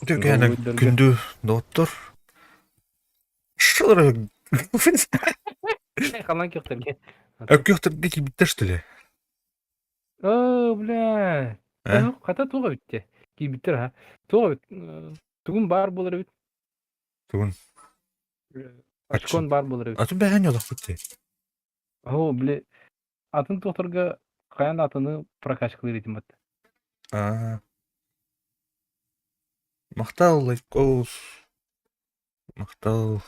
Үтүө киэһэнэн Голубойдарга. күндү доҕоттор. Что Халан көхтөргө. Өккөхтөргө киирбиттэр что ли? Оо, бля. Э? Хата туох эбит Киирбиттэр ha. Туох эбит? Тугун баар буолар эбит? Тугун? Очкон баар буолар эбит. Атын бэһэн олохпут дии. Оо, бля. Атын туохтарга хайан атыны прокачкалыыр этим бат. Аа. Махтал, лайкос. Махтал.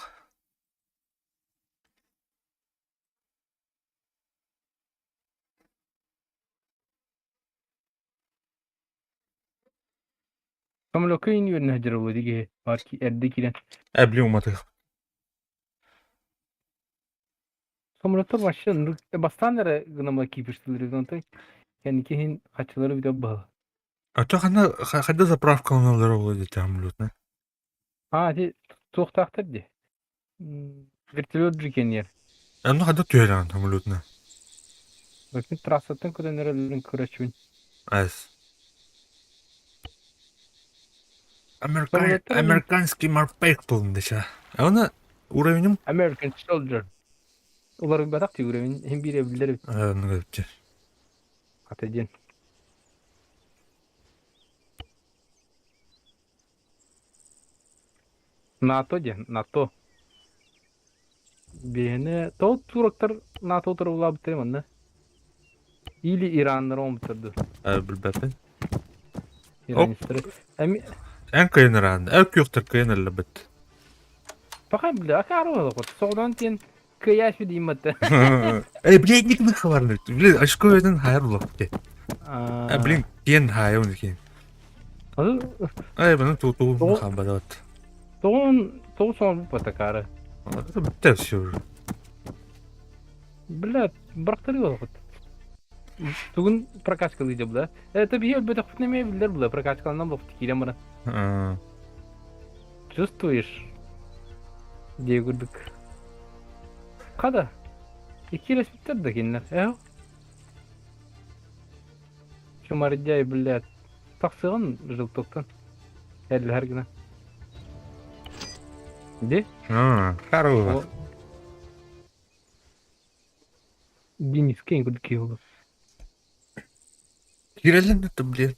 Самолекка иин үөрэнэ сылдьар буолуо дии баар эрдэ киирэн. Эбли уматых. Самолеттар вообще бастаан эрэ гынама киирбиштилэр онтон кэнники иһин хаччылары бүтэ быһа. А то ханна хайда заправка оҥороллоро буолуо диэтэ самолетна. А ити туохтаахтар дии. Вертолет же кэнниэр. Онно хайда түһэрэҕин самолетна? Мин трассаттан көтөн эрэллэрин көрөччүбүн. Ас. Американский морпех буолун деча. Оны уровенем American Soldier. Уларыйбатах ти уровень иһин биир эбиллэр эбит. Ныгытчы. Хата диэн. НАТО диэн, НАТО. Биһини тоҕо туроктар НАТО утарылаабыттар манна? Или ираннар оҥорбуттар дуу? Билбэппин. Иранецтары. Эми Эн кыйын эр күөхтэр кыйын эллэбит. Пока бля, акары олохот. Соҕдон тиэн кыйааш диимматта. Эй, блин, ник хабарны. Блин, очко өтөн хайар булапты. А, блин, киэн хайа киэн. Эй, бұны ту-ту хабарат. Тоҕон тоҕус оҥорбут батакаары. Это бітті все уже. Бля, бырахтарыы олохот. Тугун прокачкалыы бла. Это биһи өлбөтөхпүт эмиэ биллэр бла прокачкаланан буолбут киирэн баран. Чувствуешь? Дии курдук. Хада. Иккилэспиттэр да кинилэр. Ээ. Чумардяй, блядь. Тахсыгын желтоктан. Эллэһэр гына. Ди? Хорошо. Денис кең курдук киһи буолуо. Киирэллэр да блин.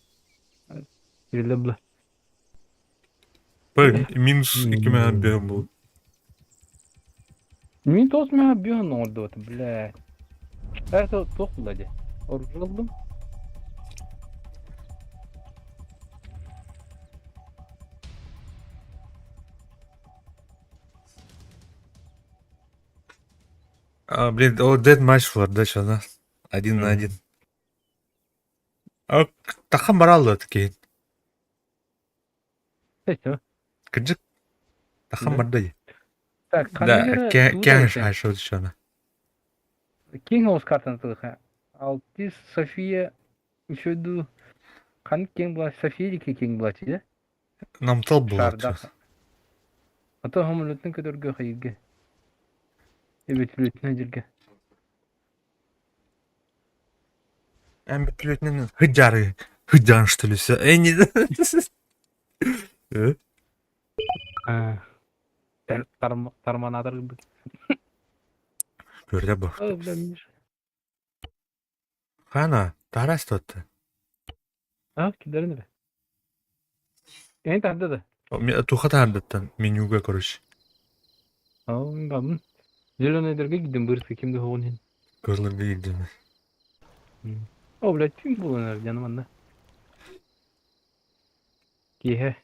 Киирэллэр бла. Минус 2 объем был. Мин тоҕус мөһө объем оҥордубатым, блядь. Это туох буолла дии? Оружие ыллым. А, блин, о, дед матч был, да, что, да? Один на один. А, тахан баралла такие. Это. Кырдьык, тахан барда дии. Так, Да, кэҥ шашыл дьоно. Киэҥ оҕус картаны тылыха. Алтис София еще ду ханнык киэҥ була София дики киэҥ булааччы да? Намтал буолааччы. Шардах. А то самолеттан көтөргө хайырга. Эбэтүлүтүнэн дьиргэ. Эн бөтүлүөтүнэн хыдьаары хыдьаан что ли все. Эй, не Тарманатар гырбыт. Көрдө бу. Хана, тарас тотты. А, кидерин эрэ. Эн тарда да. Туха таардыттан менюга короче. Ау, бабын. Зеленый дырга гидим бырсы кимде хоҕун иһин. Кызылырга киирдим. О, блядь, түн буолан эрэ дьаным анна. Киэһэ.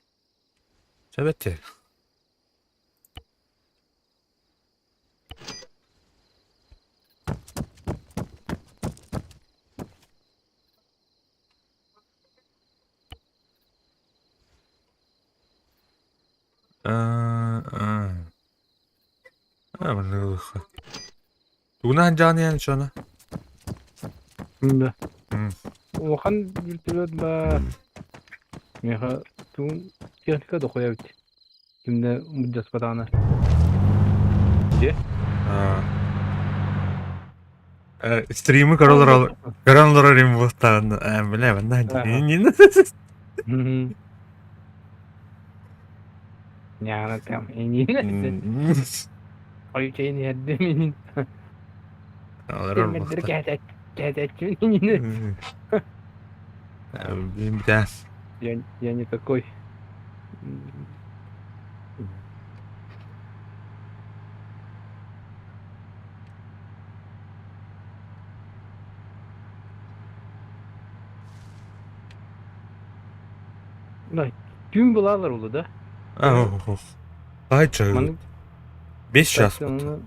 Сөбөттө. Аа, маннык Тугунан дьаныйан чона? Да. Улахан вертолет ба миэхэ тугун техника дохуя эбит. Кимдэ муддьаспатаҕына. Дьэ? Стримы көрө көрөн олорор им буолтаан бля манна. Няна там инин. Ойучейн иһэрдим инин. Олорор Тимирдир буолта. кээтэччүн инин. Бля. Я не такой. Да, түүн булаалар улу да. Ай чай. Маны 5 час вот.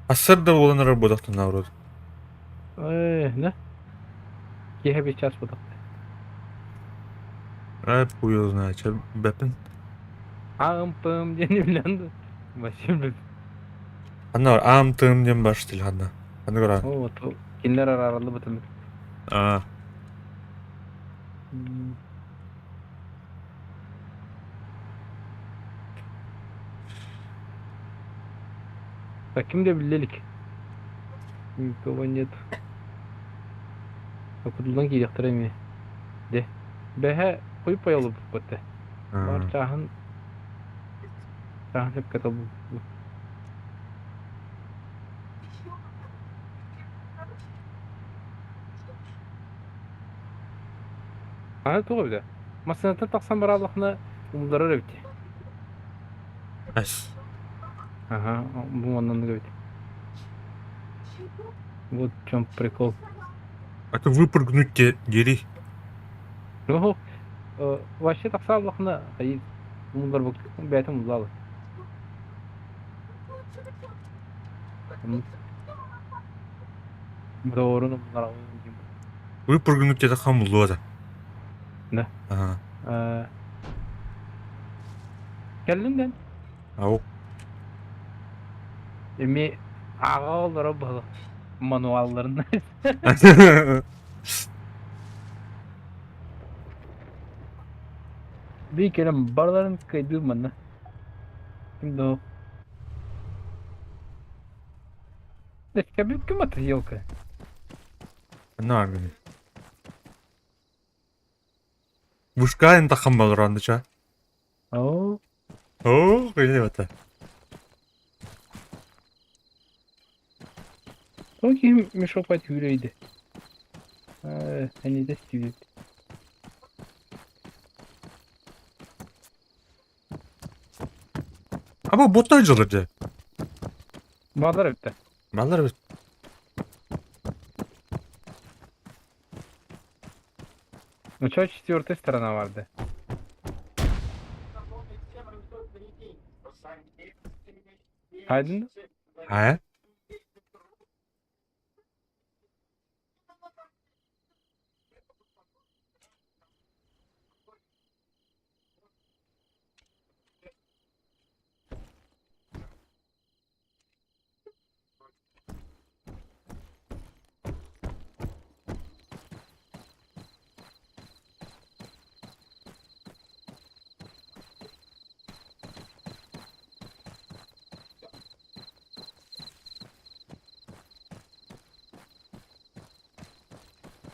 Ассыр да буолан эрэр буолахтан наоборот. Э, да? Киэһэ 5 час буолах. Ай, хуй его знает, че бэппин. Аам-пым диэн билэн вообще бит. Анна аам тым диэн бар стиль ханна. Ханна көрө. О, вот кинилэр араарыллыбытын. Аа. Так ким да биллэ илик. Никого нет. Кутуллан киириэхтэрэ эмиэ. Дэ. Бэһэ хуй пайолубуппут этэ. Бар чааһын чааһын сөпкө талбыппыт. Аны туох эбитэ? Массыынаттан тахсан барааллахына умулларар эбит. Ас. Ага, бу маннык эбит. Вот в чем прикол. А то выпрыгнуть те дери. Ну, вообще тахсааллахына хайы умуллар бэйэтин умуллаалы. Доорун умуллар Выпрыгнуть это хамло да. Да. Ага. Кэллин дэн? Ау. Эми ааҕа олоро буолу мануалларын. Бии кэлэн барыларын кыайдыыр манна. Ким да Ким ким это елка? На, Вышкаен тахам балрандыча. Оо. Оо, кыйны Ол киһи мешок түүрөйдө. Они түйүт. А бу боттан жылыр же. Балар өттө. Балар Ну что, четвертая сторона барды. Хайдын? А?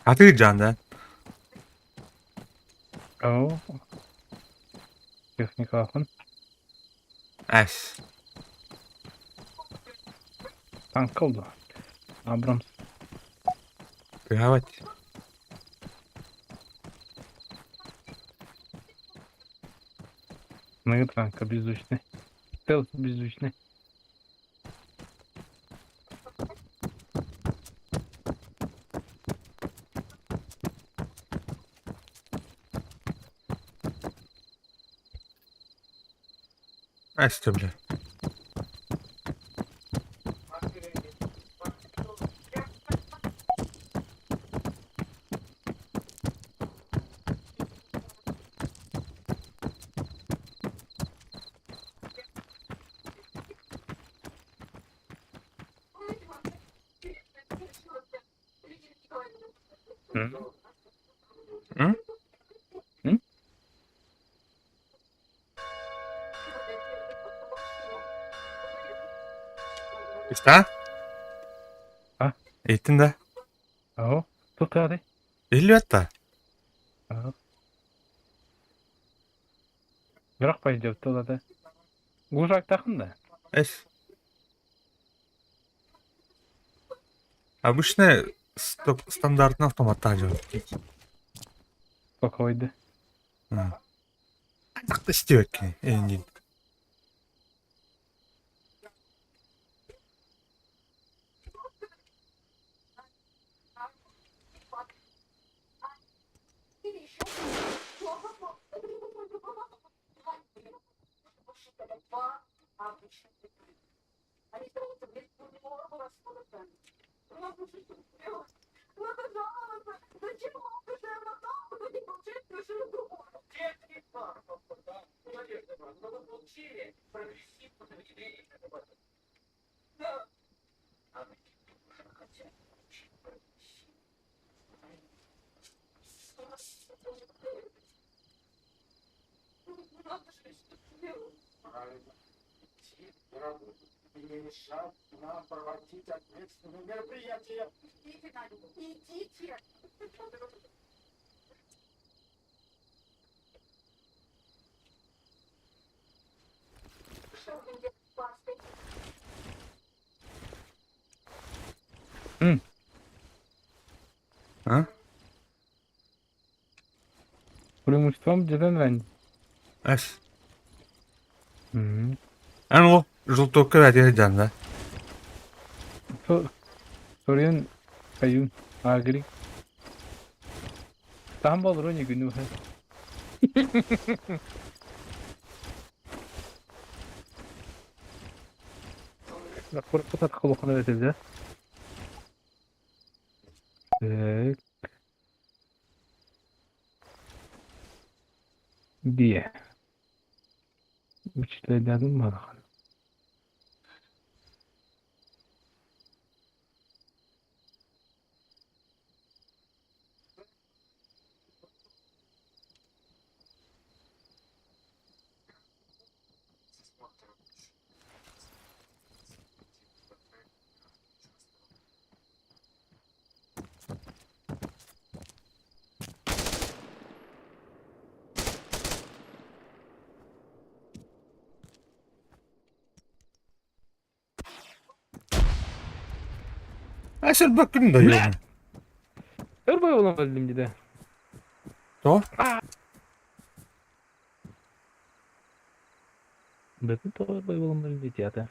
Атыы жанда. Оо. Техникаҕын. Эс. Танка ылла. Абрамс. Кыһабат. Аныгы танка беззвучный. Стелс беззвучный. Эс бля. М? М? М? Иста? А? Иттин да? Оо. Тут Иллиотта. Ага. Бирок пойдет туда, да. Глушактааххын да? Эс. Обычно стандартный автоматтаах дьон. Спокойно. Хайдах да истибэккин эйигин. А? Преимуществом дьэтэн рань. Эс. Эн ол желтокка бэтиэ сылдьан да? Соруйан хайын агри. Там болру не күнү. Курпутат холохоно этилде. Так. Биэ. Учителдэрин барахан. Ай, сөрбөккүн да Бля! йоҕун. Өр бой буолан өлдүм дии. Тоҕо? Бөтүн тоҕо өр бой буолан өлдүм дии театр.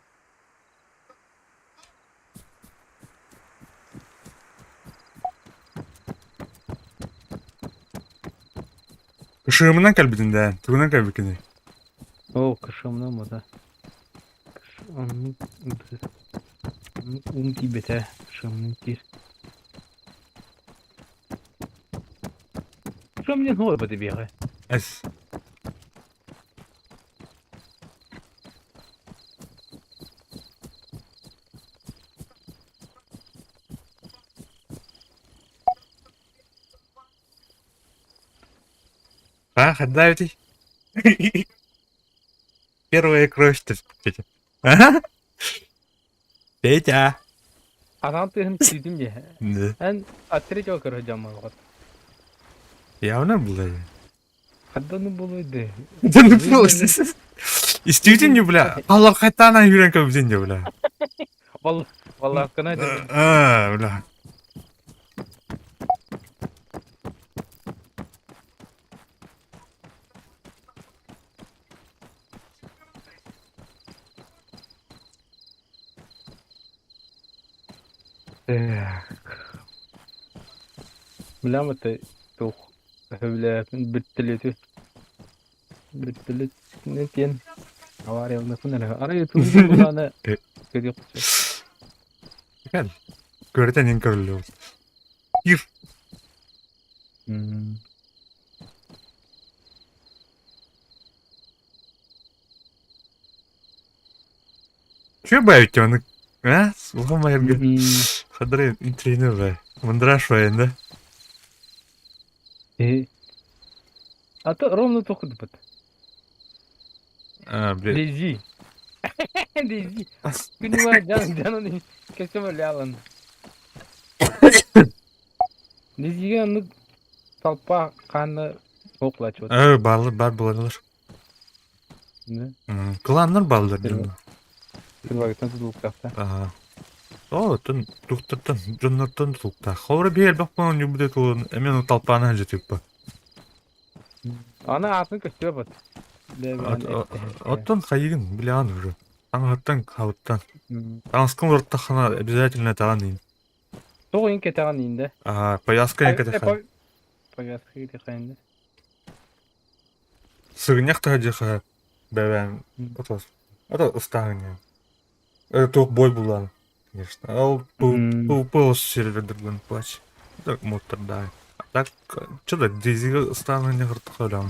Ышыымынан кэлбитин да, тугунан кэлбиккиний? Оо, кышымным ота. Оннук уум тиийбэтэ, кышымным тиир. Кышым диэн суох эбит биэҕэ. Эс. А, хадда эбитий? Первая кровь Петя. А? Петя! Анаан тыаһын киирдим дии. Да. Эн от третьего көрө дьаммалҕат. Явно было. Хадданы буолуой да. Да ну просто. Истибитин бля. Аллар хайтаана юрен көбүтүн бля. Валлааккана А, бля. Так. Билэм это туох сөбүлээппин бүттэлиэти бүттэлиэтинэн диэн аварияланаппын эрэ арай туу булаана көрүөх Кэл. Көрүтэн ин көрүллү. Ир. Че бавить оны? А? Улахан майырга. Хадыры интрейнер бай. Мындраш да? Э. А то ровно тохудбут. А, блин. Дези. Дези. Күнү жан жанын кесем лялан. Дезиге аны толпа қаны оклачып. Э, барлы бар буланылар. Кланнар бааллар дьонно. Силвагыттан тутулуктаахта. Аа. Оо, оттон туохтартан, дьоннортон тутулуктаах. Холобура биһи элбэх буолан ньурбута тулун эмиэ ону талпаана сылдьа тыыппа. Аны аатын көстүө бат. Оттон хайыгын билэҕин уже. Таҥаһыттан, хабыттан. Таҥаскын уларыттаххына обязательно таҕан иин. Тоҕо ин кэтэҕин иин да? Аа, повязка ин кэтэххин. Повязка кэтэххин да. Сыгынньах таһырдьа бэбээн отос ото ыстааһын туох бой булан конечно ол пыл сервердерден плач так муттардай а так что-то дизига ыстааһын хыртахалам.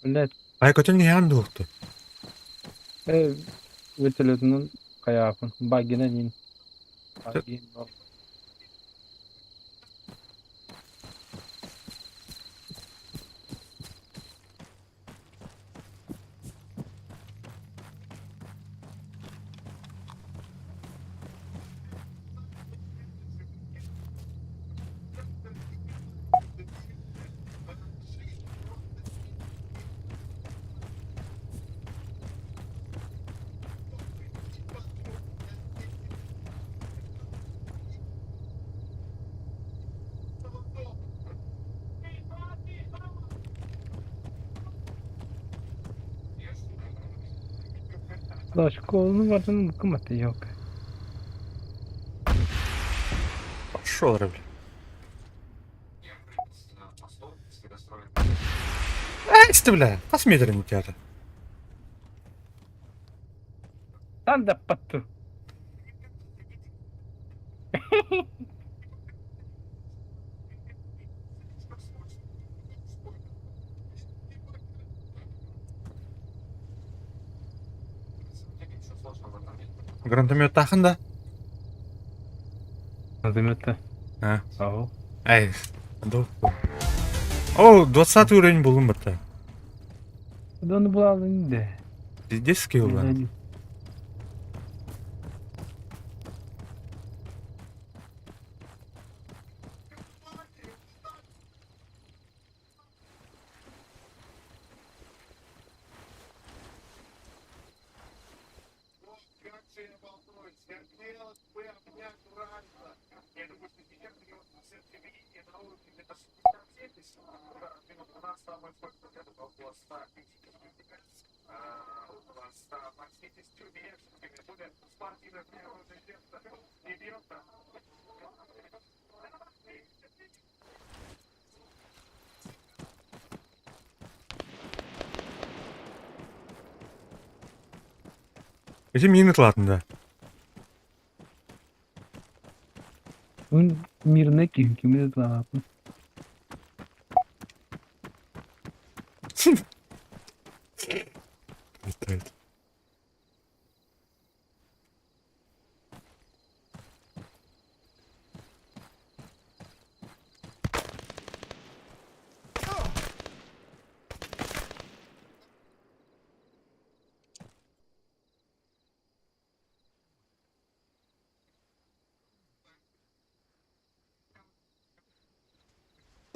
Блядь. Ай көтөн иһэҕин дуохту? Э, вертолетунан хайаапын. Баггина диин. Баггин. Школаны бардын кыматы yok. Пошел, бля. Эй, ты, бля, посмотри на тебя. Там да патту. Гранатометтаахын да? Гранатометта. А. Ау. Эй, О, 20 уровень булым бата. Да он была да. Пиздец скилл, да. Ити миин ытылаатын да? Мирный ким кими ытылаатын?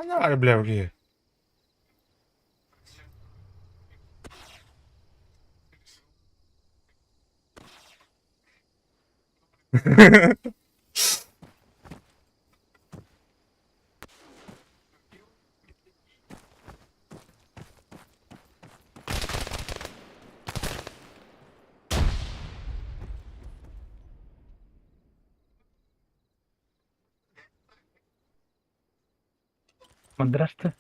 Давай, бля, уги. Мандраж-то?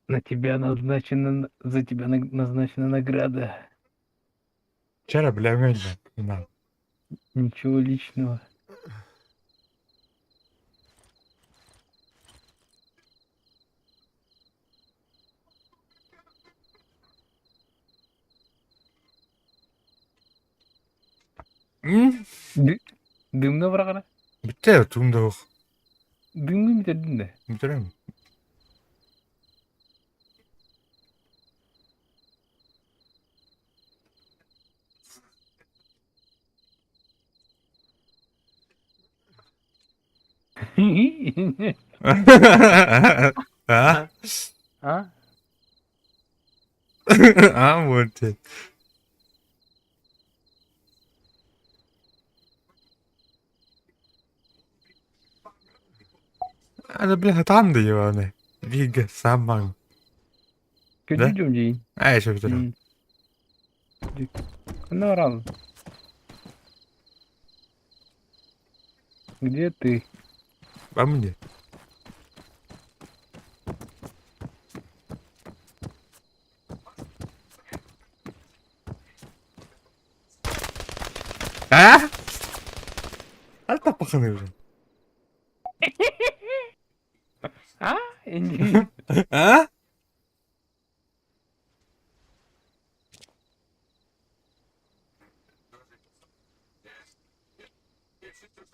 На тебя назначена, за тебя назначена награда. Вчера, бля, на. Ничего личного. Дымна бырагара? Бүттэ, тугум да суох. Дымны бүтэрдин да? Бүтэрем. А? А? А, вот ты. Аны бля там да ебаный. Вига саман. Да? Көдүдүм дии. Ай, что это? Ханна бараҕын? Где ты? Во мне. А? Алта паханы уже. А? Инди. А?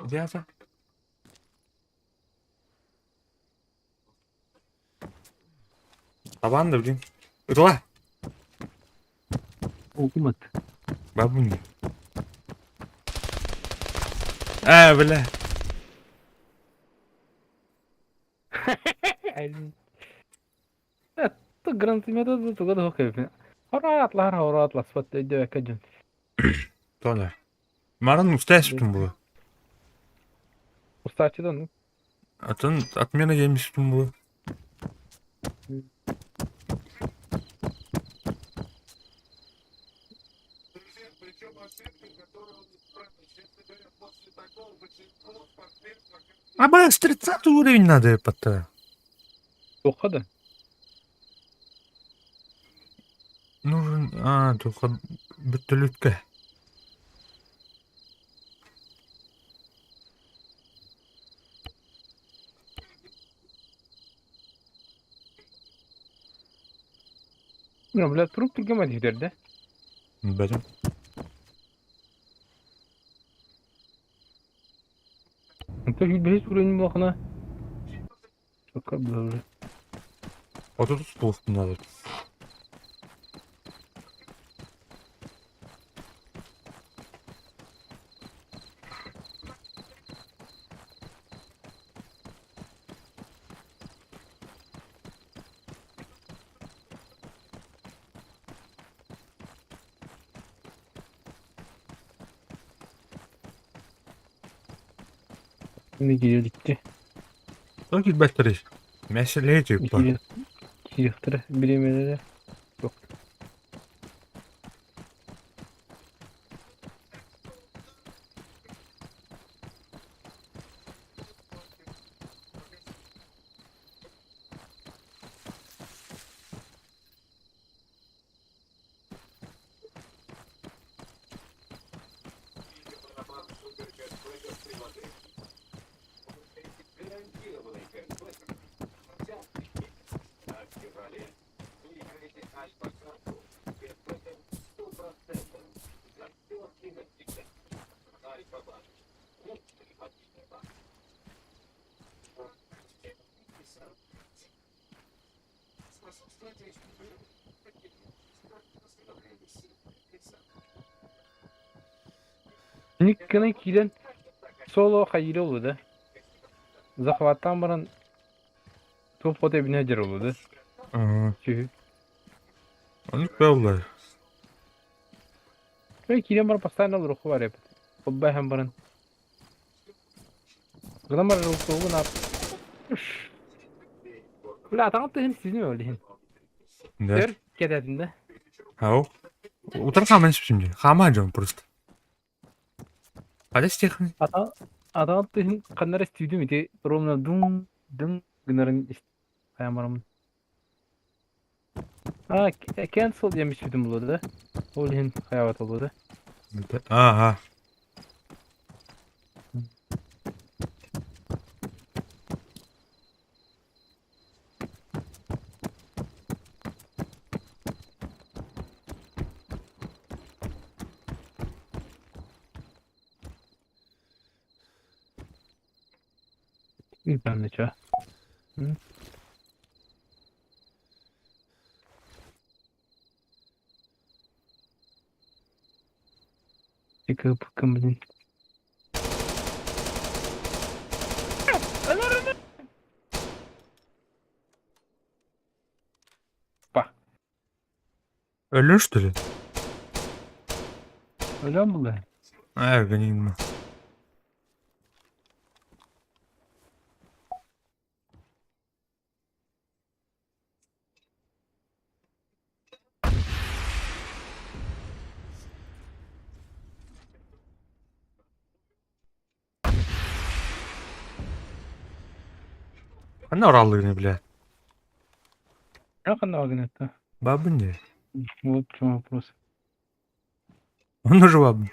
Дядя. Табан да блин. Ытла. Укумат. Бабуни. А, бля. Гранатомет туга да хоккей. Хоратлар хоратлар спат өйдөбөккө дьон. Толя. Маран устаешь было. Устааччы да ну. Атын отмена емистин было. А бля, с 30 уровень надо пота. Туохха да. Нужен... А, только бөтөлүткэ. Ну, бля, труп түргэн этитэр да. Бэтим. Онтон сүүрбэһис уровень буоллахына Сука уже. Вот тут плохо надо. Не киирдикти. Только бэттэрий. Мясо типа. Киирдиктэр бириэмэлэрэ суох. Никкынан киирэн соло хайыра олу да. Захваттаан баран туох хото эбинэ дьэр олу да. Ага. Сүһү. Они правда. Эй, киирэн баран постоянно олоруохха баар эбит. Холбоһон баран. Гынан барар олугун аап. Бля, атаҕын тыһын сизин ол иһин. Да. Өр кэтэтин да. Ау. Утар хаман şimdi. Хама жон просто. Хада стехни. Атаҕын тыһын ханна эрэ истибитим ити ровно дум дым гынарын хайаан бараммын. А, cancel диэн бичпитим буолуо да. Ол иһин хайаабат буолуо да. Ага. Ыытан чё. Тикы блин. Өлөр что ли? Өлөн булла. А, организм. Ханна ораллыгыный, бля? Как она гнета? Бабын дии. Вот в чем вопрос. Онно же бабын.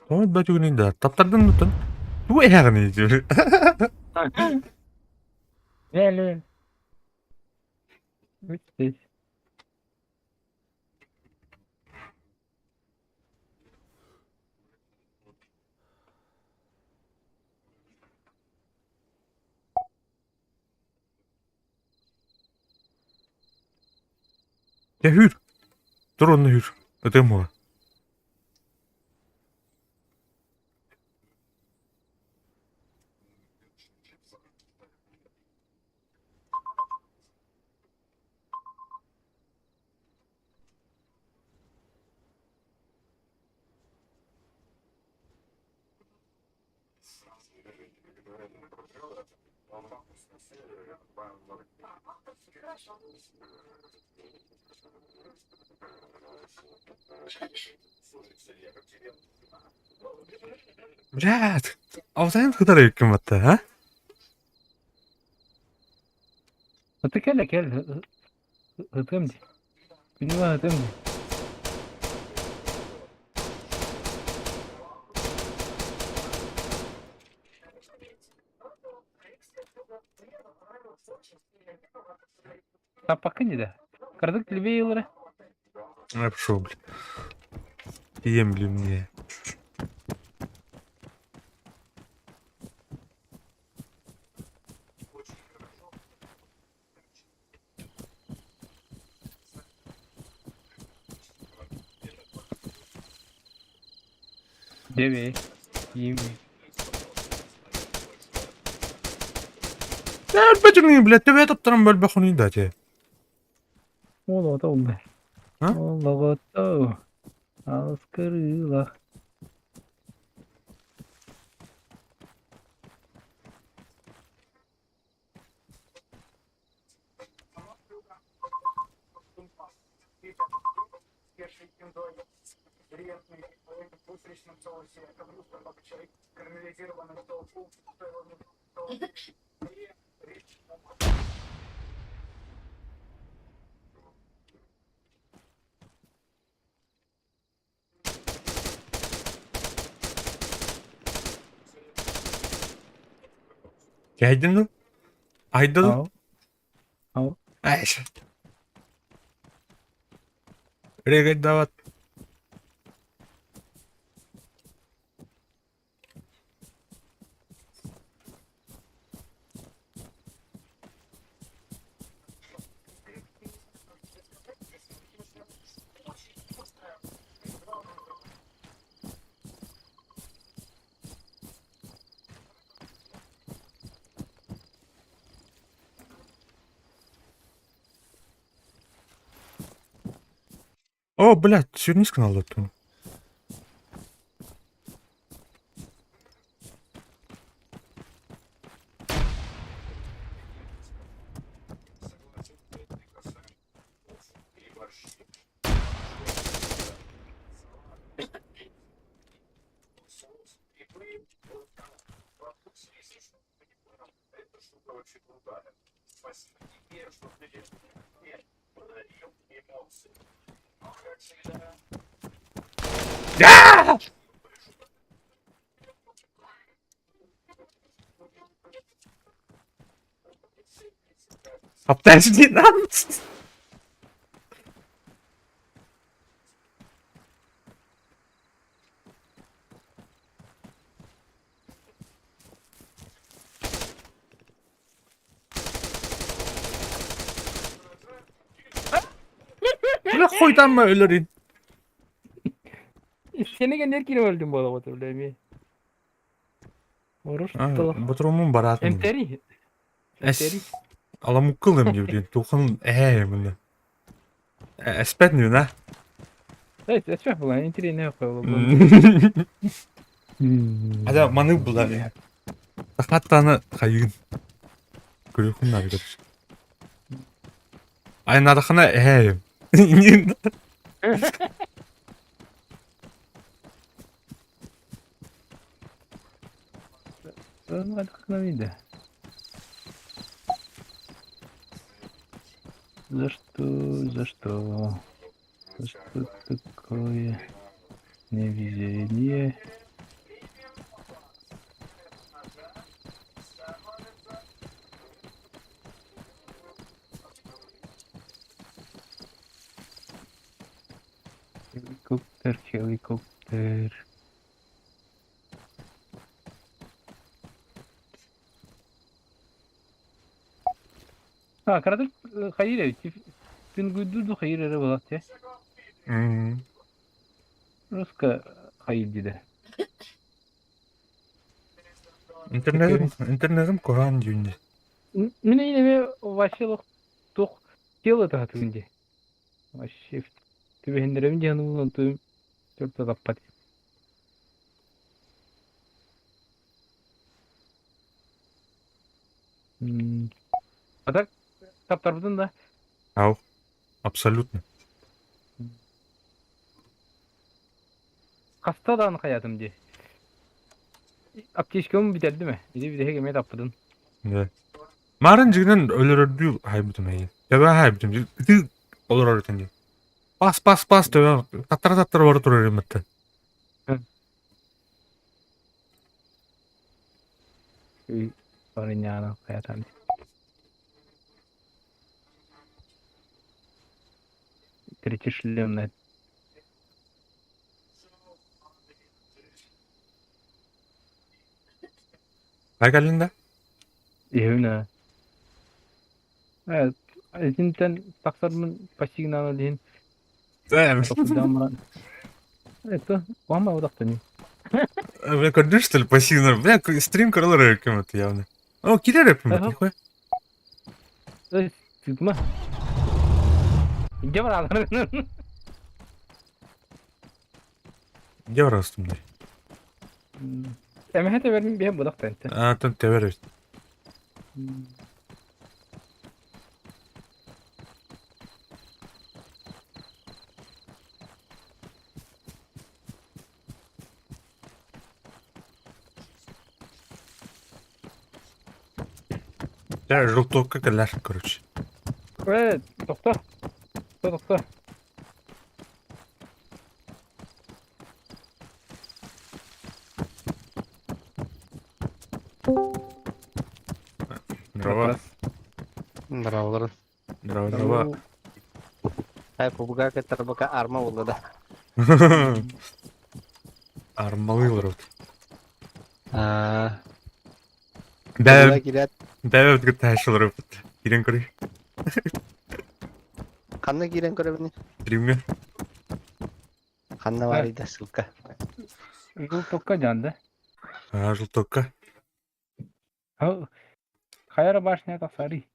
Тоҕо бөтүгүнүй да таптардын бутун. Тугу эһэҕиний диир. Ле-ле. Вот здесь. Дьэ үүр. Тур онно үүр. Ытыам уо. Блядь, Алсайын кытары эбиккин батта, а? Это кэл кэл ытыам дии. Күнү ытыам дии. Таппаккын дии да. Кыратык левее ылара. Я пошел, блин. Ем, блин, мне. Левее. Еми. Өлбөтүҥ, блядь, төбө таптаран бөлбөхүнүй да те. Ол оҕото уллар. А? Ол оҕото алыс кырыылах. Кэһэйдин дуу? Айда дуу? Ау. Ау. Айш. Регайдават. О, блядь, сүүрнис гыналлар. Подожди, нам. Бля, Хойдамма өлөрүн. Сeni генер кире өлдүм буола отур эми. Оруш тыл. Ботурумун бараатын. Эмтери. Эмтери. Аламуккылым диэн тухан ээ мында. Эспет нүна. Evet, эспет була, интерне койлу. Ада маны була. Хаттаны хайын. Көрөхүн нагыр. Айнадахана ээ. За что, за что? За что такое невезение? Helikopter, helikopter. А, кыратык хайыр эбит. Пингуйдур хайыр эрэ буолар те. Руска хайыр диде. Интернетим, интернетим куһаҕан дьүүннэ. Мин эмиэ вообще туох тело таһатын дии. Вообще түбэһиннэрэбин диэн уунан туйум төрт таппат. А так таптарбытын да? Ау, абсолютно. Хаста даҕаны хайаатым дии. Аптечкам бүтэрдим ээ. Ити бүтэһик эмиэ таппытын. Да. Марын дьигинэн өлөрөрдүү хайбытым эйи. Төбө хайбытым. Ити олорор этин дии. Пас, пас, пас төбө таттара-таттара бара турар этим. Барыняна хайатан. Третий шлем на Хай кэллиҥ да? Иһүнэ. Э, итинтэн тахсармын по сигналу диин толкуйдаан баран это уама удахтани. Бля, көрдүр что ли по сигналу? Бля, стрим көрөлөр эбиккин это явно. О, кирер эппин нихуя. Тытма. Где баралар? Где барастым дай? Эмэһэ тэбэрин биһэн будах тэнтэ. А, там тэбэр эбит. Дьэ, желтокка кэллэр, короче. Э, тохто. Тохто, тохто. Здорово. Здорово. Здорово, здорово. Ай, побуга тарбака арма буолла да. Армалыылар вот. Аа. Бээ, кирет. бээ кытта хашылар вот. Кирен көрүй. Ханна киирэн көрөбүн? Стримге. Ханна бар ида ссылка. Желтокка дьаанда. А, желтокка. Хайара башня тахсари.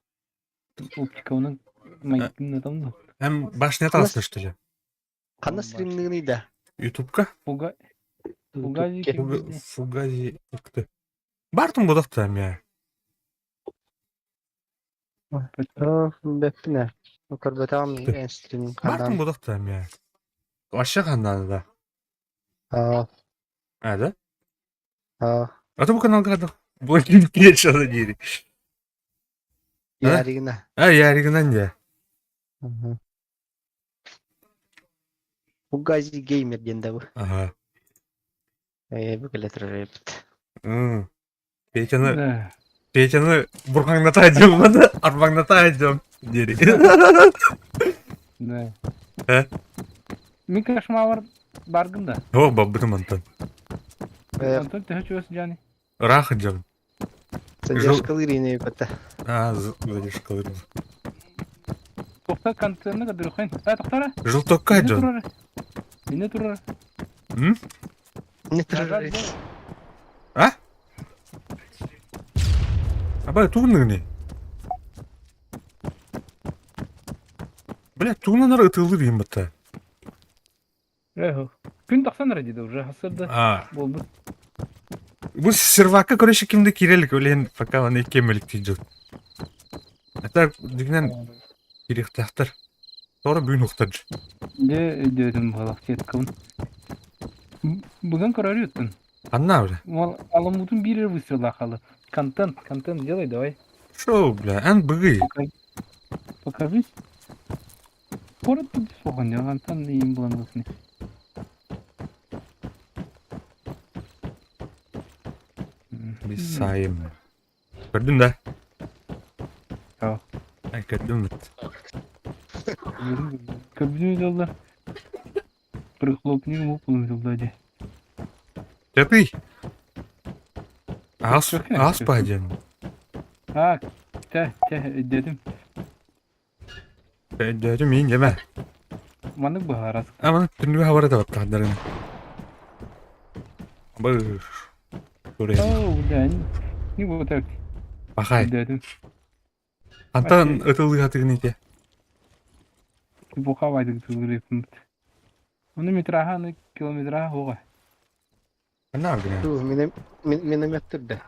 Оптика онун майкын там Эм башня таҕыста что ли? Ханна стримныгын да? Ютубка? Фуга Фугази Фугази икти. Бартым будахта эмиэ. Бэппинэ. Көрбөтөҕүм стрим Бартым хандан. будахта эмиэ. Вообще ханнаны да. Аа. А, да? Аа. А то бу каналга да. Бу кире дири. Яригна. А, яригынан дьэ. Фугази геймер диэн да бу. Ага. Э, бу кэлэ турар эбит. Петяны, Петяны бурхаңната идем, арбаңната идем. Дири. Да. Э? Мин кошмар баргын да. О, баббытым антон. Антон төһө чугас Джани? Ыраах дьон. Задержкалыыр ини бата. А, задержкалыр. Тохта контентны кадырыхын. А, тохтара. Желтокка Мине дьон. турар. Мине турар. М? Не Назад турар. А? Абай тугунныгыный? Бля, тугунан ытылыр им бата. Эх, күн тахсан эрэ диде уже хасырда А, буолбут. Бу сервакка короче кимде кирелик өлен пока он иккемелик тиджут. Это дигнен кирихтахтар. Тора бүүн ухтар. Дьэ өйдөөтүм быһалах сеткабын. Бүгүн көрөр үттүн. Анна бля. Аламутун биир эрэ выстрела хаалла. Контент, контент делай давай. Шоу, бля, эн быгый. Покажись. Город тут сухан, антан им булан булсын. Бисайым. Көрдүм да? Aa. Ай, көрдүм бит. Көрбүтүн дьоллор. Прихлопник муп дьоллор дии. Тепый. Ас, ас диэн. А, тэ, тэ, өйдөөтүм. Өйдөөтүм миин дьэмэ. Маннык быһаарас. А, маны түннүгү хабара табаттахдарын. Быр. Көрөйм. Оо, бля, не вот так. Пахай. Өйдөөтүм. Антан ытылыгатыгын ите. Буха байдык тылырыппыт. Оны метраха, километраха хоға. Анна гына. Ту, миномет түрдө.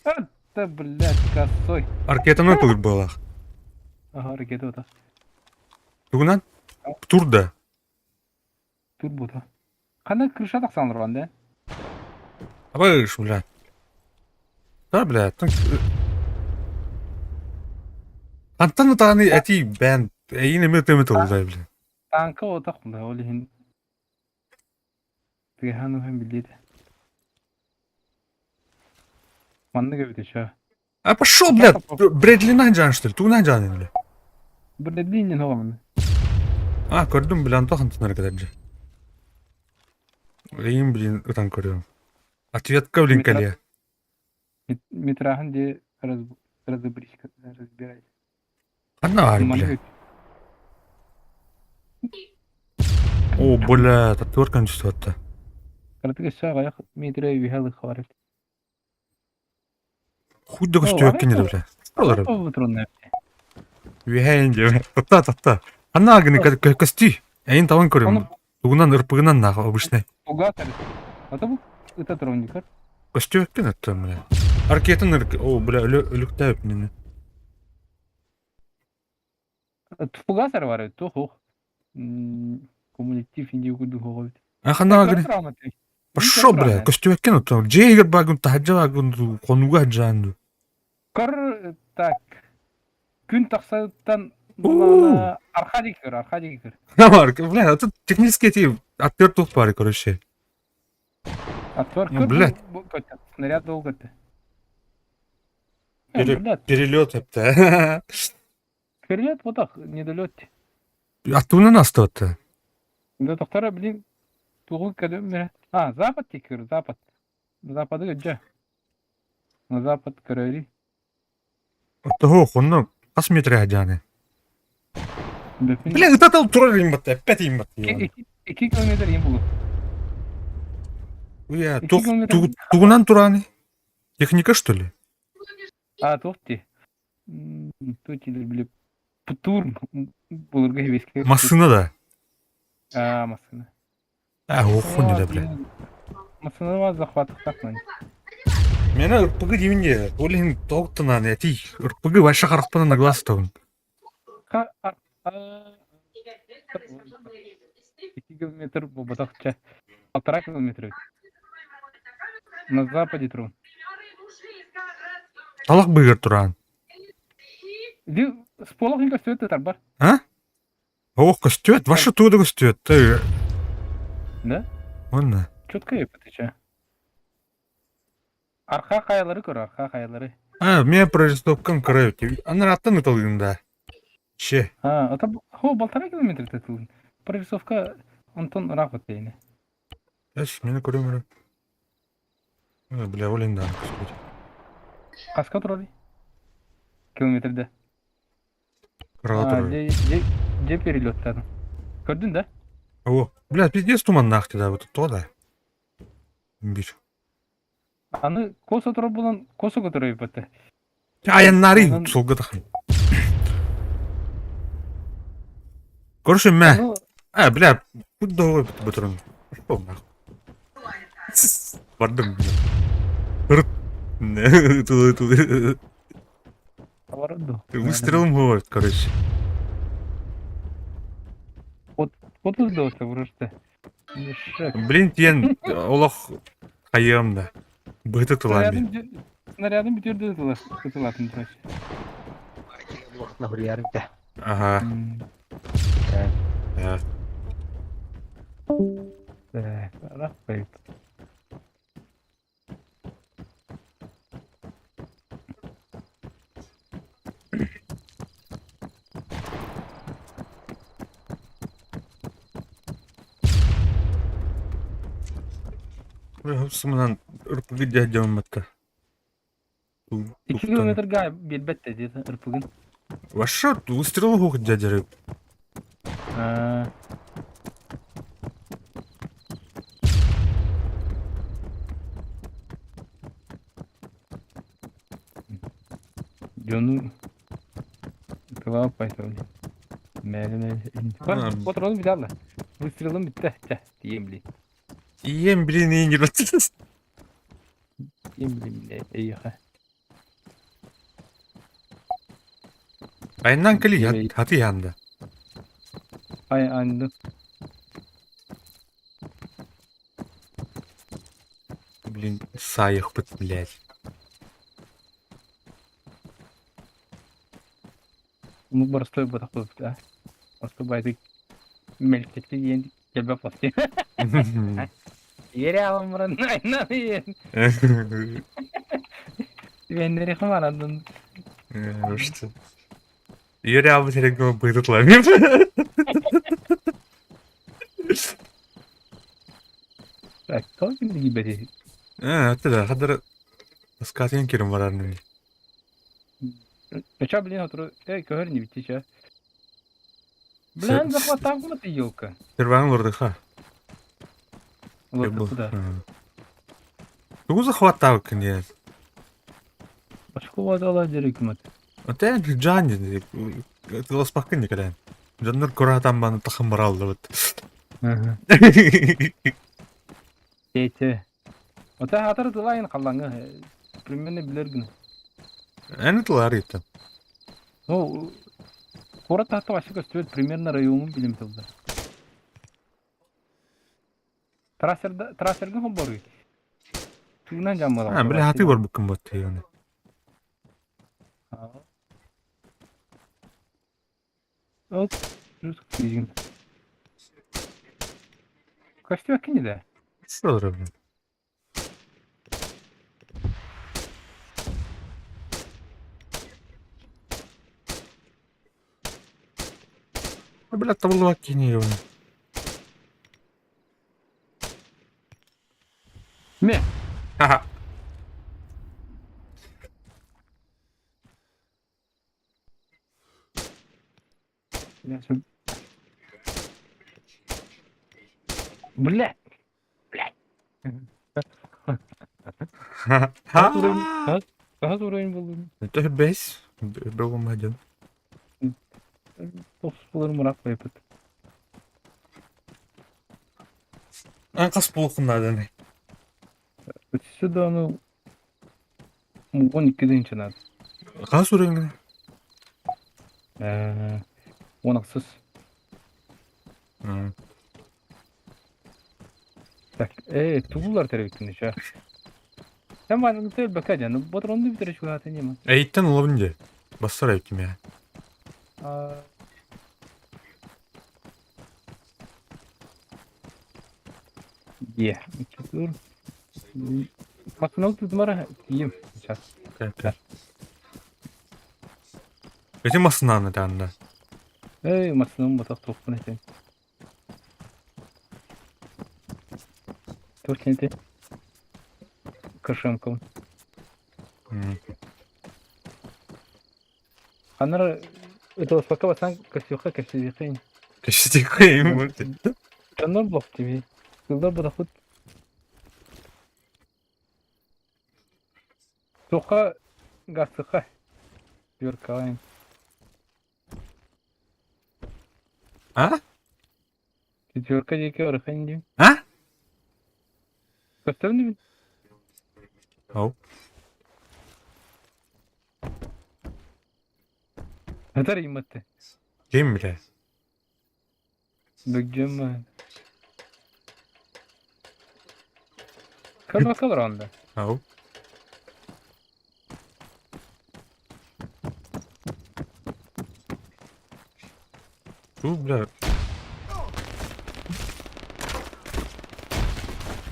Да, блядь, косой. Ракетаны ытылыр буолах. Ага, ракета ота. Тугунан? Турда. Турбута. Қандай крыша тақсан ұрған, да? Абыш, бля. Да, бля, тын... Антан таны эти бән, эйин эме теме толдай, бля. Танка отақ, бля, ол иһин. Тыгахан уһан билиэт. Маннык эбит еще. А пошел, бля, Брэдли жан, что ли? Тугунан жан, бля. Брэдли не новый. А, көрдүм, бля, Антон Антон кадыржы. Эйин, блин, ытан көрүм. Ответка, блин, кале. Метрахан де разобрись, разбирайся. Анна бар, бля. О, бля, татуаркан чувствовать-то. Кратыга шага метре вихалы хварит. Хуй да көстүөккэ не бля. Олар. Үһээн дьэ. Татта татта. Анна гыны көстүй. Эйин таван көрөм. Тугунан ырпыгынан нах обычный. Угатар. А то это троникар. Көстүөккэ наттан бля. Ракетан ырк. О, бля, өлүктәп мине. Фугасар бар, то хох. Коммунитив инди куду хогобит. А ханна гыны. Пошел, бля, көстүөккэ наттан. Джейгер багун тахаджа багун конуга джанду. Кор так. Күн тахсаттан Аркадий көр, Аркадий көр. Марк, бля, тут технические эти отвертух пары, короче. Отвер Ну, блядь. Снаряд долго ты. Перелет это. Перелет вот так, недолет. Оттуда нас то-то. Да, доктора, блин, тугу кадым А, запад тикер, запад. Запады где? На запад көрөри. Того, хонно, ас метре ажаны. Бля, это там турар им бат, опять им бат. 2 километр им булу. Уя, тугунан тураны. Техника, что ли? А, тухти. Тут или, бля, тур булырга веске. Машина да. А, машина. А, охуй да, бля. Машина вас захват так Мена РПГ дивинде, олин тоқтынан, әти, РПГ вообще харақпана на глаз тоғын. 2 километр бутахча. Полтора километра. На западе тру. Талақ бігір тұран. Сполох не костюет это бар. А? Ох, костюет, ваше туда костюет. Ты. Да? Онна. Четко я отвечаю. Арха хаялары көр, арха хаялары. А, мен прорисовкам көрөп. Анар аттан ытылгын да. Че. А, это хо, полтора километра ты Прорисовка Антон Рахот дейні. Эш, мені көрөм. Бля, олен да. Қасқа тұрады? Километрде. Кыраҕа А, турар. дьэ, дьэ, дьэ перелеттаатым. Көрдүн да? О, бля, пиздец туманнаах кидаабыт тоҕо да? Бир. Аны косо турар буолан косо көтөрөйбөттө. Айаннары Онон суолга тахын. Короче, мэ. ону А, бля, путь дорогой бутырын. Что нахуй? Бардым. Рыт. Тулы тулы. Барар дуо? Выстрелом говорит, короче. Вот, вот сдался, просто. Мешок. Блин, тиэн олох хайыам да. Быһыты тылаан Снарядын, снарядын бүтүөрдө тыла тылатын короче. Нахуярыта. Ага. Э, Рахпайт. Сымынан ырпыгы дьэ 2 километрга биэрбэт да диэтэ ырпыгын. Вообще, выстрел ух дядя. Дьону тылаап байтабын. Мээлэ Патрону бүтэ Выстрелым бүттэ. Чэ, тиийэн блин. Ием, блин, и не Тиийэн блин, эйиэхэ. Айнан кали хаты янда. Ай, анды. Блин, саях быт, блядь. Ну, простой бы такой, да. Простой байтык мелкетти диэн кэлбэт пластик. Ере аламыран айнан иен. Түбэннери хымарадын. Что? Ере албы терекме быйдытлар. Так, тоҕо ким киирбэтий? Э, это да, хадыр скатын кирим барар не. Ча, блин, отру... Эй, көһөр не битти ча. Блин, захватам ты елка. Перван лордыха. Вот куда? Тугу захватав кне. Башку вадала дерекмат. Отен джан Лоспакын никогда. Жаннар куратан баны тахым баралды вот. Тете. Ота хатар тылайын халлаңы. Примерно билер гына. Әне тылар итті. Ну, куорат тахта вообще көстүбэт примерно районун билим тылда. Трассерда трассерга хомборуй. Тугунан жаммала. А, бля, хаты бар букын бот оны. Вот, жүз Көстүбэт кини да? Что блин? Бля, табылба кини оны. Ме. Ха-ха. Бля. Бля. Ха. Хаһыс уровень булдум. Это бес. Был один. Тохсус булар мурак байпыт. Анқас булқынадын. Өтүсү да аны 12 ден чынады. Қас уровень? Он ахсыс. Так, тугулар теребиттин ша. Sen var тел бакажан. Ботронду битер чугаты нема. Эйттен улабын Бассар айттым я. Е, тур. Максимал тутмара кием сейчас. Так. Эти масынаны танда. Эй, максимум батак тохпун этен. Төртенте. Кыршамком. Анар Это пока пацан косюха косюхин. Косюхин. Дьоннор блок тебе. Сылдар бодохут. Туха гасыха. Юркалайн. А? Четверка диэки орыхан диим. А? Көстөбүн дибин. Ау. Ытар имматты. Ким бля? Бүкдьүм. Көрбөккө олорон Ау. Ту, бля.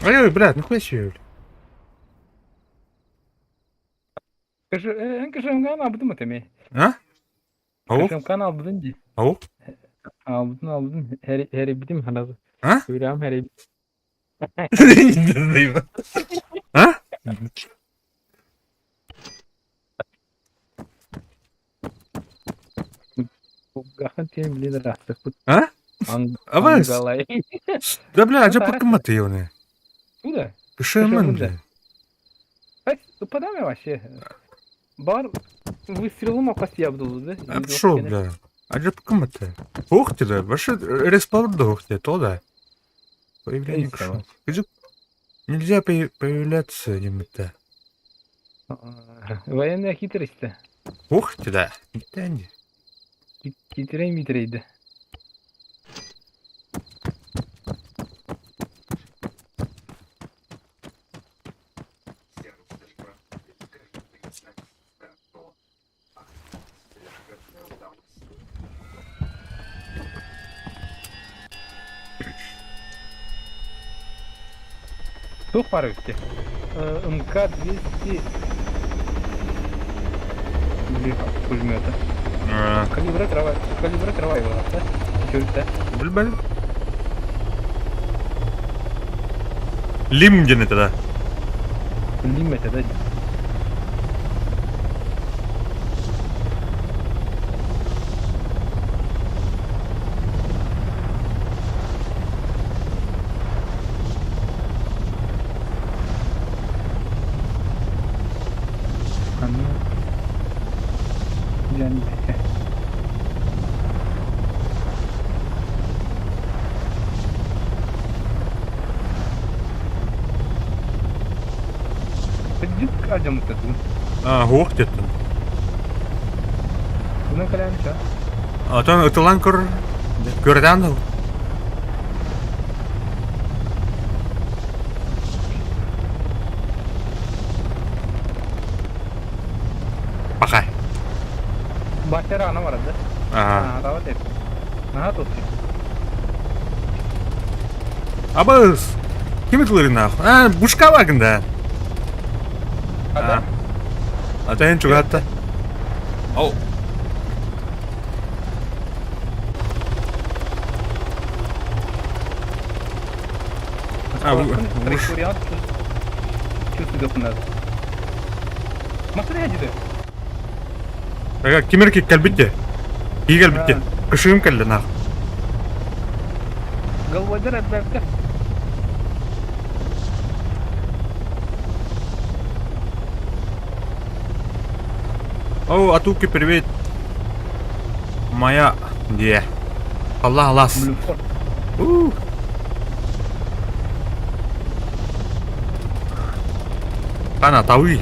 Ай, блядь, нихуя себе, бля. Эн КШМК-ны албытым этэ А? Ау? КШМК-ны албытын дии. Ау? Албытын албытын эрийбитим харазы. А? Сүрэҕим эрийбит. А? Кулгаахын тиэн билин ыраастыкпыт. А? Абас. Ангалай. Да бля, адьа пакыммат ионы. Куда? КШМН, бля. Упадаме вообще. Бар выстрелом опасти абдулу, да? А пшел, бля. Адьа пакыммат. Ух ты, да, вообще респаун да ух ты, то да. Появление КШМ. Нельзя появляться немного. Военная хитрость-то. Ух ты, да. Не. Хитрей митрей, Туох баар эбит МК-200 пулемета. Калибра трава, калибра трава его, да? Чүртэ. Билбэл. Лим диэн этэ да? Лим этэ да? Аны дьэн Кырдьык алдьаммыта дуу? А, уох диэттин. Тунан кэлээн ча. Отон ытылан көр көрдөөн да. Пахай. Бачара ана барар да? Аа. Аа, деп. Наһаа тупсуй. Абыс! Ким ытылырын А, бушка баргын да. А, А тэн чугатта. Оу. А, Траектория чувствует Машина едет. Ага, кимер кэлбитте. Кии кэлбитте. Кышыым кэллэ нах. Головой отбавьте. О, Атуки, привет. Моя... Где? Аллах, Аллах. Ух. Ана, тауи.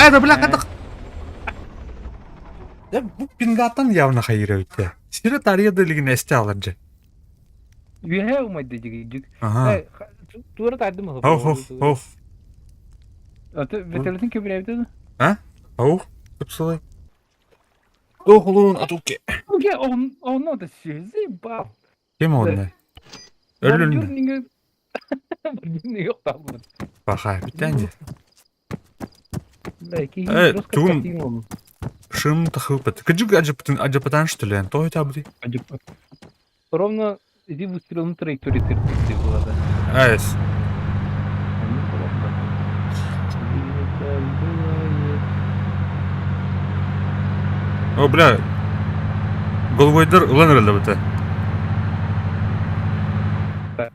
Э, да бля, хатах. Да бу пингатан явно хайыр өтте. Сире тария да лигин эсте алар же. Үөһэ умайда дьиги. Ага. Туора тардым Ох, ох, ох. Вертолетин көбүрээбитэ да? А? Ох, тупсылай. Ох, улуун атуке. Окей, он он да заебал. Кем онна? Өлүн. Бордюр табылды. Пахай, битәнде. Бля, Э, тугун Шым тахыппыт. Кыдьык адьапытын адьапытаан что ли? Тоҕо этабытый? Ровно иди выстрелом траектории тыртырды была да. Айс. О, бля. Головойдар ылан эрэллэбитэ.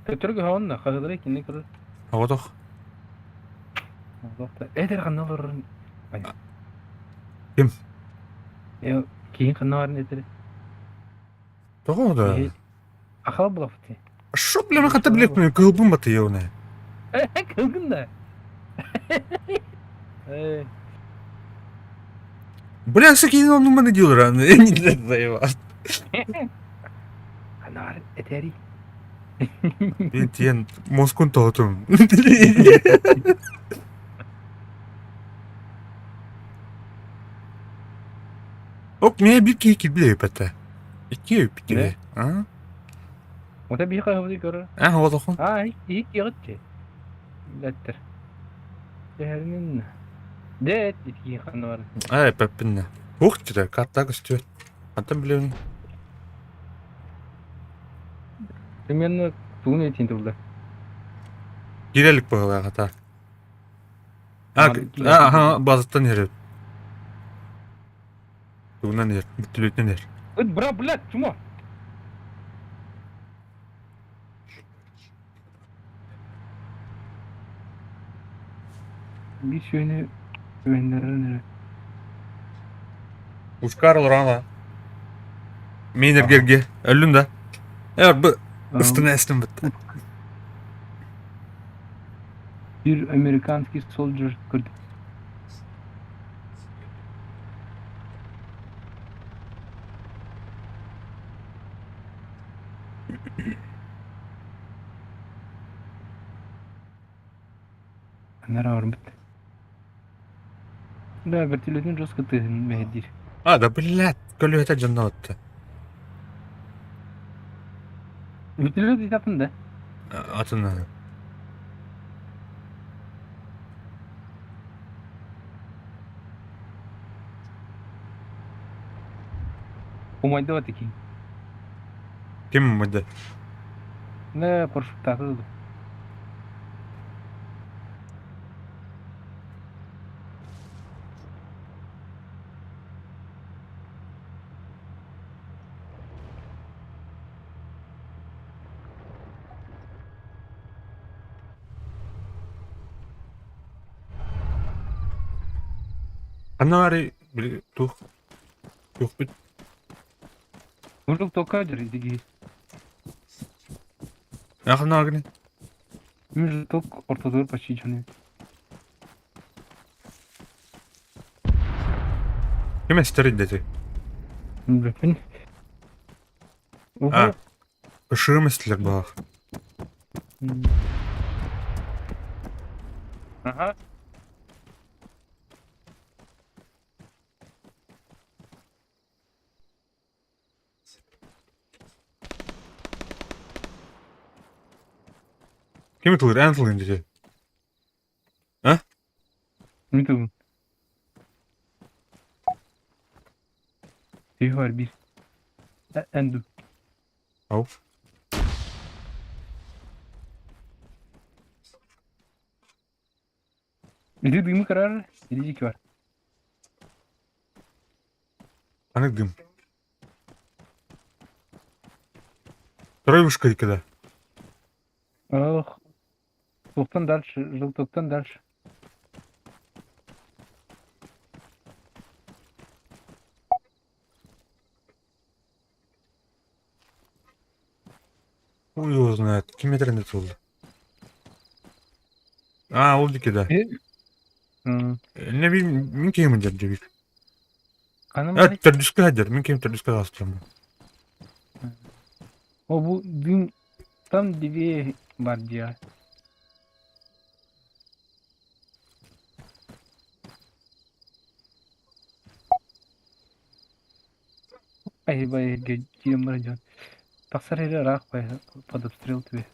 Төтөргө хаонна хаһыдары кинини көрөр. Оҕотох. Эдэр ханна олорорун Ким? Киһин ханна барын этэр. Тоҕо да? Ахал булафты. Шо, бля, мен хата билеппин, кыһылбын батыйа уна. Кылгын да. Бля, сакин он маны делал не заебал. Ханна этери. Мен тиен мозгун тоғытым. Оп, меня бир киһи килбит эбит Икки эбит киһи. А? Ота биир хаһыбыты көрөр. А, олохун. А, икки икки Леттер. Тэһэринин. Дэ икки ханна бар. Ай, пеппинне. Ух ты, карта көстүө. Антон билебин. Примерно тугун этин тылда. Кирелик быһылаах ата. А, аха, базаттан иһэр. Тугунан иһэр, бүттүлүтүнэн иһэр. Ыт, бра, блядь, чума! Биир сүөһүнү үһүннэрэн эрэ. Ускар олорон Мен эргерге өллүм да. Э, бу ыстына эстим бытта. Бір американский soldier көрдүм. Анара барбыт. Да, вертолетин жестко тыһын мэһэдиир. А, да, блядь, көлүөтэ дьонно отты. Вертолет атын да? Атын. Умайда такие. Ким умайда? Да, парашюттааты. Анна били тух тух бит. Мужик только диги. Ахна агни. Мужик ортодор почти чоне. Ким эстерин дети? Блин. А, ышыым эстилер баах. Ага. Ким тылыр, эн тылын дети? А? Не тылын. Түйі бар bir. Энду. Ау. Иди дымы карар, иди бар. Анык дым. Второй вышка когда? Ох. Туктан дальше, желтоктан дальше. Хуй его знает. Ким метрінде тулды? А, ол дики да. Не бил, мин кемин дер дебит. Каным А, төрдүскө хадер, мин кем төрдүскө астырам. О, бу дым там две бар дия. Ай, бай, кирем бар жон. Тахсар эре рах бай под обстрел тебе.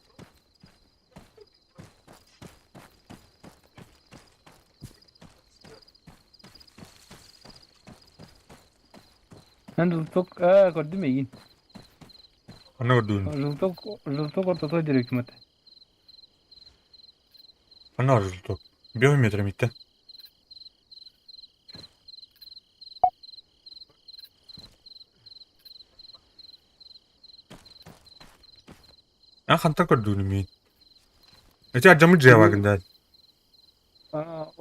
Эн желток, аа, көрдүм эйигин. Аны көрдүүн. Желток, желток ортото директим это. Аны желток. Биометр миттен. Эн хантан көрдүүнү миин? Эти ардьаммыт дьиэ баар гында. А,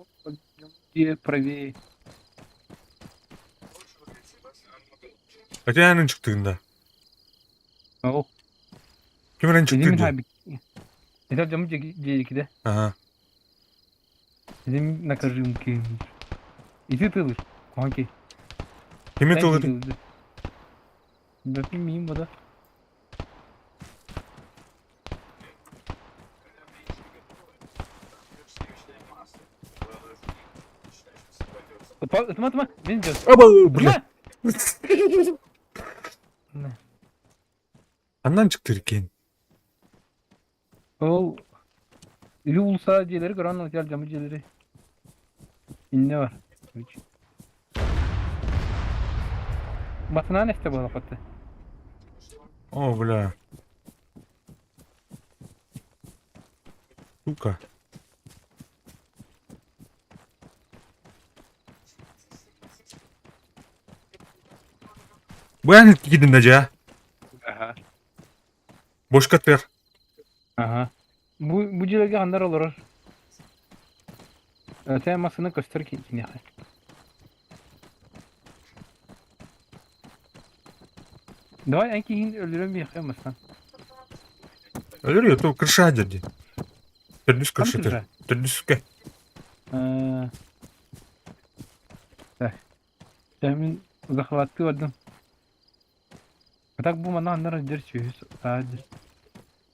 дьиэ правее. Эти эн ынчыктыгында. Ол. Ким эрэ ынчыктыыр Дедим дии. хабик. Это дьом дьиэкиде. Аха. Дедим накажим ким. Ити тылыр. Окей. Кими тылыр? Бөпүн миин бода. Ытыма, ытыма, мен жаз. Абау, бля. Ханнан чыктыр екен? Ол Или улуса дьиэлэри көрөн ылдьар дьамы дьиэлэри. Иннэ бар. Басынан эстэ буолахпыт. О, бля. Сука. Бу эн кидин да дьэ. Аха. Бошка тыар. Аха. Бу дьиэлэргэ ханнар олорор? Сэ массыына көстөр киниэхэ. Давай эн киһин өлөрөн биэххэ массыына. Өлөр то крыша деді. Төрдүс Хам крыша крыша? Төрдүскэ. Так. Мин захваттыы бардым. А так бу манна аннар дьэр сүөһү саа дьэр.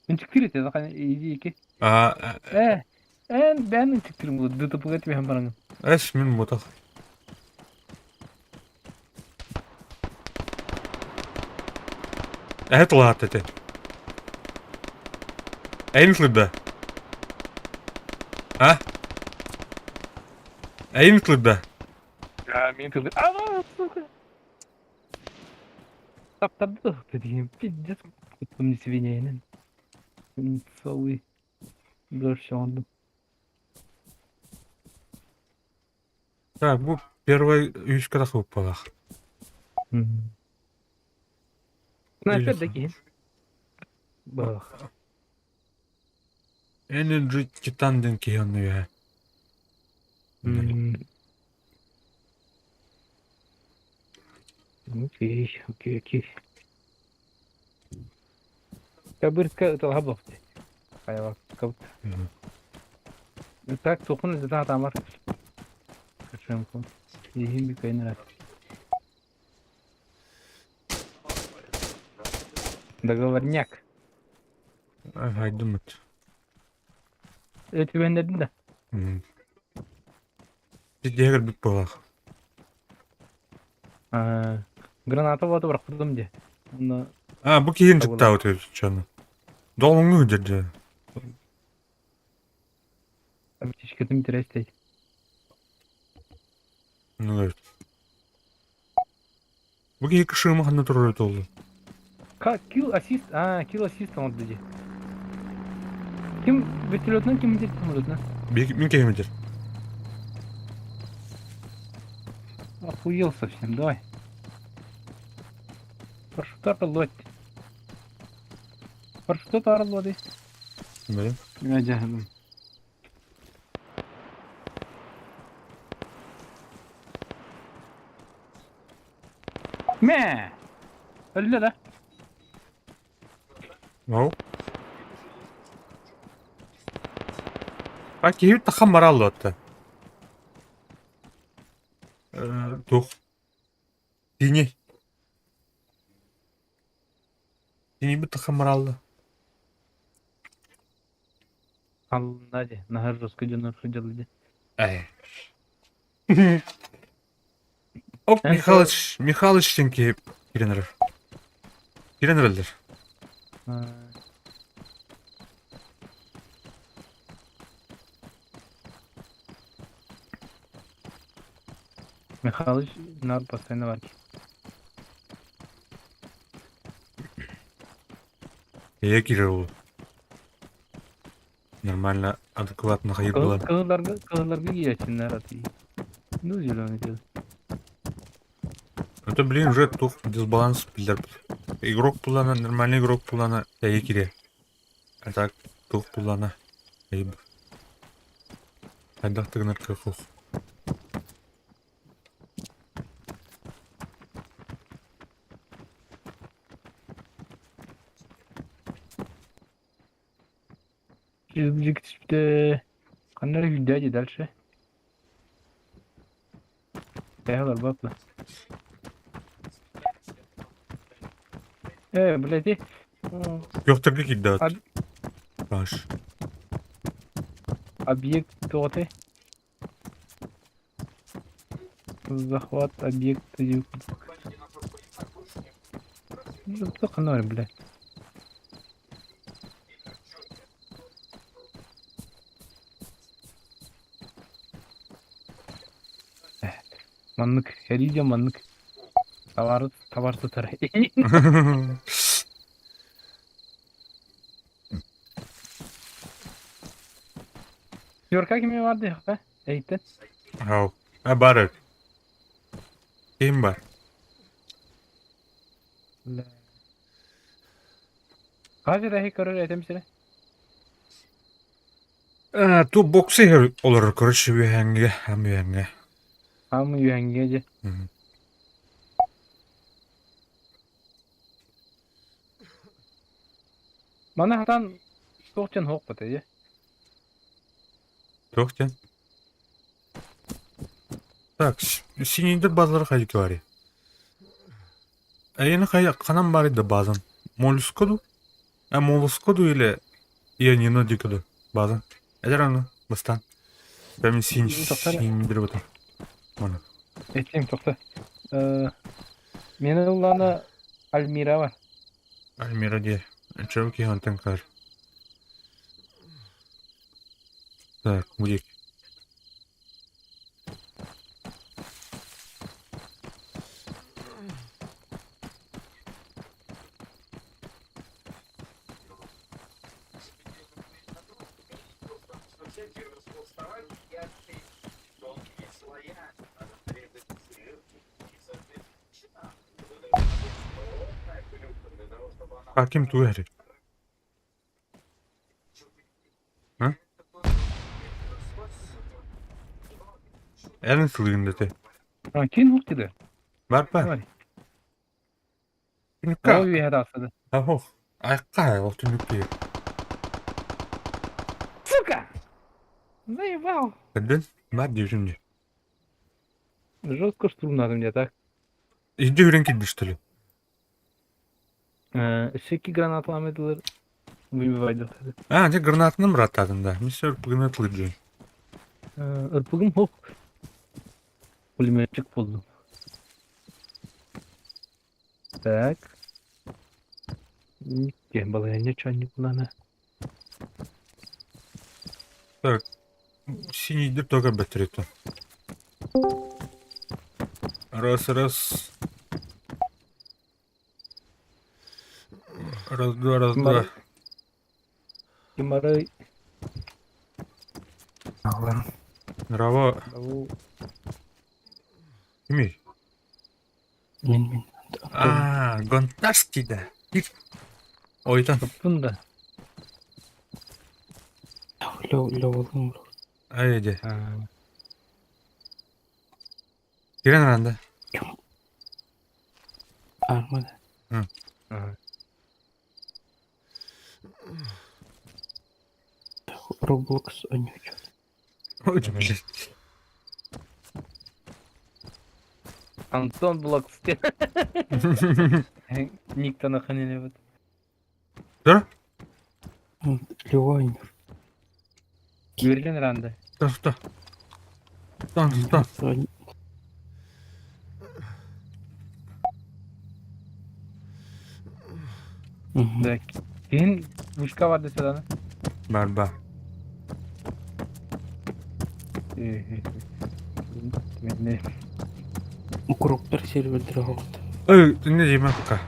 Ынчыктыыр этэ да иди ики. А, Э, эн бэйэн ынчыктыырым буолуо ДТП-га түбэһэн бараҥын. Эс мин ботах. Эһэ тулаат этэ. Эйин сылырда. А? Эйин сылырда. А, мин тылы. А, сука. Таптарды деген пиздец куттум свиньяйнын. Целый дождь ондum. Так, бу первый үскэ тахсыбыппалаах. Снайпер да киһин. Бах. Energy Titan диэн киһи онно үһэ. Окей, окей, окей. Кабырка ыталаха буолуохтay. Хайа кабыт. Так, тухун зата тамар. Качемко. Иһин бүкәйнер. Договорняк. Хайдымыт. Түбэннэрдин да. Биздиһэ көрбүт буолаах. Граната буолта бырахпытым дии. Онно А, бу киһин чыктаабыт үһү чаны. Долоҥҥу дьэ. Аптечкатын бүтэрэ Ну, бу киһи кышыыма ханна турар этэ Килл ассист, а, килл ассист оҥордо дии. Ким вертолетунан ким бүтэр самолетунан? Мин киһим этэр. Охуел совсем, давай. Парашюта арыллуот. Парашюта арыллуо Били. Дьэ, Мэ! Өллө да? No. А киһи тахан бараллы Тух. Тини. Тини бит тахан бараллы. Алла ди, нахар жестко дьоннор сылдьаллар ди. Эй. Оп, Михалыч, Михалыч диэн киһи киирэн эрэр. Киирэн эрэллэр. Михалыч нар постоянно бар. Эйэ киирэр ол. Нормально, адекватно хайыр булан. Кыһылларга кыһылларга киирээччиннэр атыы. Ну, зеленый дело. Это, блин, уже тух дисбаланс биллэр. Игрок булана, нормальный игрок булана, эйэ киирэр. А так, тух булана, эйб. Хайдах тыгынар кыах Ханна эрэ күүрдээ дии дальше. Тэһэ олорбот дуо? Э, блядь, Күөхтэргэ киирдэ Об- Паш. объект туоты. Захват объекта диэн курдук. Туох ханна барый, блядь. Маннык сэрии диэн маннык табаар табаар сытар. Юрка кими бар диэххэ эйиттэн. Ау. А бар Ким бар? Хас эрэһи көрөр этим сире. Э, ту боксы олорор, короче, үөһээҥҥэ, ам үөһээҥҥэ. Ам үөһээҥҥэ дьэ. Маны хатан туох диэн суох бата дьэ. Туох диэн? Так, синийдер базалар хайдыки барый? Эйини хайа ханан барый да базан? Моллюска ду? А моллюска ду или Ионино дико ду базан? Эдер аны бастан. Прям син синдер бутун. Оны. Этим тохта. Мен ыллана Альмира бар. Альмира дии. Чөм киһи онтон көр. Так, будет. А ким тугу эһэрий? А? Эн сылыгын дэтэ. А, кин хук диде. Бар бар. Түнүккэ. Ол үөһэ тахсады. Ахох. Айыкка ол түнүк Сука! Заебал. Көрдүн? Бар диэбитим дии. Жестко штурмнадым дьэ так. Иһирдьэ үрэн киирдэ что ли? Өссө икки гранаталаам этилэр. Выбивайдахтар. А, дьэ гранатынан быраттаатым да. Мин сөр гранат ылыйдым. Ырпыгым хоп. Пулеметчик буоллум. Так. Никке балаһыанньа чоонньукулана. Так, синийдир только бэттериттэн. Раз, раз. Раз, два, раз, два. Кимарый. Браво. Кимий? Мин мин. А, Гонтарский да. Ойтан. Топтун да. Ловолум. Ай, дьэ. Кирен аранда. Армада. Roblox онньуучу. Ой, блядь. Антон Блокс. Никто наханили. Да? Лева онньуур. Үөрлэн ранда. Что, что? Что, что? Да. Киһин вышка бар десе даҕаны. Бар, бар. Укроптар сервердere хоҕут. Ой, не диэмэ пока.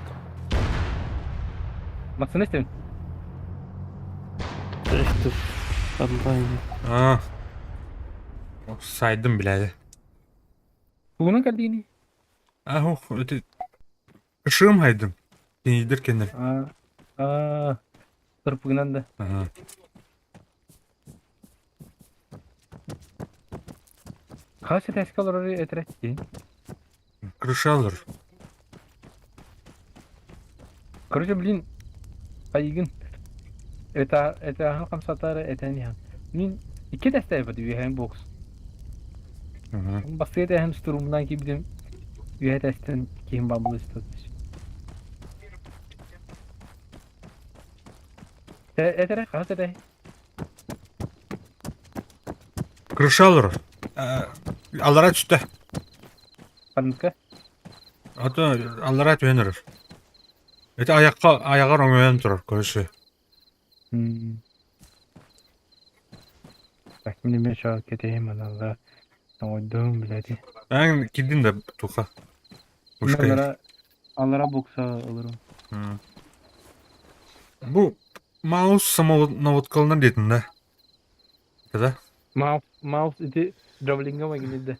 Массыына истэбин. Тут онлайн. А. Сайдым билээди. Тугунан кэллигиний? А, ох, ити ышым хайдым. Тиийдер кэннэр. Аа, аа, сырпыгынан да. Ага. Хас этээскэ олорор этэрэ дии. Крышалар. Короче, блин, айыгын это это хамсатары этэн иһэн. Мин икки тэстээбит үөһээн бокс. Ага. Бастыга тэһэн штурмунан киирбитим үөһэ тэстэн киһим баабыл Этэрэ хас этэ? Крышалар. Аллара түстэ. Ханныка? Ата аллара түһэн эрэр. Ити айахха айаҕар оҥойон турар, короче. Так, мин эмиэ чоо кэтэһим аналла оҥойдум билэти. Эн кирдин да туха. Мин аллара аллара бокса ылырым. Бу маус самонаводкаланар диэтин да? Да? Маус, маус ити дравлинга магнитде.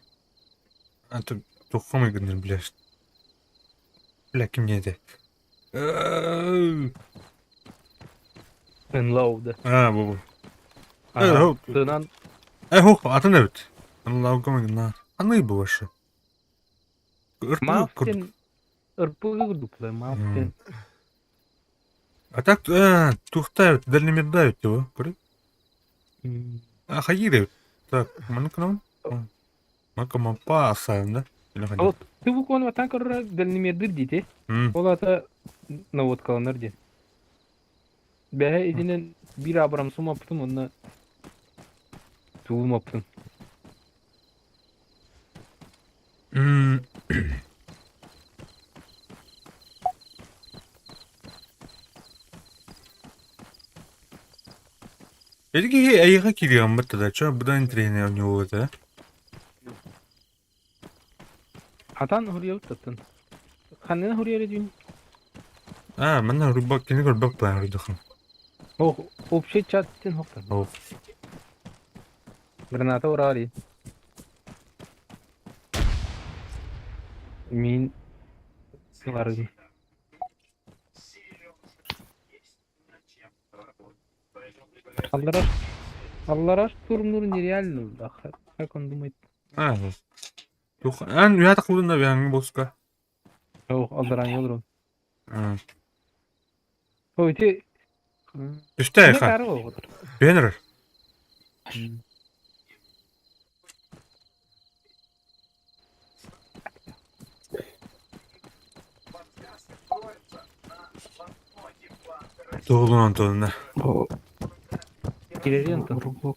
А то тухха майгыннар билэр. Бля, ким диэтэ? Unload. А, бу бу. Ага. Тынан Э, хох, атын эбит. Unload майгыннар. Аны бу вообще. Маус диэн ырпыгы курдук маус диэн. А так, тухта эбит, дальномерда эбит его, көрүй. А, хайыр эбит. Так, маны кынам? Макамапа асайым да? Или хайдах? Вот ты буквально ватан көрөр дальномердыр диите. Ол ата наводкаланар диэн. Бэһэ итинэн биир абрамсым аппытым уонна тугум аппытым. Эти киһи эйиэхэ киириэҕим да, чё быдан интэриэһинэй оонньуу этэ. Хатан хуруйабыт таттан. Ханна хуруйар этибин? А, манна рубак кини көрбөк план руйдахын. Ох, общий чат тин хоктан. Ол. Граната урали. Мин сыларым. Аллараш Аллараш турнур нереально, да, как он думает? А, тух, ан уята кылдын да бяңы боска. Ох, алдаран yolurun. А. О, ити Түстэ не ха. кары ол. Бенер. Туолун Антоновна. Бу Кирери Антон. Roblox.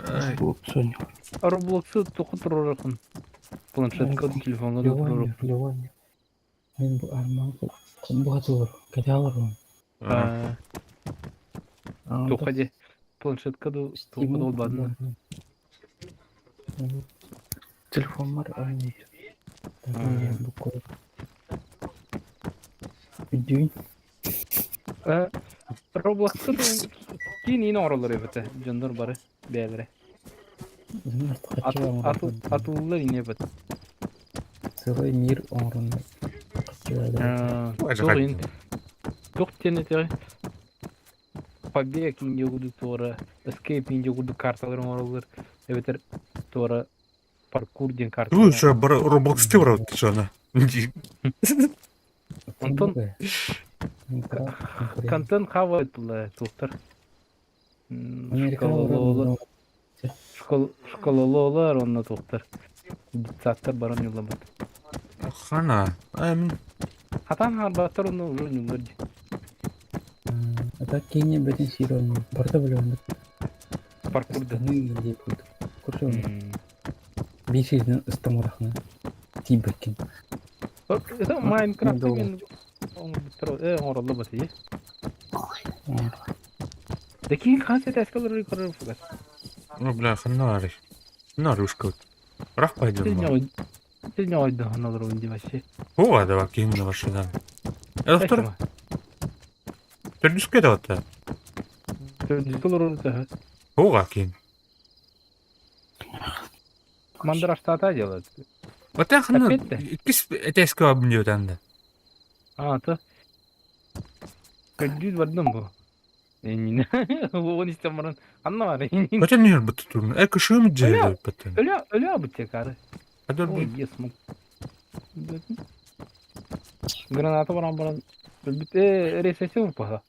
Ай, Roblox оонньуу. Роблоксы тоқы тұрырақын. Планшетка телефонга да тұрырақ. Ливания, Ливания. Мин бу арман бухатылар, кэтэ олорон. а, Тоққа де. Планшетка да тоқы да олбадын. Телефонмар оонньуур. Бу курдук. Үдүүн. Роблоксы кейін ин оңролор эбите. Дьоннор бары бээлere. Атылылар ине бит. Целый мир оҥорон Ой, Туох ин туох диэн этиҕи Побег инде курдук туора Escape инде курдук карталар оҥороллор эбэтэр туора паркур диэн Ну, карталар еще Roblox ты вроде что она. Онтон контент хавает була туохтар школалоолар школалоолар онно туохтар детсадтар баран ньуллабыт Хана. Эм, хатаан хаалбаттар онно уже ньуллар дии А так кини бэтин сиир оонньуур. Барыта билэбин. паркурда Биир сиринэн ыстамырахына тиийбэккин. Это Майнкрафт мен оҥороллор бат Да киин хас этээскэ олорор көрөр фугас. ну, бля, хана На рушка. Рах пойдем. Ты не ойдоһон олоробун дии вообще. О, давай кинь на машина. Это второй. Төрдүскэ да вот. Төрдүскэ олорор төһө? Оға кин. Мандраштата делает. Оттон ханна Опять-то? иккис этээскэ бабын диэтэн да. А, то. Көрдүүр бардым бу. Эйнин. Уон истэн баран ханна бар эйнин. Хотя не бут турун. Э кышым Өлө же баттан. өлө өлө бутекары. Хадыр Ой, бу. ес мут. Граната баран баран өлбүт э ресеси урпаха.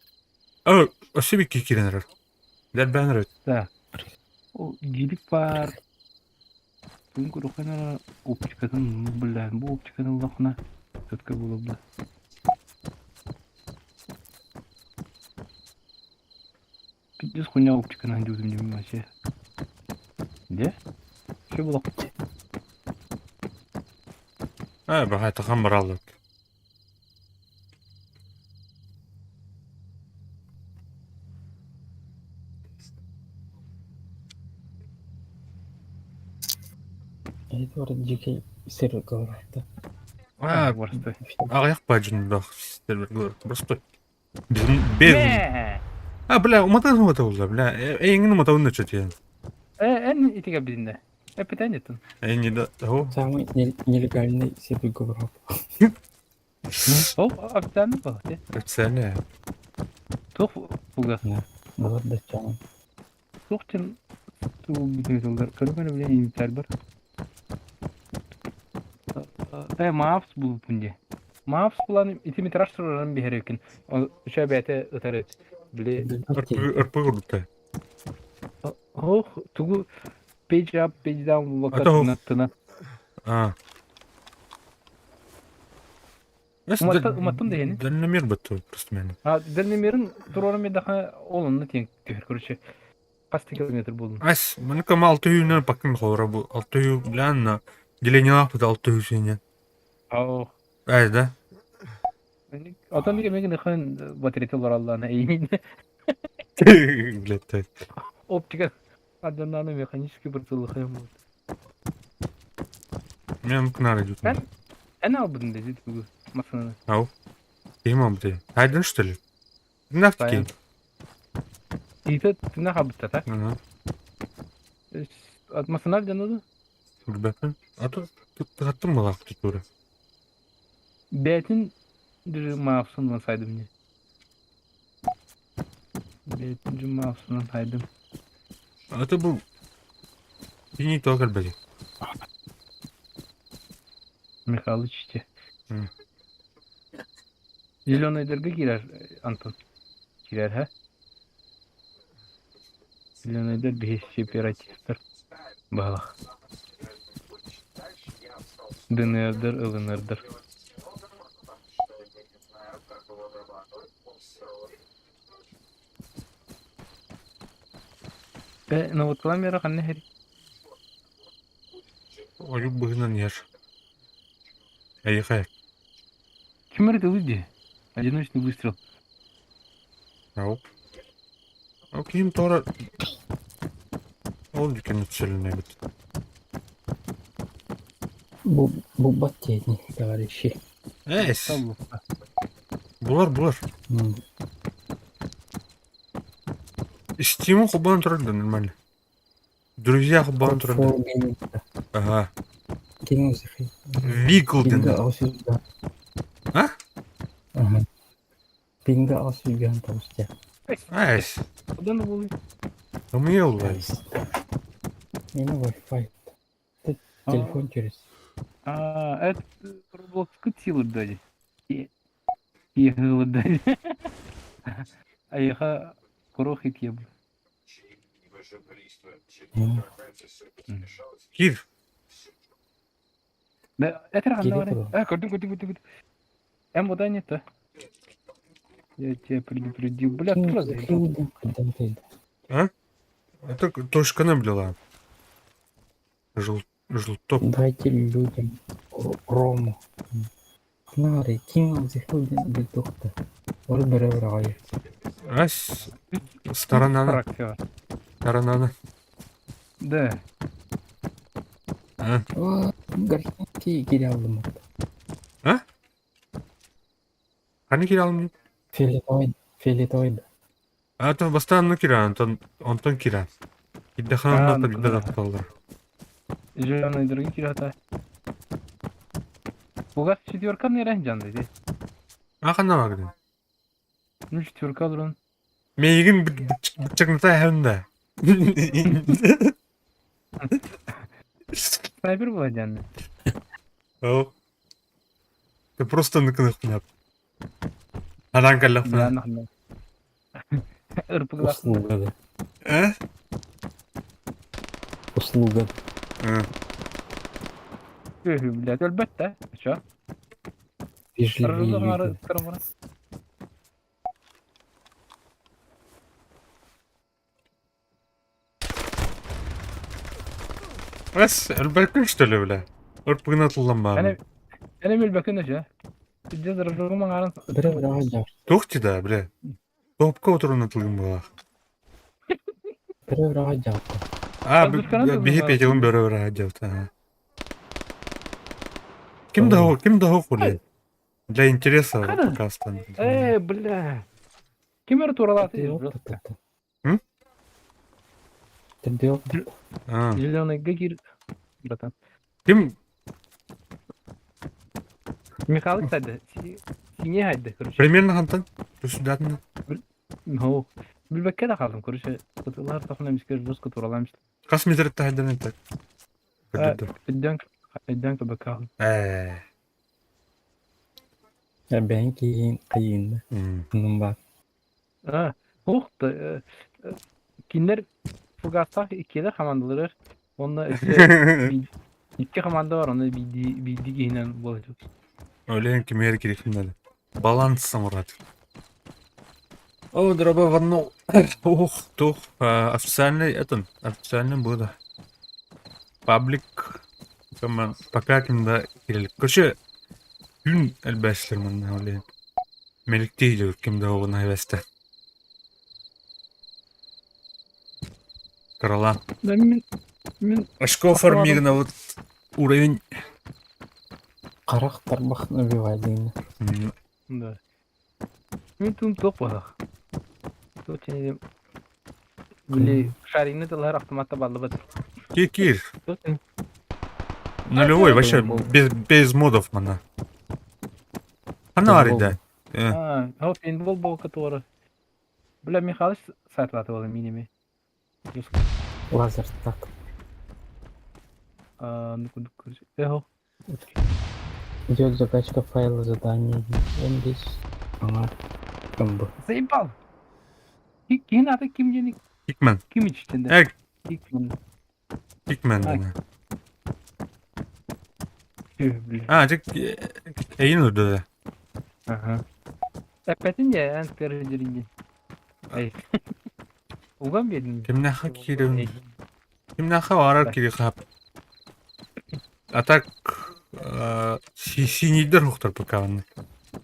Ö, өссө бикки киренер. Дәрбәнер. Да. Ол гилик бар. Бүгүн көрөххүнэ оптикатын бля бу оптиканы ыллаххына сөпкө буолуо Пиздец хуйня оптиканы диибитим дии вообще. Дьэ? Все было. Э, баһай тахан бараллар. Это вроде дикий сыр говорят, да? А, Просто. аҕыйах баадьын Просто без. А, бля, уматан умата улла, бля. Эйиҥин уматабын да чөтүөн. Э, эн итигэ билиннэ. Эпитен еттин. Эйиҥи да того. Самый нелегальный сервер говорят. Ол официально было, те. Официально. Туох пуга. Было да чаң. Туох тен туу бүтүн Көрү бля инвентарь бар. Э, маапс булупун де. Маапс булан ити метраж тураран биһэрекин. Үчө бэйэтэ ытары. Били РП курдукта. Ох, тугу page up, page down А то- булбакка тына. А. Уматтым да ени. Дальномер баттı просто мен. А, дальномерин тураран медаха олонна тең түһэр, короче. Хаста километр болдун. Ас, маны кама 600 пакын хора бу. 600 бля на деление лапы 600 сене. Ау. Ай, да? Отон биге меген хан батарея аллана эйин. Блядь, так. Оптика аддананы механический бір тылы болду. Мен кнар идут. Эн? Эн албыдын деди тугу масынаны. Ау. Ким алды? Айдын что ли? Нафтики. Ите тына хабытта та. Ага. Масынар жаныды. Ребята. А то тут хаттым была культура. Бәтин маапсынан сайдым не. Бәтин маапсынан сайдым. А это был не то как бы. Михалыч те. М. Зеленый кирер Антон. Кирер, ха? Зеленый бес сепаратистер. Балах. ДНРдер, ЛНРдер. Э, ну вот ламера ханна хери. Ой, быгынан ер. Эй, хай. Ким это выйди? Одиночный выстрел. Ау. Ау, ким тора. Ол дүкен целенне бит. Бубатени, товарищи. Эс. Булар, булар. Стиму хубан турда нормально. Друзья хубан турда. Ага. Виклден. А? Ага. Пинга алсүйгөн табысты. Айс. Кудан булый? Умел. Мени Wi-Fi. Телефон через. А, это Roblox кытилы дали. Ехала дали. А яха крохит еб. Кир. Да, это Кири рано. туру. А, көрдүм, көрдүм, көрдүм, көрдүм. Эм, вода нет, а? Я тебя предупредил. Бля, тура заебал. Это точка на блила. Жел... Желток. Дайте людям рому. Нары, ким зихилден билдухта. Ор бере бере Ас. Сторонана. Фракция. Сторонана. Да. А? Гартинки кире алдым. А? Қani кире алдым? Фиолетовый, фиолетовый. А то бастаан киран, онтон онтон киран. Кирдэххэ А, онно ну биирдэ да. тапталлар. Зеленый другие кирата. Бугас четверка нерен жанды ди. А ханна багдын? Ну четверка дурун. Мейигин быччакната хэмдэ. Снайпер була жанды. О. Ты просто ныкыныкпын. Адан каллахпын. Бля, Ырпыглах. Услуга да. Э? Услуга. Э. Үһү, блядь, өлбөт да. Чё? Вежливые Ырылы ары люди. кырмыр. Эс, өлбөккүн что ли, бля? Ырпыгына тыллан Әне баарын. әне өлбөкүн өчө. Жез ырылы арын. Бре бре жар. Тухти да, бля. Топка отыруна тылгын була. Бре бре жар. А, Воздушканы тылгын биһи баар. петелин бөрө бөрө дьабыта. Ким да ким да хули? Для интереса Када? пока останется. Э, бля. Ким өр туралаты? М? Ты А, Зеленый гагир. Братан. Ким Михалыч сайды. Сине хайды, короче. примерно хантан? Түсүдәтин. Ну, билбекке да калдым, короче. Кытылар тохна мискер жестко тураламыш. Кас метр тахайдан так. Өддөн өддөн көбөк Э. Бән кийин кыйын. М. бар. А, ух ты. Киндер фугастах иккилер командалар. Онна өссө икки команда бар, оны биди биди кийинен болот. Өлен кимер керек надо. Баланс самурат. О, дроба в одну. Ух, тух. Официальный этот, официальный буду. Паблик. Кама пока кимда кирилик. Короче, күн әлбәшлер манна оле. Меликтей кимде оғын айбәсті. Крала. Да мен мен Очко фармирна вот уровень. Карак тарбах набивай дейм. Да. Мен тум тоқ болақ. Точно Били шарины тылар автоматта балды бат. Кир, Точно. Нулевой вообще без модов мана. Ана бар да. А, о, пейнтбол бол который. Бля, Михалыч сайтлаты болды минеме. Лазер так. А, ну куда короче. Эхо. Идет закачка файла задания. Он здесь. Ага. КМБ. Заебал. Кин аты ким жени Хикмен. ким ичтенде? Э, Хикман. Хикмен. А. да. Бля. А, тек эйин үрді да. Ага. Әпәтин я, ән тережеринде. Ай. Уган бердин. Кимнәхә кирем. Кимнәхә барар кире хап. А так синидер хуктар пока он.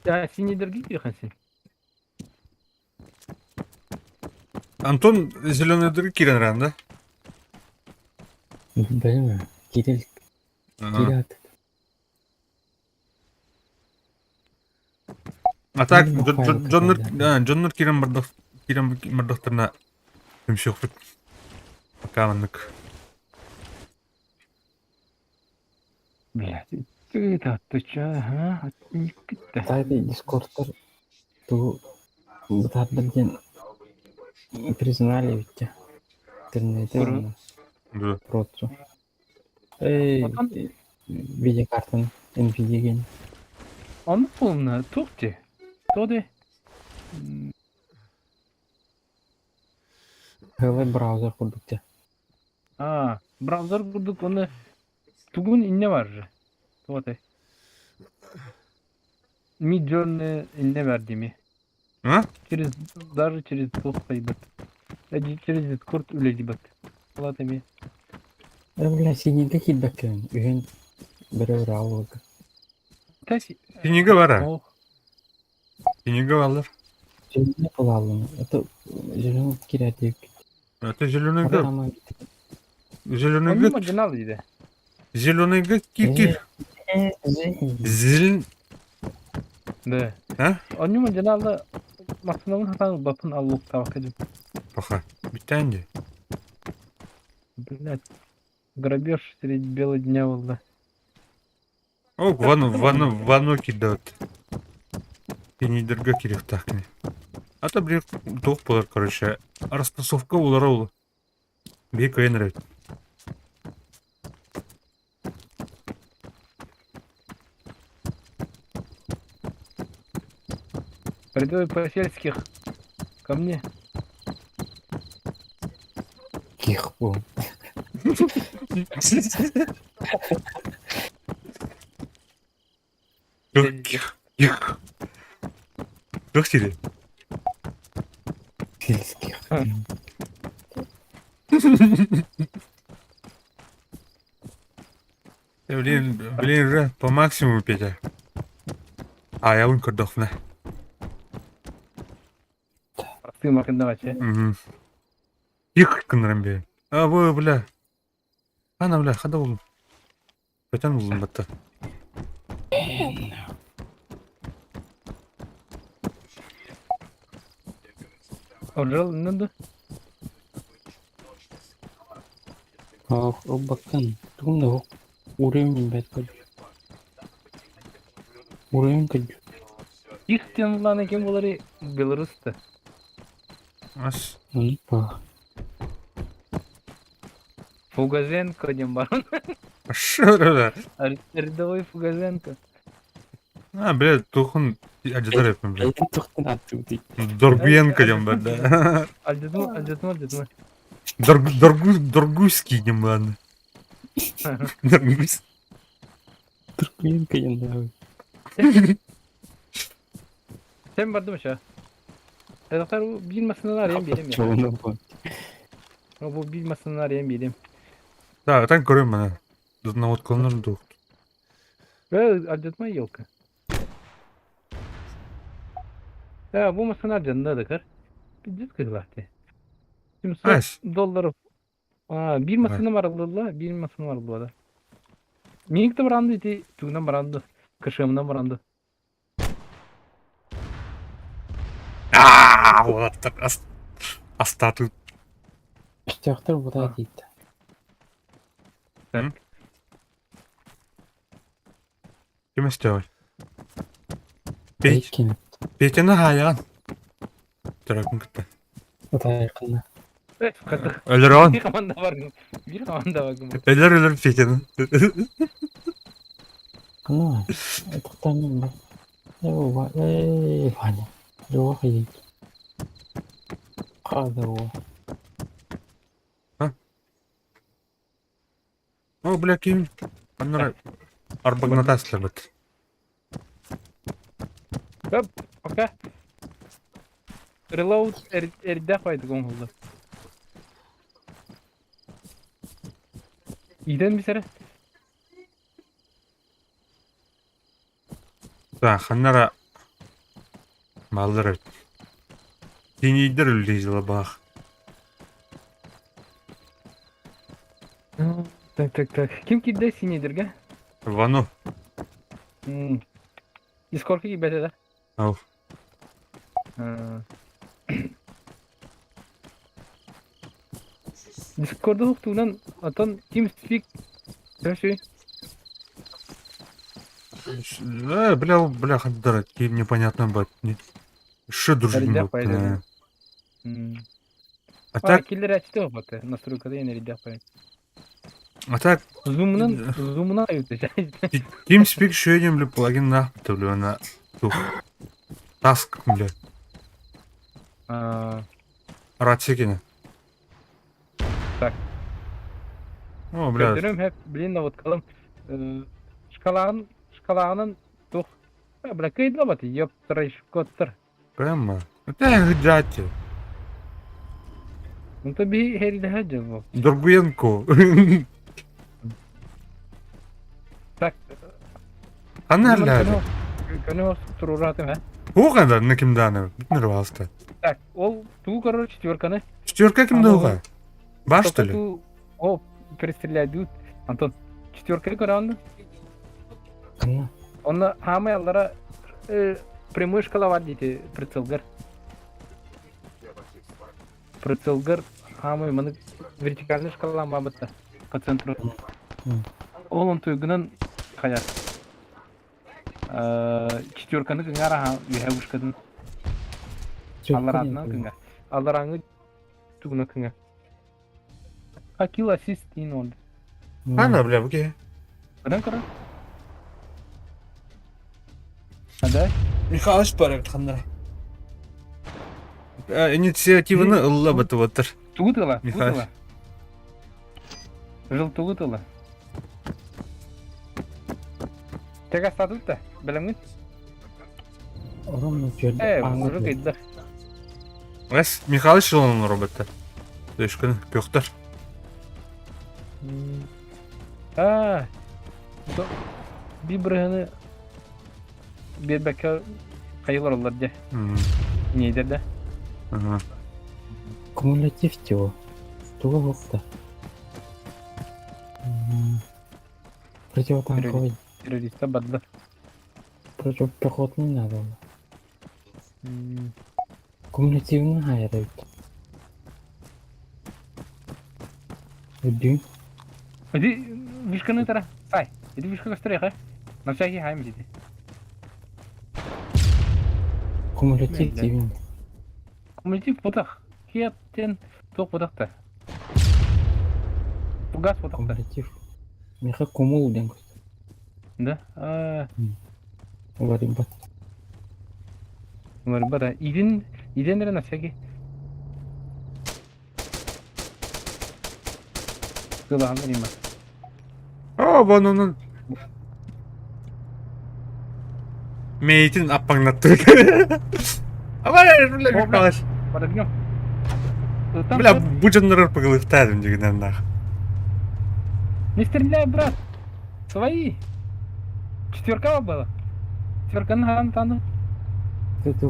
Я синидерге кирхансың. Антон зеленый дыр кирен ран, да? Билме. Кирилл. Кирилл. А так Билме, файл Джоннер какой-то. Джоннер кирен мырдах кирен мырдахтарна кимши хук. Пока маннык. Бля, ты это ты чё, ага, никто. Тайды дискордтар ту бытардыр признали ведь. Интернете Куру. Да. Процу. Эй, Отан- видеокартаны NVIDIA ген. Оны полны тухти. Тоди. ХВ браузер курдукте. А, браузер курдук оны тугун инне бар же. Тоти. Midjourney инне бар деми. А? Через даже через тух хайбат. Через Discord үледибат. Алат эми. Э, бля, синеге килбәккән. Үйен бер алып. Тәс. Синеге бар. Ох, Синеге балар. Зеленый була Это зеленый кирәдик. Это зеленый гы. Программа Зеленый Оны гы. маржинал диде. Зеленый гы кир. Зелен Да. А? Оны маржиналда Массыынабын сатаан ылбаппын аллуктаабакка дьон. Пока. Бүттээн дии. Блядь, грабеж средь бела дня буолла. О, ванну, ванну, ванну кидают. Пенидерга кириэхтээх кини. А то, блин, туох буолар, короче, распасовка буолара ол. Биир кыайан эрэбит. Рядовой посельских ко мне. Ких бу. Ких, ких. Туох сири? Сельских. Блин, блин, уже по максимуму, Петя. А, я көрдөхпүнэ. Простые макындавачы. Мгм. Их гыннаран бэйэм. А, бу, бля. Ана, бля, хада буллум. Көтөн буллум батта. Оржал надо. Ох, ылбаккын. Тугун да ох. Уровень бэт кэлбит. Уровень кэлбит. Их тенланы кем болары Беларуста. Ас. Опа. Фугазенко диэн баран. Шо Рядовой Фугазенко. А, бля, тухун адьытар эппин, бля. Эйин тухтан аттыбытый. Доргуенко диэн бар, да. Алдьатма, алдьатма, алдьатма. Доргу, Доргуйский диэн бааны. Доргуйский. Туркуенко диэн даҕаны. Sen бардым ша. Эдактар бу биир массыынаны арыйан биэрим я. Чолоно бу. Бу биир массыынаны арыйан биэрим. Да, так көрөм мана. Наводкаланар дух. Э, алдьатма елка. Да, бу массыына алдьанна да көр. Пиздец кыһылаахты. 700 Ась. долларов. А, биир массыына барыллыла, биир массыына барыллыа да. Миник да баранды ити, тугунан баранды, КШМнан баранды. Аа, уолаттар астаатыы. Өстөөхтөр бутаа тиийдэ. Так. Ким өстөөҕүй? Петь, Эйкин. Петяны хаайаҕын. Төрөкүн кытта. Утаайкына. Э, хатых. Өлөрөҕүн. Биир команда бар. Биир команда бар. Өлөр өлөр Петяны. Кына. Тоқтамын ба. Э, Ваня. Жоқ, ей. Қада о. О, бля, ким? Аннара арбагната сылабыт. Пока. Reload эрдэх байдык оҥоһуллар. Иитэн бисэрэ. Да, ханнара маллар эбит. Тиҥийдэр үллиһила баах. Так, так, так. Ким киирдэ синейдергэ? Вану. Дискордка киирбэтэ да? Ау. Дискорду уһуктуунан оттон TeamSpeak көрсүй. Э, бля, бля, хандара, ким непонятно бат. Что дружим Эрдэх пайда. А так, киллер ачты баты. Настройкада яна эрдэх пайда. а так, Зумунан, зумунан аюты. TeamSpeak шөйдем, бля, плагин на, бля, на, тух. Таск, бля, рация кини. Так. О, бля, Көрдөрөм хеп, блин, наводкалым. Шкалаҕын, шкалаҕынан тух. Бля, кыйдла баты, ёптыр, коттыр. прямо. Это гдати. Ну то би херилэһэ дьыл Доргуенко. Так. Ханна ляли. Көнө туруратым, ә? Уга на кимданы. Бүтнер баста. Так, ол туу короче четверканы. Четверка кимде уга? Баш что ли? О, перестреляют. Антон, четверка көрөндү. Кына. Онно хаамай аллара прямой шкала бар дейти прицелгар. Прицелгар хаамай маны вертикальный шкалаан баабытта по центру. Ол онтуйгунан хайа четверканы кыҥар аха үөһэ вышкатын аллараатынан кыҥар. Алларааҥы тугуна кыҥар. А килл ассист in он. Ана, бля, бу киһи. Кыран кыран. А да? Михалыч бар ханнара. Инициативаны ылла батыбаттар. Тугу тыла? Тугу тыла? Жыл тугу тыла? Тега статут да? Билэмгин? Ором чөл. Э, уже кыйда. Эс, Михалыч жолун роботта. Төшкүн көктөр. Аа, би бырыһыны биэрбэккэ хайылар оллар дьэ. Нейдер да? Кумулятив чего? Туга буолта? Противотанковый. Террористар бардылар. Противопехотный надо было. Кумулятивный хайа эбит. Өйдүүн. Иди вишканы тара. Сай. Иди вишка көстөрүөхэ. На всякий хайм диди. Кумулятив диибин. Кумулятив потах. Киэптен туох потах та. Газ потах та. Кумулятив. Миэхэ кумул диэн көстөр. Да? Аа. Уларыйбат. Уларыйбат. Идин, иден эрэ на всякий. Сылаһан римат. Оо, бонунун Мейтин аппаҥнаттык. Абай, бля, Михалыч. Подогнем. Бля, бу дьоннорор пыгылыктаадым дьигинэн Не стреляй, брат. Свои. Четверка была. Четверка на тану. Ты ты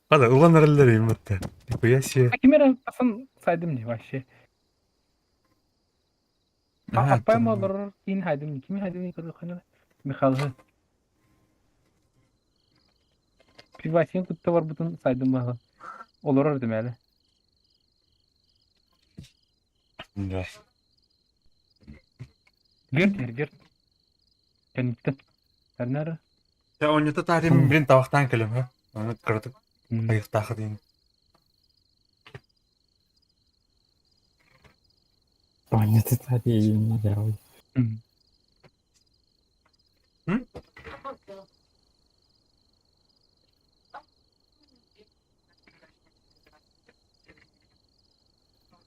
Хада улан эрэллэр имматта. Нихуя себе. А кимер асан сайдым не вообще. Аппайм олорор кин хайдым кими хайдым көрү Михалы. Пивасин кытта барбытын сайдым баһа. Олорор демәле. Да. Верт, верт. Кэнниттэн. Эрнары. Дьэ оонньото таарыйан блин табахтаан кэлим ха. Аны кыратык айыктаах диин. Оонньото таарыйан дьаабый.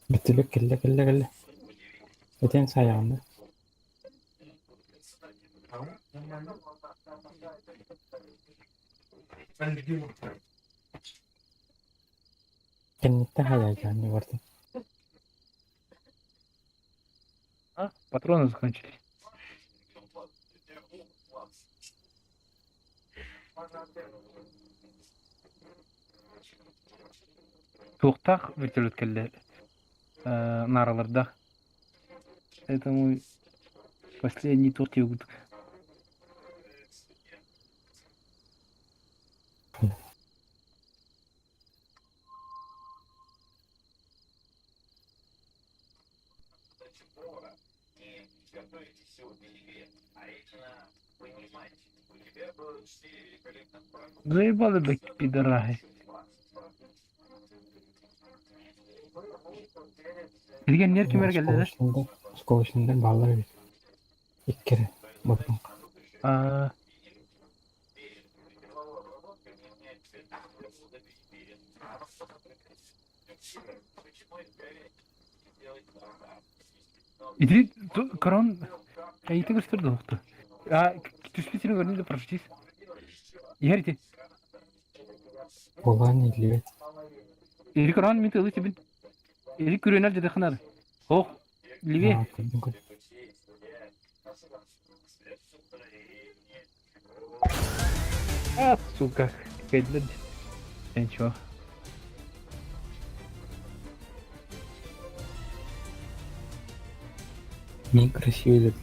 Бөтүлүк кэллэ кэллэ кэллэ. Этиэн саайаҕын да? Кэнниттэн хайаайдаан бардым. А, патроны закончились. Туохтаах вертолет кэллэ нааралардаах. Это мой последний торт йогурт. Заебали, блядь, пидораги. Билгеннер кимер келлилэр? Осколочнайдар бааллар эбит. Икки эрэ бардым. Аа. Ити корон эйти көстөр дуохту. А түспүт сирин көрдүм да прочтись. Иһэр ити. Буолаан иһиллибэт. Или корон мин тылы тибин. Или күрүөнэр дьадыхынар. Ох, левее. Аа, көрдүм көрдүм. А, сука, кэллэ. Ничего. Некрасивый деп.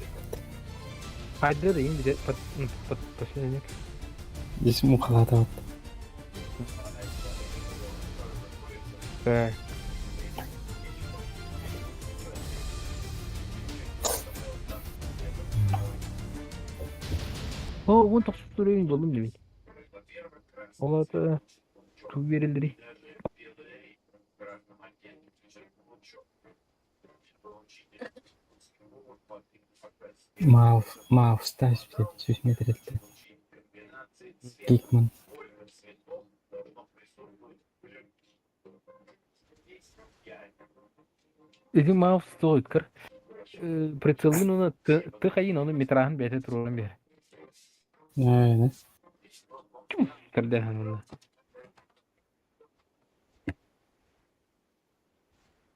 Хайдыр им под, под, последний. Здесь мухалатабыт. Так. О, уон тохсус уровень буллум дебит. Ол ата туу берилдери. Маав, Маав ставь сүүс метрэлтэ. Кикман. Ити Маав стоит кыр. Прицелын оны ты хайын оны метраһын бэйэтэ туруоран биэр. Ээ, Көрдөһөн онно.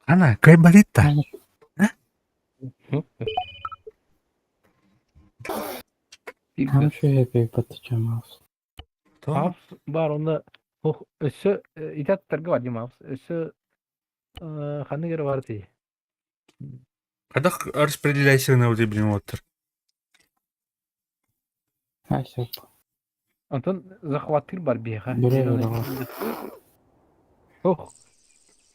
Ана, кайбалита. Там шөһөпүй баттыча Маав. Маус бар онно ох өссө ити аттарга бар дии Маус. Өссө ханнык эрэ бар дии. Хайдах распределяйся на блин оттор. А, сөп. Онтон захваттыыр бар биһиэхэ. Бөрө бөрөҕө. Ох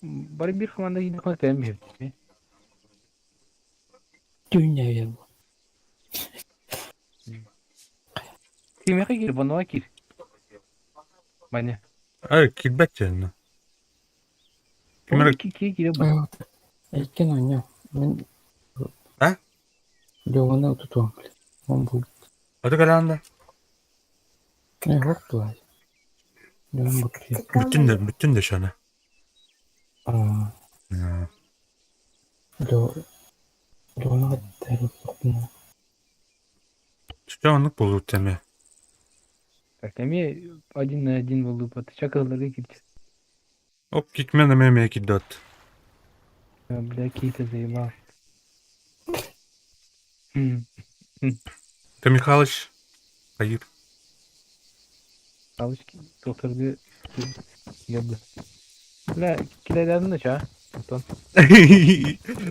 бары биир команда киирдэххэ тэйэн биһиэбит. Түүннээйэ бу. Кимиэхэ киир, Боноҕо киир. Маня. Ай, кирбэт дьэннэ. Ким эрэ Ки киирэ бар. Иккин оонньоо. Мин А? Леоны тутуом. Он бу. Аты кэлээн да? Э, вот былай. Леон бу. Бүттүн да, бүттүн да шана. Аа, Лео Леоны кытта Чүчэ оннук буолуут эмэ. Так, эмиэ один на один буоллуппат. Ча кыһылларга киирдэ. Оп, кикмен эмэ эмэ кирдат. Бля, какие-то заебал. Ты Михалыч? Хайыр. Михалыч докторга ебли. Бля, килэлэрин да ча. Антон.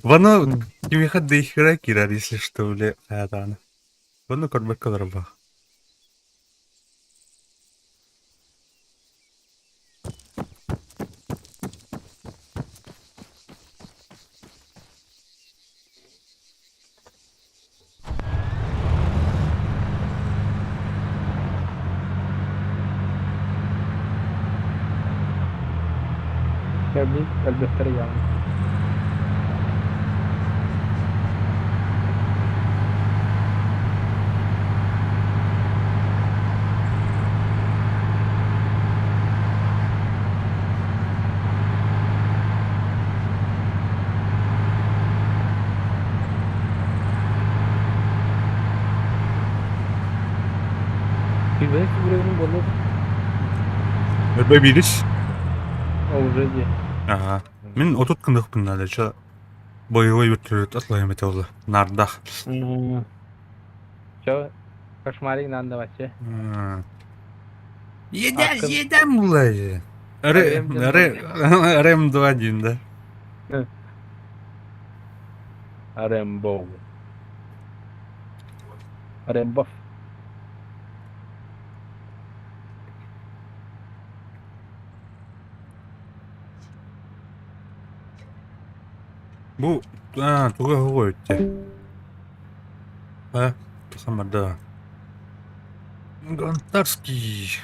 Вано кимиэхэ да ихера киирэр, если что, бля, хайатааны. Вано көрбөккө олорбох. Кэлбит элбэхтэр ыйаҕын. Билбэт уровень буолуох. Өрбө биирис. Ол уже дии. Ага. Мин отут гыныахпын наада, ча боевой вертолет атлайым этэ буолла. Нардах. Чё, кошмарик надо вообще. Едем, едем булай. Рэм 2-1, да? Рэмбо. Рэмбов. Бу туга хоҕой А, Хамада. Гонтарский.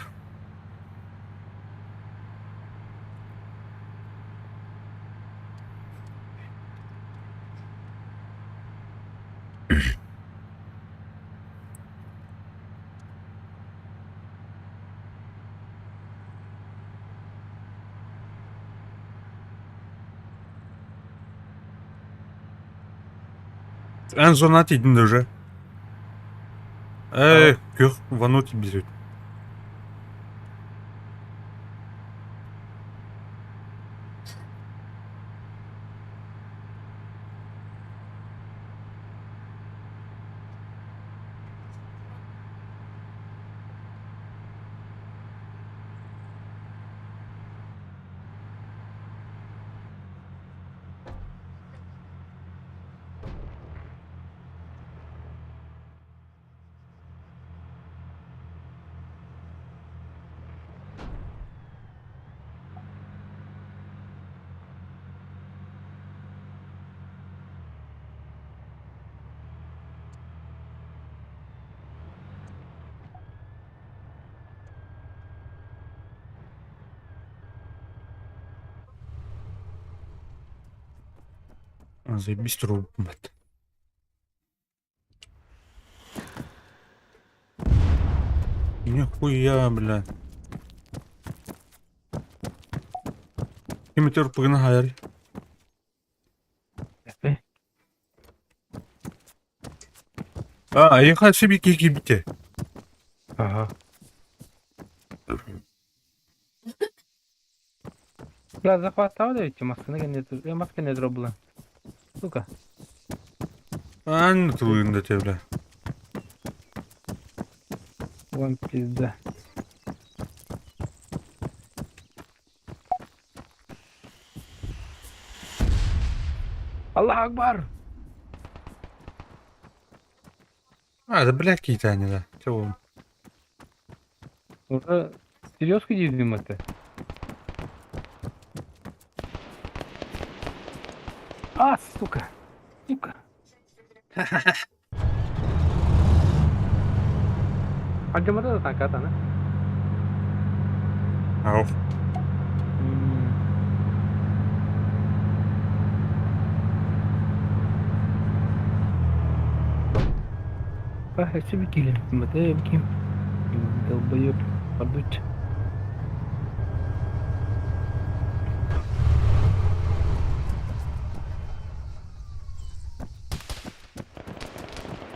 Эн зона тиийдин уже. Ээ, күөх вану тиийбит. Заебись турбат. Нихуя, бля. Ким ити хайар? А, эйиэхэ себе киһи киирбитэ. Ага. Бля, захваттаҕа да иччи масканы кэннэ маска кэннэ дробла. Сука. Аан тылыын да те, бля. Вон пизда. Аллах Акбар! А, да бля, какие-то они, да. Чего? Уже серьезно дизим это? А, сука! Сука! Алдьаммата да танкатана. Ауф. А, себе килим. Ким. Долбоеб. Подуть.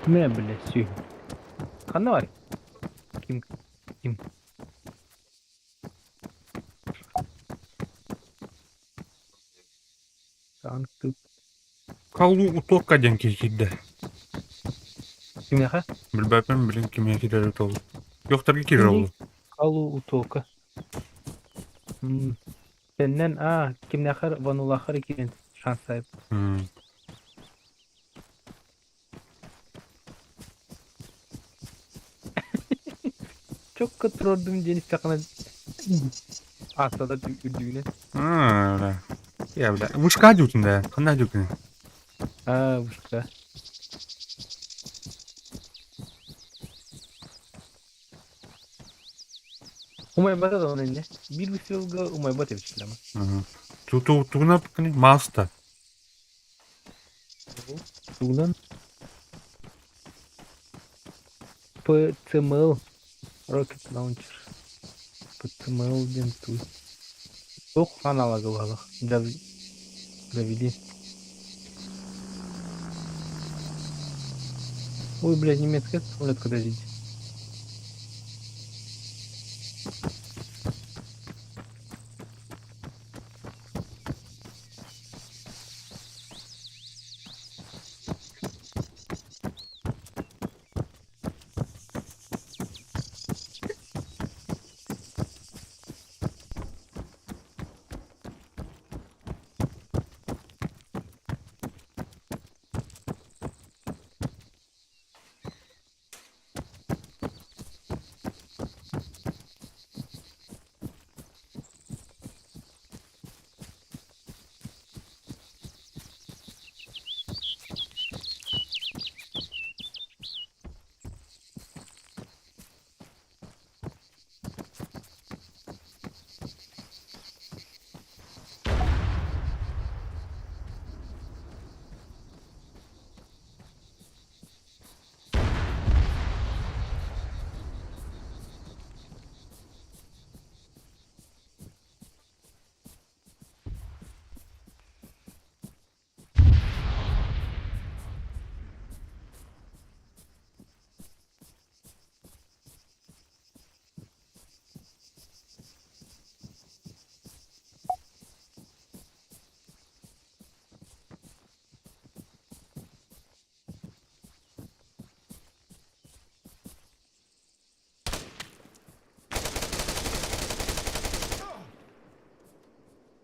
Не, бля, сүй. Ханна бар? Ким? Ким? Танк тут. Калу утокка диэн киһи киирдэ. Кимнэхэ? Билбэппин, билин кимиэ киирэр ол. Йохтарга киирэр ол. Калу утока. Сеннен, а, кимнэхэр ванулахар киирэн шанс сайып. Çok katırordum диэн истэххинэ аастада үрдүгүнэн. А, бля. Я, бля. Вышка дютин да. Ханна дютин. А, вышка. Умайбата да онно иннэ. Биир выстрелга умайбат эбит ама. Ту ту тугуна кини маста. Тугунан PCML Rocket Launcher. PCML диэн туй. Туох аналога баалах. Довели. Ой, блядь, немецкая самолет подождите.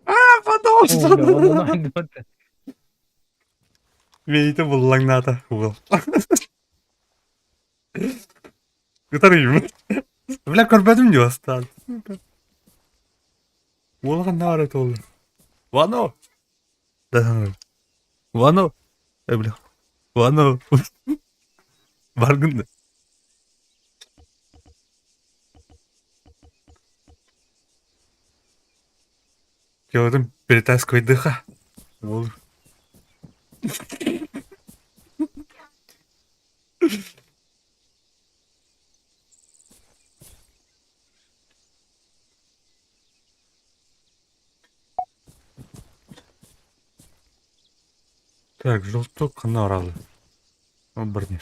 А, пожалуйста. О, Мейті буллаҥнаата уол. Ытарыйбыт. Бля, көрбөтүм дии бастаан. Уол ханна баар этэ ол? Вано! Да. Вано! Э, бля. Вано! Баргын да. Делотун перетаскивай дыха. Уол. Так, желток ханна оралы? Ол барнир.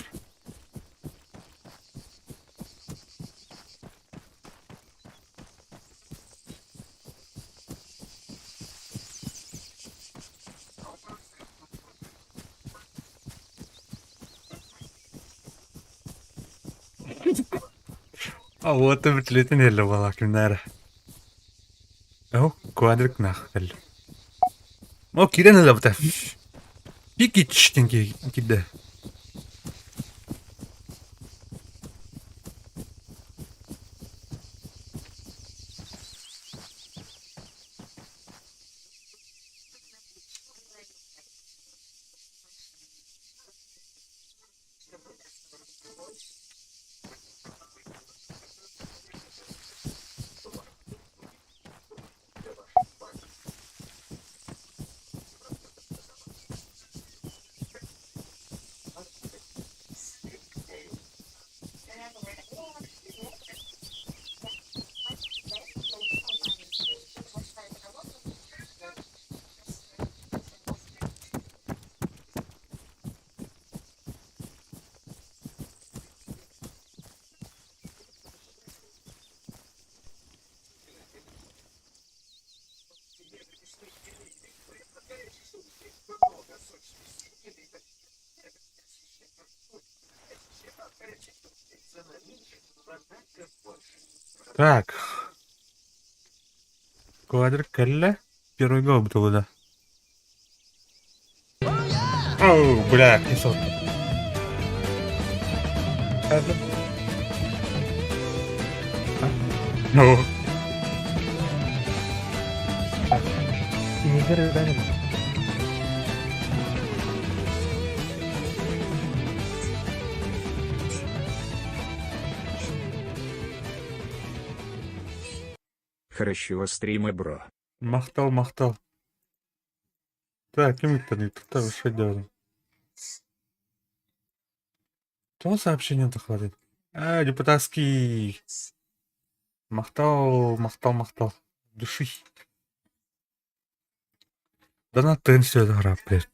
А вот вертолетин эле буолла кимнээр. Оо, квадрик нах кэллэ. О, киирэн ылабыта. Пикич диэн киирдэ. Так. Квадрик кэллэ. Первый гол бутылыда. Оу, бля, кисел. Ну. Кинилэр өлөн Хорошего стрима, бро. Махтал, махтал. Так, ким ыттан ыттар что делаем? Что сообщение-то хватит? А, депутатский. Махтал, махтал, махтал. Души. Донат все это блядь.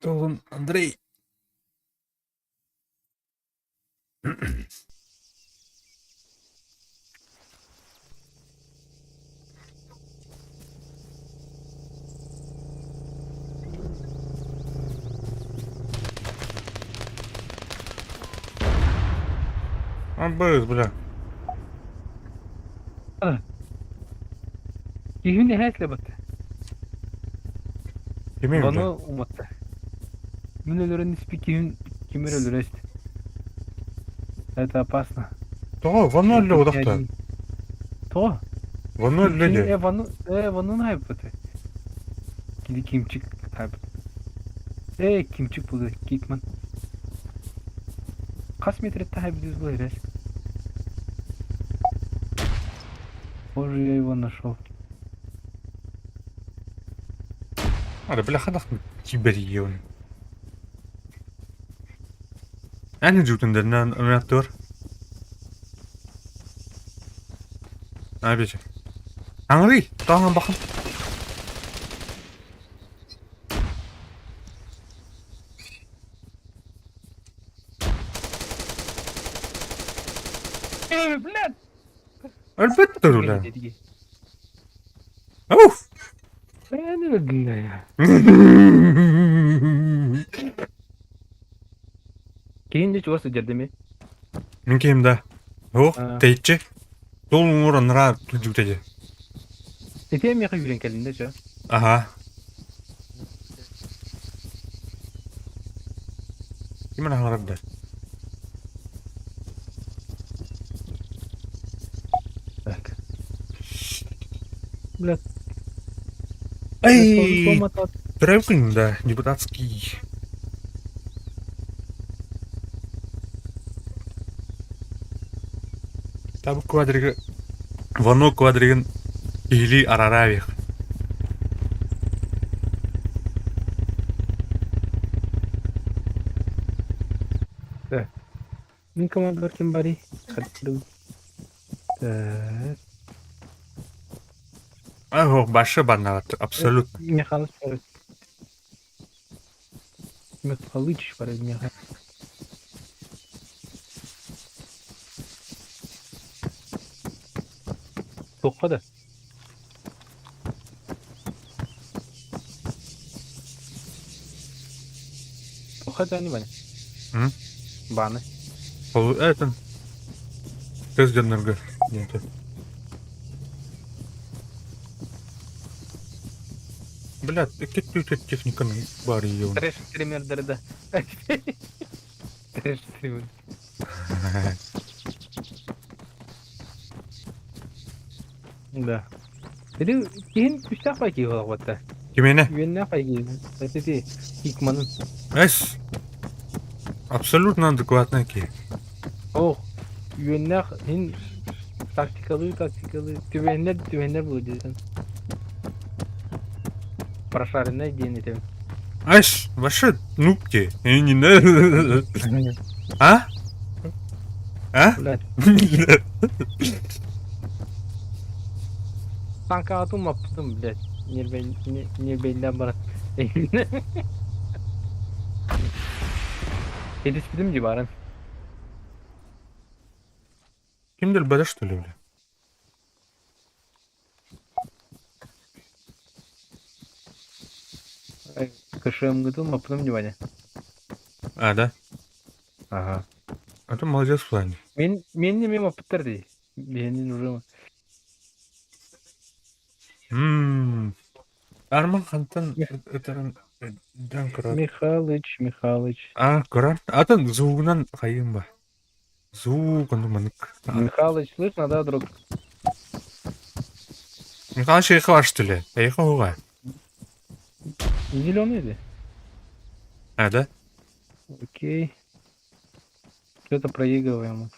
Должен Андрей. Абыз, бля. Киһин эһээслэ батта. Кимий бля? Ону уматта. Мин өлөрөн испит киһим кимир өлөрө исти. Это опасно. Тоҕо, ванну өллө удахта. То. Ванну өллө Кини дии. э ванну э ваннун хайбыты. Кини кимчик хайбыт. Э кимчик булды кикман. Хас метрette хайбыт был эрес. Боже, я его нашел. Ара, бля, хадах киберийон. Аны жутындернан ымяттыр. Абичи. Аңри, таңан бахан. Э, блядь! Өлбөттөр бля. Уф! Ben öldüm ya. Кейин де чугас сылдьар Мин киһим да. О, А. тэйчи. Дол уҥур анараа түлдьүбүтэ Ити эмиэхэ үүрэн кэллин да чэ. Аха. Ким эрэ хаҥарар да? Так. Блядь. Эй, Травкин, да, депутатский. Табы квадрига. Вано квадригын. Киһилии арараавих. Так. Мин командор ким барый? Хаттым. Так. Ох, башы баннават, абсолютно. Михалыч барый. Михалыч барый, Михалыч. Туохха да? Туохха да Ваня? М? Баны. Ол это Тез дьоннорго диэн Блядь, икки техниканы баар иеун. Трэш стримердары да. Трэш стример. Да. Или киһин күстээх бай киһи буолар Кимиэнэ? Үөннээх бай киһи. Ити Хикманын. Эс. Абсолютно адекватная киһи. Ох, үөннээх иһин тактикалыы тактикалыы түбэһиннэр түбэһиннэр буолуо диэтин. Прошаренный диэн этим. Эс, вообще нубки. Не А? А? Блядь. Танкаҕа маппытым, блядь. Нербэйдэн баран. Yetiştirdim gibi Aren. Kimdir böyle что ли, бля? КШМ-гытын маппытым дии А, да? Ага. А ты молодец в плане. Мен мен неме маппыттар дии. Менин уже Ммм. Арман хантан ытарын дан көрөр. Михалыч, Михалыч. А, көрөр. Атын звугунан хайым ба. Звук ону манык. Михалыч, слышно, да, друг? Михалыч эйхэ бар что ли? Эйхэ уга. Зеленый ли? А, да? Окей. Что-то проигрываем.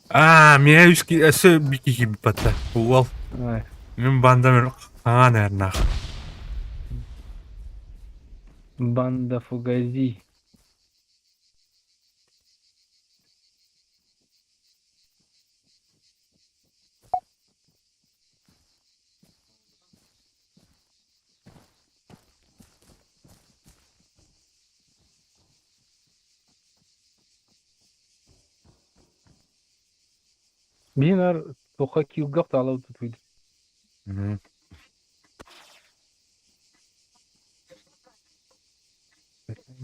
А, меня үски өсө бики бата. Уол. Ай, Мин бандам хаҥан эрнах. Банда Фугази. Бинар тоха килгах талап tutuydu.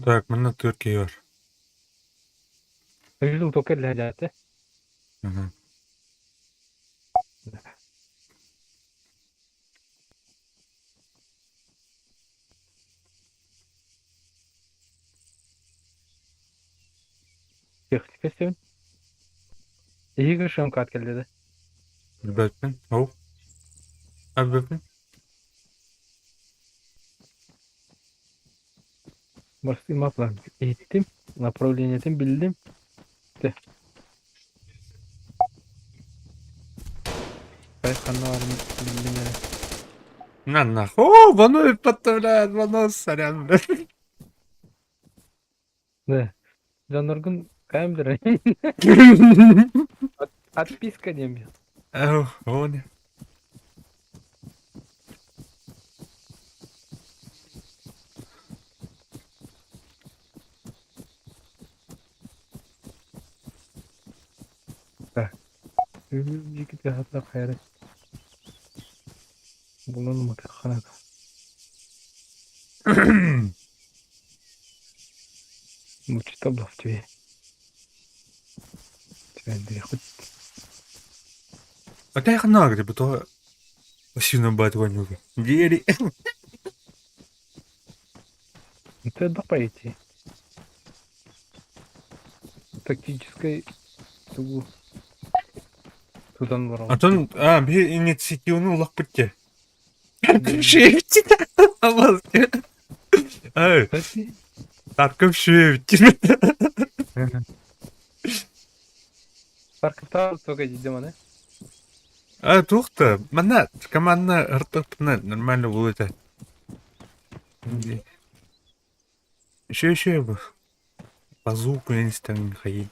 Так, манна Түркия бар. Жыл токер ләжәті. Мгм. Техника сен. Игі шамкат келді. Билбэппин. Оу. А билбэппин. Барсы маплар еттим. Направлениетин билдим. Те. Байқанна барым билдим әлі. На нахуй. О, воно подставляет, воно, сорян, блядь. Да. Жаннургун каймдыр. Отписка неме. Эх, он. Жігіт хатла хайры. Булан матахана. Мучта блав тебе. Тебе хоть А ты хана, где бы то сильно бать вонюга. Двери. Это да пойти. Тактической тугу. Тутан барал. А то, а, би инициативну улах пытте. Шефти. Эй, Тарков шефти. Тарков только дидем, а? А туох да, манна команда ыртыктына нормально буолуо этэ. Еще еще бу. По звуку я не стану Михаил.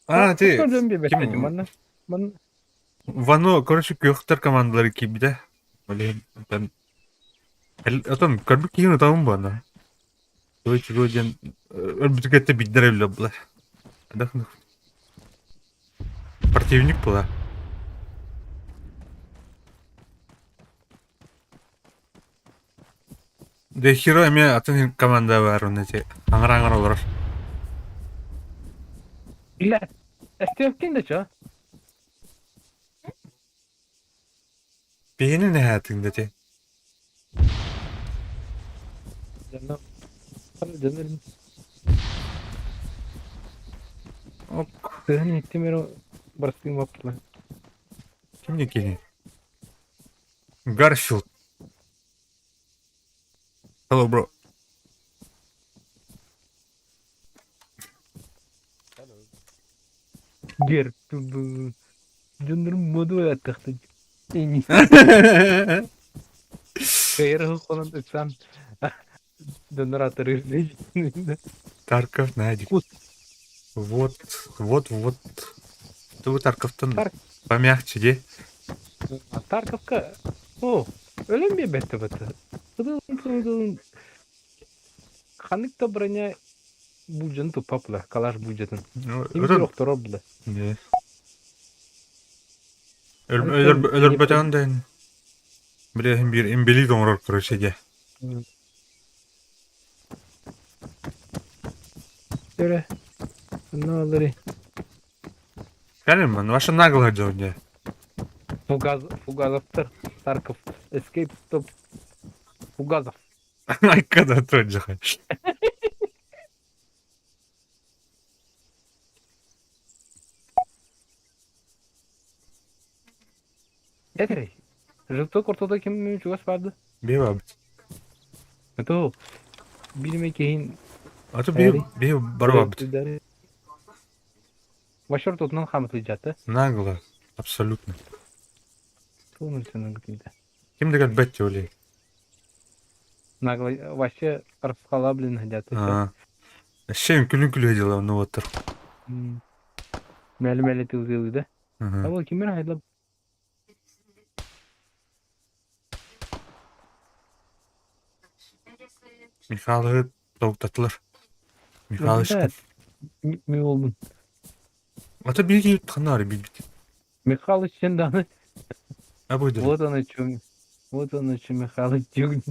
А, ты Ким? Манна манна Вано, короче, күөхтэр командалары киирбитэ. Блин, там Отон көрбүт киһини утабын буолна. Чугу чугу диэн өлбүтүгэр биддер өллө була. Противник була. Де херо эмиэ атын команда баар онно ити аҥар-аҥар олорор. Бля, эстиэпкин да чё? Биһини нэһээтиҥ да ити. Дьоно дьоно Ок, тыһын иттим эрэ бырастыым баптылар. ким кини? Гарфилд. Hello, bro. Гер дьоннорум моду аттахтын. Кайыр хонон ыксаан дьоннор атырыыр Тарков Надик. Кус. Вот, вот, вот. Ты Тарковтан Тарк. помягче, де? Тарковка о өлөн биэрбэттэ бата. Кыдылын ханнык да броня буулдьаны туппапла, калаш буулдьатын. Ну, Им это... биир охторор була. Не. Өлөрбөтөҕүн да били биир имбилиит оҥорор короче дьэ. Өрө. Онно аллары. Кэлин ваша нагло дьон дьэ. Фугаз, Фугазовтар, Тарков, Escape Stop, Фугазов. Айка да тот же. Этэрэй. Желток ортото ким чугас барды? Беба. Это билме киһин А то бе бе барбабыт. Вообще ортотунан хамытыйдьата. Нагло. Абсолютно. Тугун гытыйда. Ким да кэлбэт олей. Нагло вообще расхлаблен хадята. А. Шем күлүн күлү дела ну вот. Мәлі-мәлі тылгылы да. А вот кимер айдлап Михайлы токтатылар. Михайлыч. Ми болдун. А то биги ханары бит. Михалыч сен даны. А будет. Вот он о чем. Вот он о чем Михалыч тюгнет.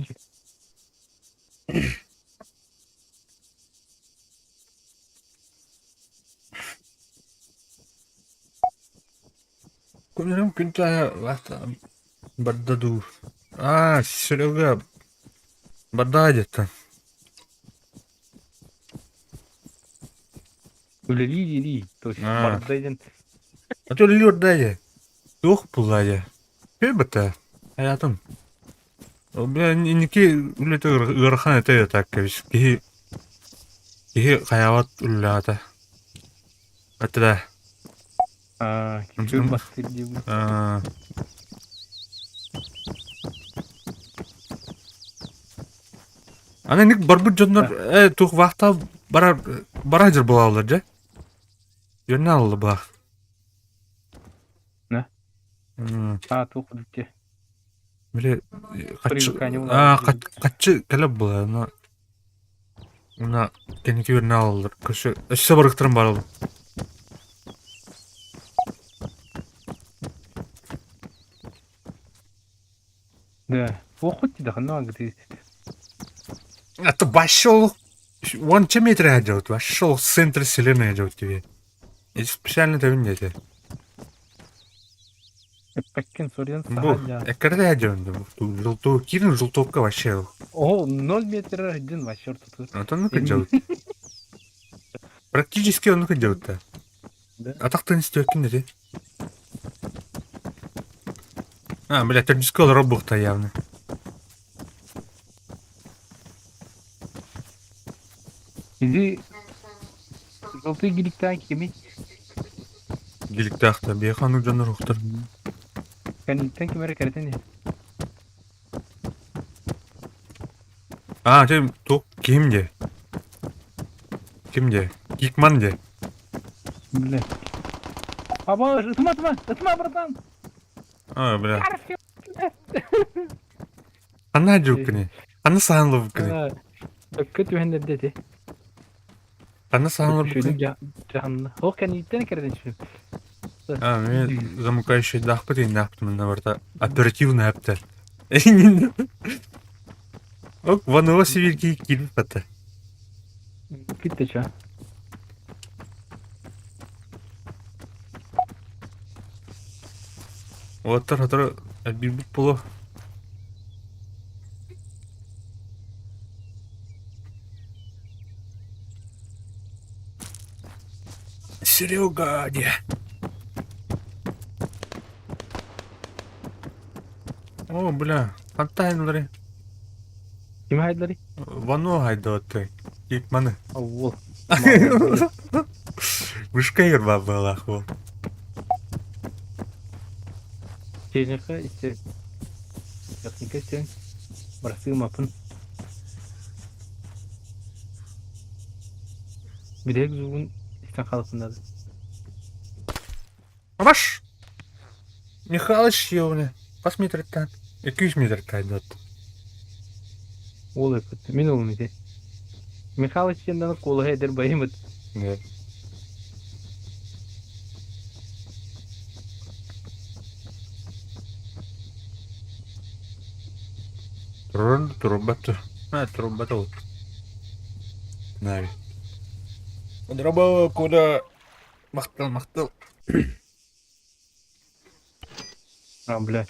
Күнүрүм күнтэ вахта барда дуу. А, Серега барда где-то. Үлэлии То есть А. бардайден. А то лёд дайе. Туох пулайе. Көбөтө. Аятым. Бля, ники үлете ыарахан этэ так кэбис. Киһи киһи хайаабат үллээтэ. Этэ А, ким бастыр деймін. Аны ник барбыт дьоннор э туох вахта барар бара дьер буолаллар дьэ. Дьонно алла баах. На? М, А, туох дикте. Били хаччы Привыкание а буолар. хаччы кэлэп буолар но уна кэнники үөрэнэ алаллар. Көрсө өссө барыктарын барал. Да. Уохут да ханна гыты. А то вошел он чем метр делает? Вошел в центр вселенной делает тебе. И специально это не это. Эппеккен сорьян Бу, саха когда делают? Желтую кину, желтовка вообще. О, 0 метр один вообще тут. А то ну-ка делает. Практически он ну-ка делает-то. Да. А так ты не стоит кинуть, А, блядь, ты дискол робот-то явно. Иди. Желтый геликтан кими. Гиликтээхтэр, биһиэхэ оннук дьоннор уһуктар. Кэнниттэн ким эрэ кэрэтэн иһэр. А, ты туох ким диэ? Ким диэ? Кикман диэ? Бля. Аба, ытыма, ытыма, ытыма, братан! А, бля. Ханна дьуккуни? Ханна саһан лубуккуни? Өккө түһэн эрдэ ити. Ханна саһан лубуккуни? Дьаһанна. Ол кэнниттэн кэрэтэн түһүм. А, мен замыкающийдаахпыт ииннээхпит манна барыта оперативно эптэр. Ок, ваныла сибирки киирбит бата. Китте ча. Уолаттар сотору элбиирбит буолуо. Серега диэ. О, бля, хантан Ким хайдыларый? Вано хайдыатты. Кикманы. Уол. Вышка ерба была хо. Техника истэ. Техника истэн. Барсыы мапын. Билек зугун истэн халыпыннады. Маш! Михалыч ёвне. Хас метртан? 200 метртан дот. Уол эппит. Мин уолум ити. Михалыч диэн куолаһа эдэр байымыт. Нет. Турун турбату. А, турбату. Нави. Дроба куда махтал махтал. А, бля.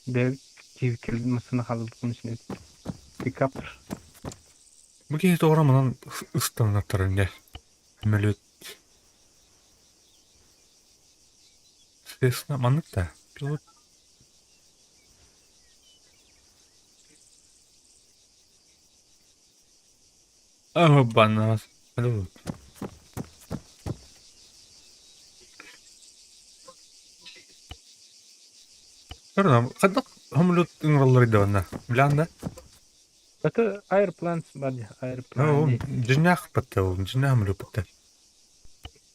Бэл киһи кэлбит массыына хаалбытын иһин пикап. Бу киһи тоҕо манан ыстаннаттаран дьэ. Мөлүөт. Сесна маннык да. Пилот. А, баннаас. Көрүнэ, хайдах самолет ыҥыраллар даҕаны билэҕин да? Это Airplanes бар дии, Ол Airplane. дьиҥнээх баттал, дьиҥнээх самолет баттал.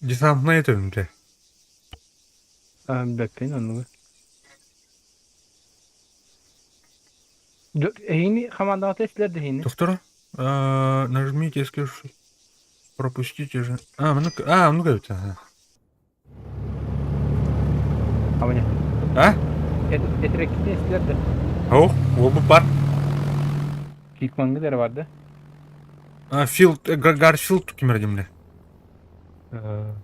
Десантнай этэ А, бэппин оннугу. Эһини хамаандаҕа эстилэр да эһини. Доктора, нажмите, если пропустите же. А, ну-ка, а, ну-ка, ага. Абыня. А? Этиреккитин эстилэр да. О, уолбут бар. Кикманга дэр бар да. А, Филд, Гарфилд кимер димле.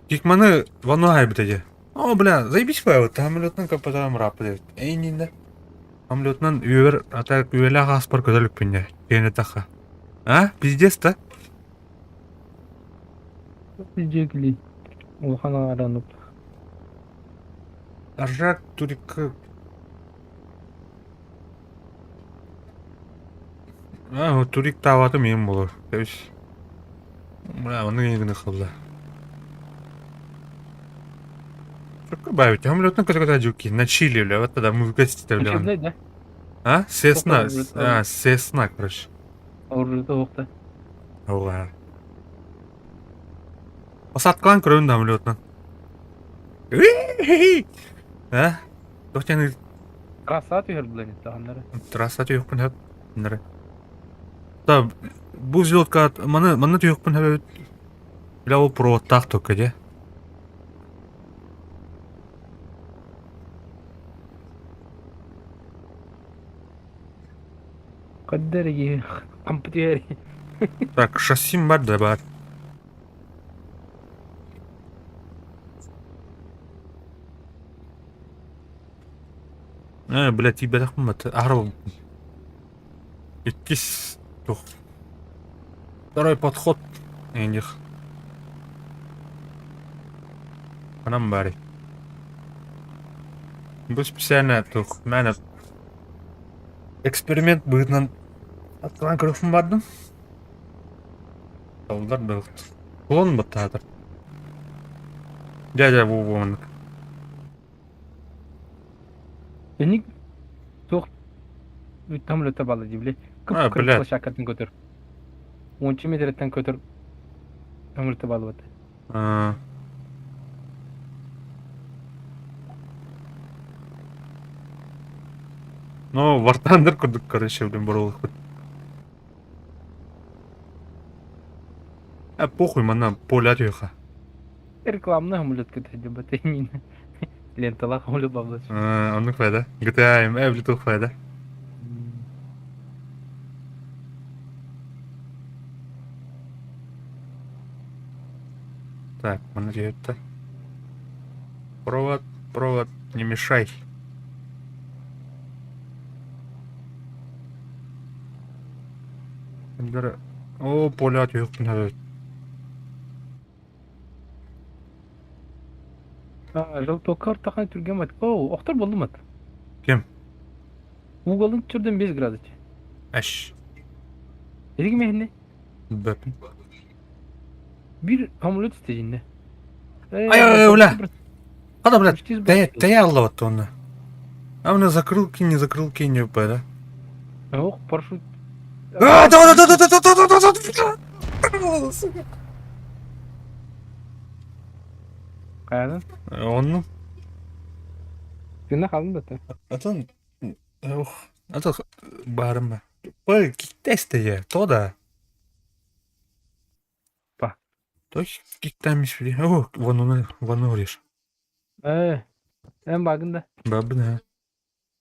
Кикманы ванну айбыт эди. О, бля, заебись по самолетынан капатам рап диэт. Эйнинде. Самолетынан үөбэр ата үөлээх ааспар көтөлүкпүн диэн таха. А, пиздец да? Дьиэкили. Улахан аҕаранып. Аржак турик А, турик таабаты миин болор. Кэбис. Бля, ону гына халла. Только бавить. Самолетный көтө жуки. На Чили, бля, вот тогда музыка ситер, бля. Учебный да? А? Сесна. А, Сесна, короче. Оружие оһохта. Ола. Посадкалаан көрөбүн да самолетынан. А? Туох диэн Трасса түһэр булан иттэҕиннэрэ. трасса түһүөхпүн сөп. Нары. Да, бу взлетка маны манна түһүөхпүн сөп эбит. Бля, ол проводтаах только дьэ. Каддар компьютер. Так, шассим бар да бар. Э, бля, тиийбэтэхпин бат. Аһара Иккис тух. Второй подход. Эних. Ханан баарый? Бу специально тух мээнэ эксперимент быһыытынан аттылаан көрүөхпүн бардым. Таллар да Кулон баттаатар. Дьэ дьэ бу бу маннык. Инник туох самолеттар бааллар дии били. А, Кып-кырык блядь. площадкаттан көтөр. Уонча метреттэн көтөр самолеттар бааллар. А. Ну, War Thunder курдук, короче, блин, боруолукпут. А похуй, манна поля түһүөххэ. Рекламный самолет көтө бата Ленталаах самолет бааллар. Оннук файда. GTA эм эбли тух файда. Так, манна түһүттэ. Провод, провод, не мешай. О, поля түһүөхпүн сөп. Желтокка ортахан түргэн мат. О, охтор болду мат. Ким? Уголун түрден 5 градус. Эш. Эдиги мехне? Бэпин. Bir самолет истежинде. Ай, ай, бля. Хада, блядь, да да я аллабатты онно. А мне закрылки, не закрылки, не да? Ох, парашют. А, да, да, да, да, да, да, да, да, да, сука. Хайадан? Онну. Тына халын да. Атын, ох, атын барым. Пой, киктесте то да. Па. Той киктамиш били. О, вон он, вон орешь. Э, эн багында. Бабына.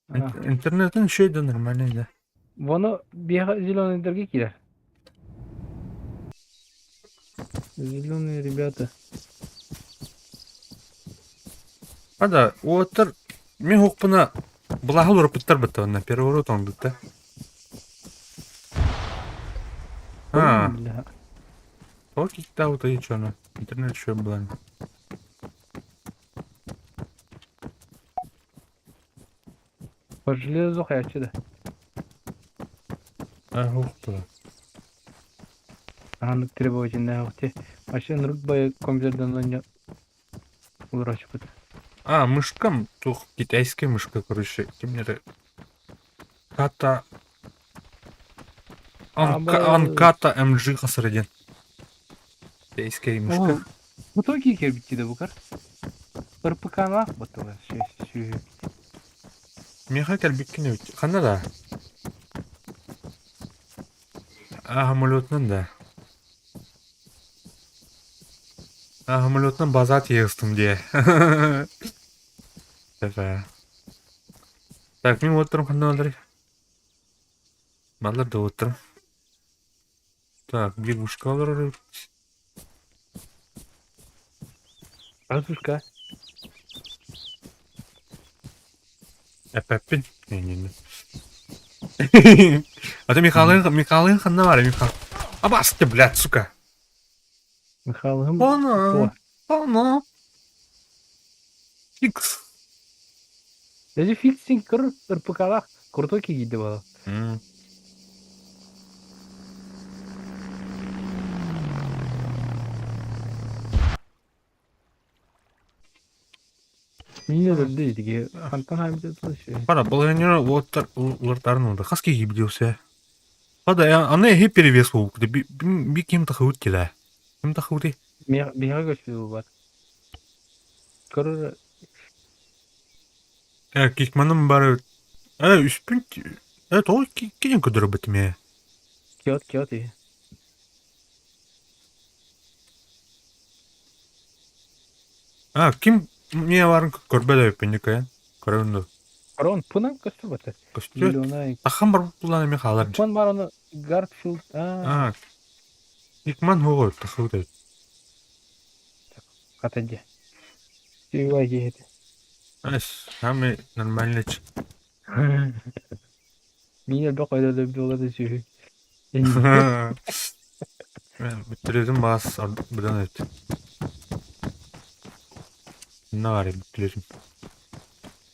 Интернеттен еще да нормально, да. Воно биэхэ зеленыйдарга киирэр. Зеленые ребята. Ада, уоттар, мин хуқпына былаһыл урапыттар быттабына, переворот оңдутта. А, Бля. ол киктау то чоно. Интернет еще была. По железу хаячы да. А, хуқпына. Анык требовательная те. Вообще нрук бай компьютердан оня улрачпыт. А, мышкам, тух, китайская мышка, короче, кемнері. Ката... Анката МГ қасырден. Китайская мышка. Бутоки кирбитти да букар. РПК-налах баттылар. Меха кәлбиккин өт. Қанда да? А, самолетнан да. А, самолетнан база тиестім де. Тәфә. Так, мен отырым қанда алыр. Балар да отырым. Так, bir бушка алыр. Разушка. Әпәппин. Не-не-не. А то Михаил, Михаил ханна бар, Михаил. Абас ты, блядь, сука. Михаил. Оно. Оно. Икс. Даже фиксинг кыр РПК-лах крутой киги бала. Мине өлді диге. Хантан хамды слыши. Пара, баланера уоттар улартарын олды. Хаски гибдиусе. Пада, аны хе перевес болу. Би кем тахыут келе. Кем тахыут? Бега көчпү бар. Кыр Э, кикманым бары. Э, үспүн. Э, то киден көдөрө битме. киот киот и. А, ким мне барын көрбөдө өпүнүкө. Көрөндө. Корон пунан көстүр бата. Көстү. Миллионай. Ахан бар буланы мен халар. Пун бар оны Гартфилд. А, А. Кикман хого тахыут. катаде. Сүйва еді. Ас, хами нормально. Мине бек ойда болады сүйі. Бүтүрөтүн бас бұдан өт. Не бар бүтүрөтүн.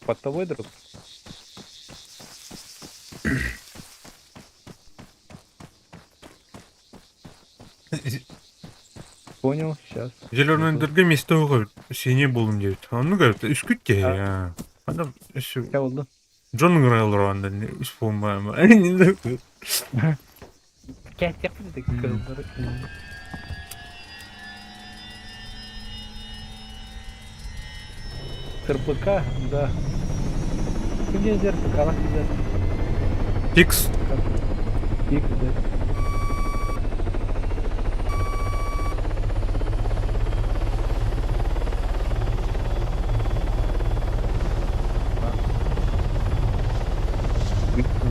Под тобой, друг? Понял, сейчас. Зеленый место угу синий болдум дейт. Аны говорит, үскүт те. Анда үсү. Я болду. Дьон ыҥыраллар онно исполнуема. Кээттиэхпит да кыыллары. РПК, да. Где РПК, да. Фикс. Фикс, да.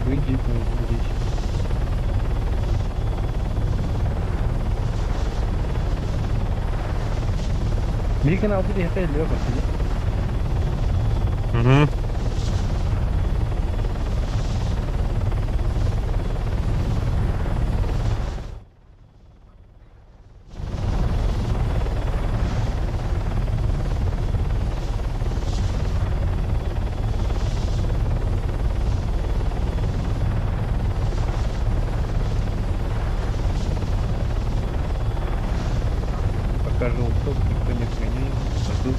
Выйди, здесь. Билигин алды диэхэ элбэх барсыга. Угу. Пока желток никто не отгоняет. Пойду.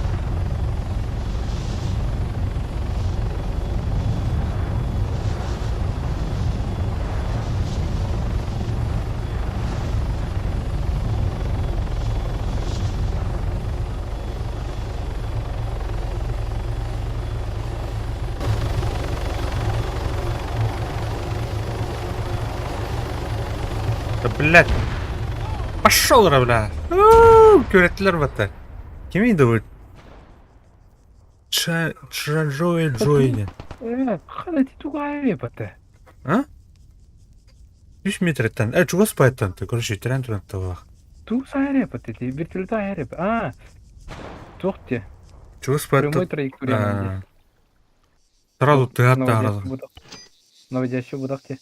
Да блядь. Пошел, бля. Күрэттилэр батта. Кимий да Чжои Джои. Хана ти тугай бата. А? Үс метреттен. Чугас пайтан ты, короче, терен туран табах. Ту сайре бата ти, вертолет айре. А. Туох те. Чугас Прямой пайтан. траектория. Сразу ты аттарал. Наводящий будах те.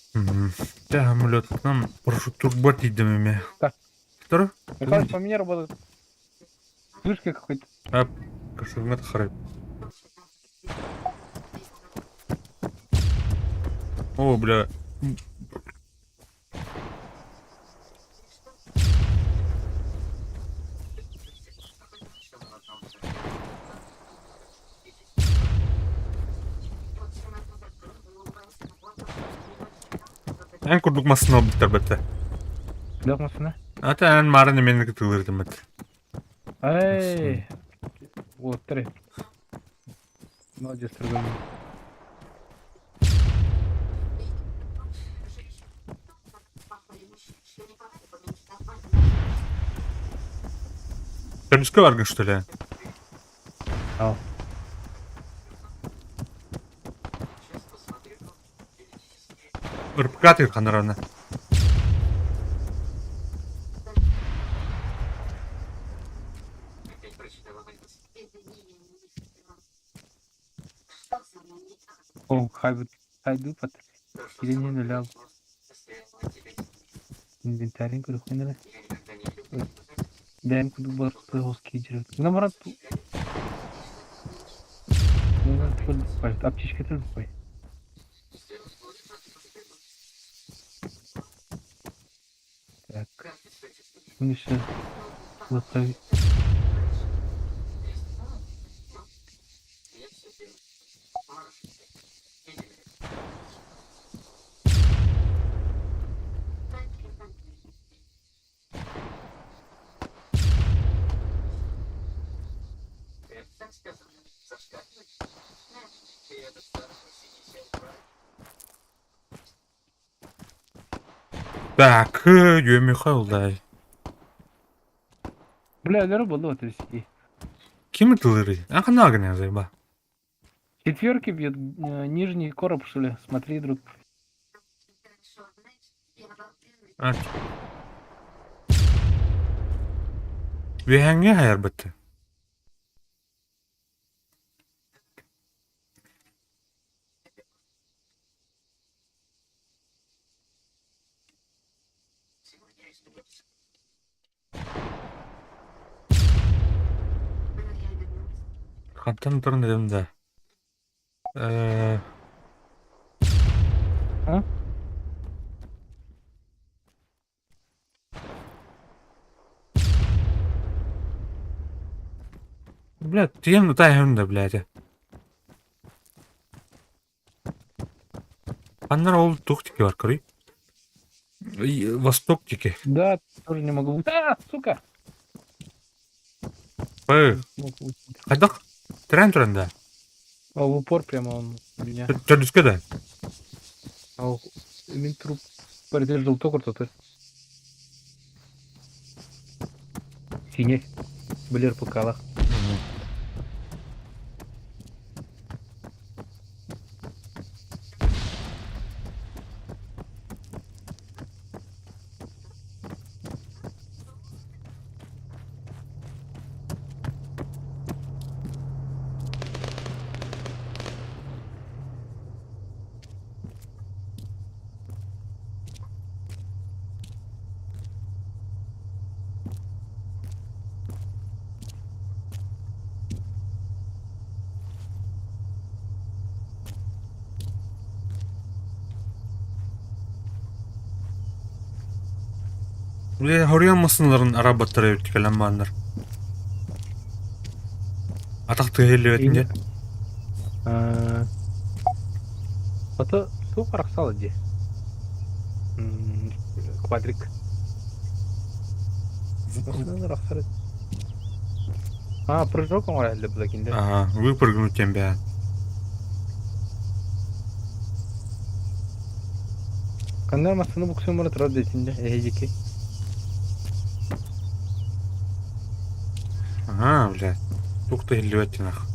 Тэ самолеттан парашют турбо тиийдим эмиэ. Так. Второй? Михалыч, по мне работает. Вспышка какой-то. Кошельмет харай. О, бля. Эн курдук массыына ылбыттар бэтэ. Дох массыына. Ата эн маарын эмиэ кытылырдым эт. Эй. Уоттары. Молодец, другой. Төрүскэ баргын что ли? Ал. РПК ты ханаровна. О, хайду пат. Кирин нулял. Инвентарь көрөхүнэ. Бэйэм курдук барыта киирэр. Гынан баран аптечка өлбөй. Так. Күн еще Так, Юрий Михаил, дай. Бля, өлөрө буолла вот и. Ким ытылырый? А ханагын заеба. Четверки бьет нижний короб, что ли? Смотри, друг. А. Үөһэҥҥэ хайарбыт. Хантан туран этим да. А? Блядь, тиэн тайһын да, блядь. Ханна ол туох диэки бар көрүй? Восток диэки. Да, тоже не могу. А, сука! Эй, Смог уйти. хайдах? Тирээн туран да? А в упор прямо он у меня. Төрдүскэ да? А мин труп барытыгар желток ортото. Синий. Блер пукалах. Били хоруйан массыыналарын араарбаттара эбит кэлэн бааннар. Атах тыаһа иһиллибэтин диэн. Ото туох арахсал дии? Квадрик. Массыыналар арахсар. А, прыжок оҥоро иһиллэ булакинде. Ага, выпрыгнуть диэн бэйэн. Ханна массыына буксуйан бара турар диэтин дьэ, эһигики. Ага, блядь. Туох да иһиллибэт диэн ах.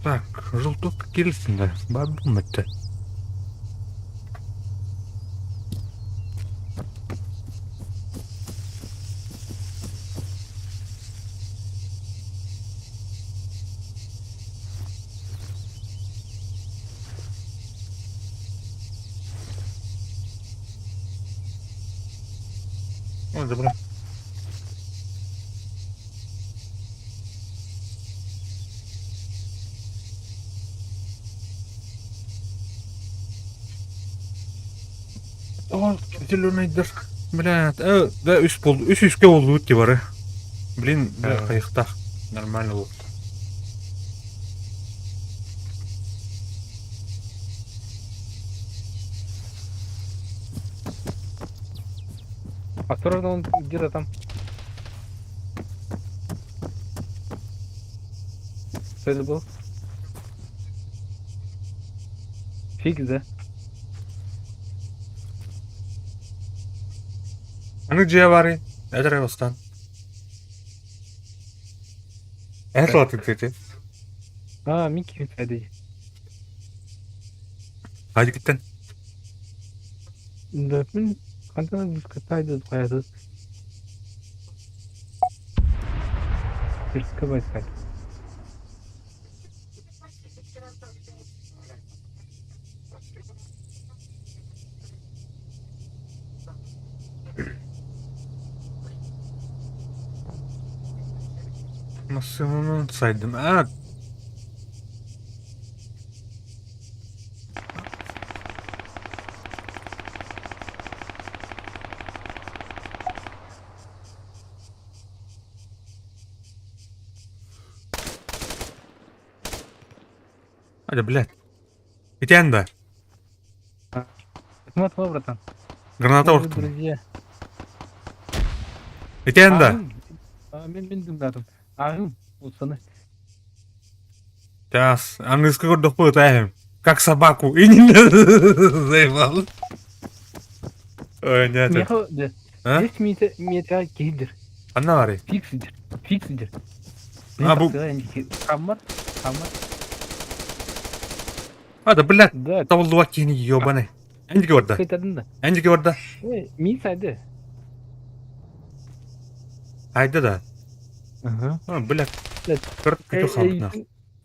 Так, желток киирсин да, баар буолбат Ой, добре. О, зеленый дырк. Блядь, да үс бол үс үскэ буоллубут дии бары. Блин, да хайыхтаах. Нормально буолта. Осторожно, он где-то там. Что это был? Фикс, да? Аны дьиэ баарый? Эдэр бастаан. Эр тылатын А, Микки Федей. Хадикиттен. Да, мин хантан выскатайды хайаты. Рисковать Массыынанан сайдым. А, Аля, блядь. Итиэн да. Смотри, братан. Граната Мы же ортум. друзья. Итиэн да. Мин мин дымдатым. Ағым, пацаны. Сейчас. Аныгыскы көрдөхпү ытаайым. Как собаку. И не заебал. Ой, нет. Меха, да. А? Здесь мета, мета кидер. Ханна баарый? Фиксидер. Фиксидер. А, бу... Хаммар. Хаммар. А, да, блядь. Да. Табыллыбат киһини ебаный. Эн диэки барда. Кайтардын да. Эн диэки барда. Э, мин сайды. Айда да. Ага. А, блядь. Блядь. Кырт күтү хаалбытна.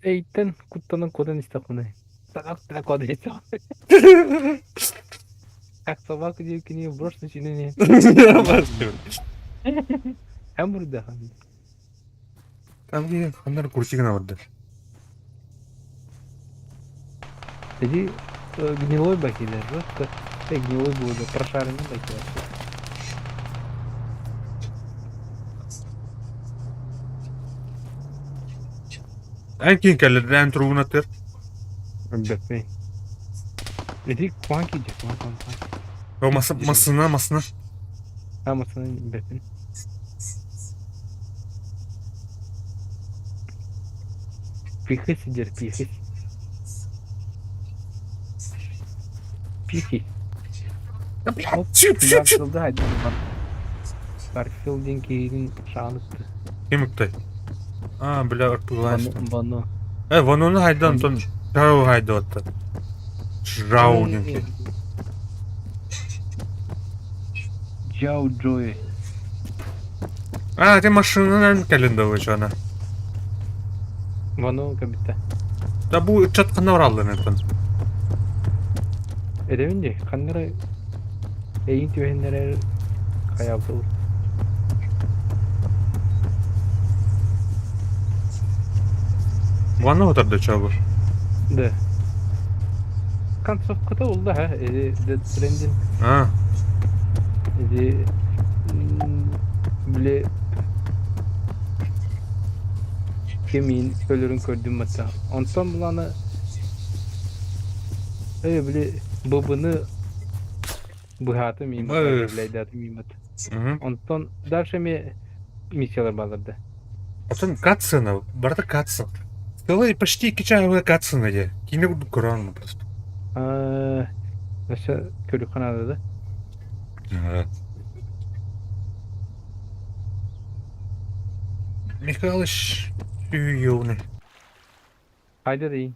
Эйтен куттанан кудан истэхпинэ. Так так кудан Как собаку диэкини брошь начинение. Һәм бурда. Там где ханнар курсигына барда. Иди гнилой бакилер, просто гнилой будет, прошаренный бакилер. Эн киин кэллэрдээн туругунатыр. Өлбөппүй. Ити куан киирдэ, куан, куан, куан. О, массына, массына. А, массына билбэппин. Пихи сидер, пихи. Пихи. Да, блядь, чип, чип, чип. Гарфилды хайдах бар. Гарфилд диэн киһитин саҕан ытты. Ким ыктай? А, бля, ырпыылаан. Вано. Э, Ванону хайда, онтон Жау хайда отта. Жау диэн киһи. Джау Джои. А, ты машинанан кэлин да она. Вано кабитта. Да бу ыччат ханна бараллар онтон. Эдэбин дии, ханна эрэ эйигин түбэһиннэрэр хайаабыт Ванна утарда чабы. Да. Концовката улла ха, или Dead Stranding. А. Или били кемиин өлөрүн көрдүм батта. Онтон буланы Э, били быбыны быһааты мииммит, блайдааты мииммит. Онтон дальше эми миссиялар баалар да. Оттон катсцена, барыта катсцена. Целый почти 2 часа катсцена дии. Киинэ курдук көрөн просто. Өссө көрүөххэ наада да? Михалыч юный. Хайда дейин.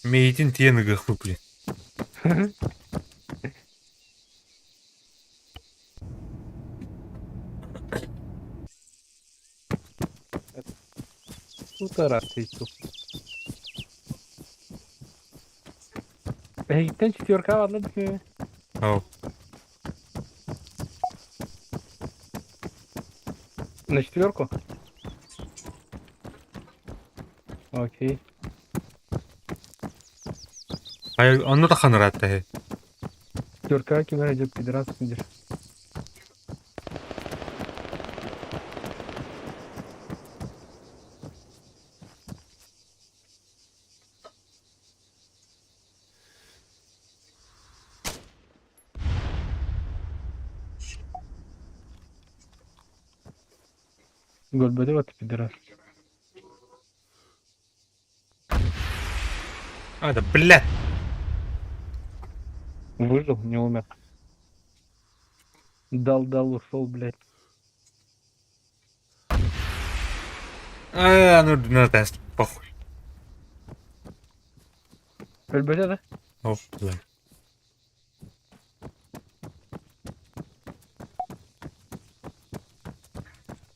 Мейтин тиэн ыгыахпыт блин. Утарасыйсу. Эһигиттэн четверка барла дии. Ау. На четверку? Окей. Ай, онно да ханыраатта иһи. Четверка ким эрэ дьэ пидорас сылдьар. Көрбөтө бат пидорас. А, да, блядь! Выжил, не умер. Дал-дал, ушел, блядь. А, ну, на тест, похуй. Өлбөтө да? О, бля.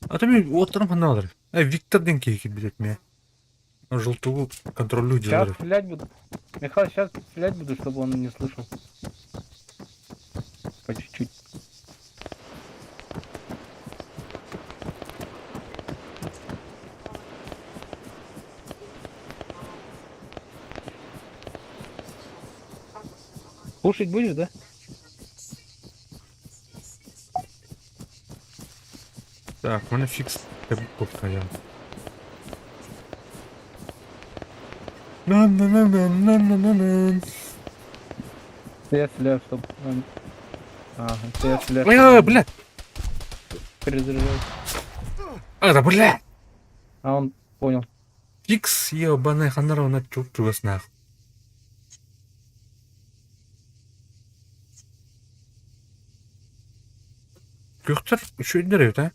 А то мен оттарым ханна олар. Э, Виктор диэн киһи киирбит этме. Желтугу контролю Сейчас делали. стрелять буду. Михаил, сейчас стрелять буду, чтобы он не слышал. По чуть-чуть. Слушать будешь, да? Так, у меня фикс я. На-на-на-на-на-на-на. Я стреляю, чтобы он... Ага, я стреляю, Ой, чтобы он блядь! перезаряжал. А, да, блядь! А он понял. Фикс ебаный ханара на чуп чугас нах. Күөхтэр үчүгэйдэр эбит ээ.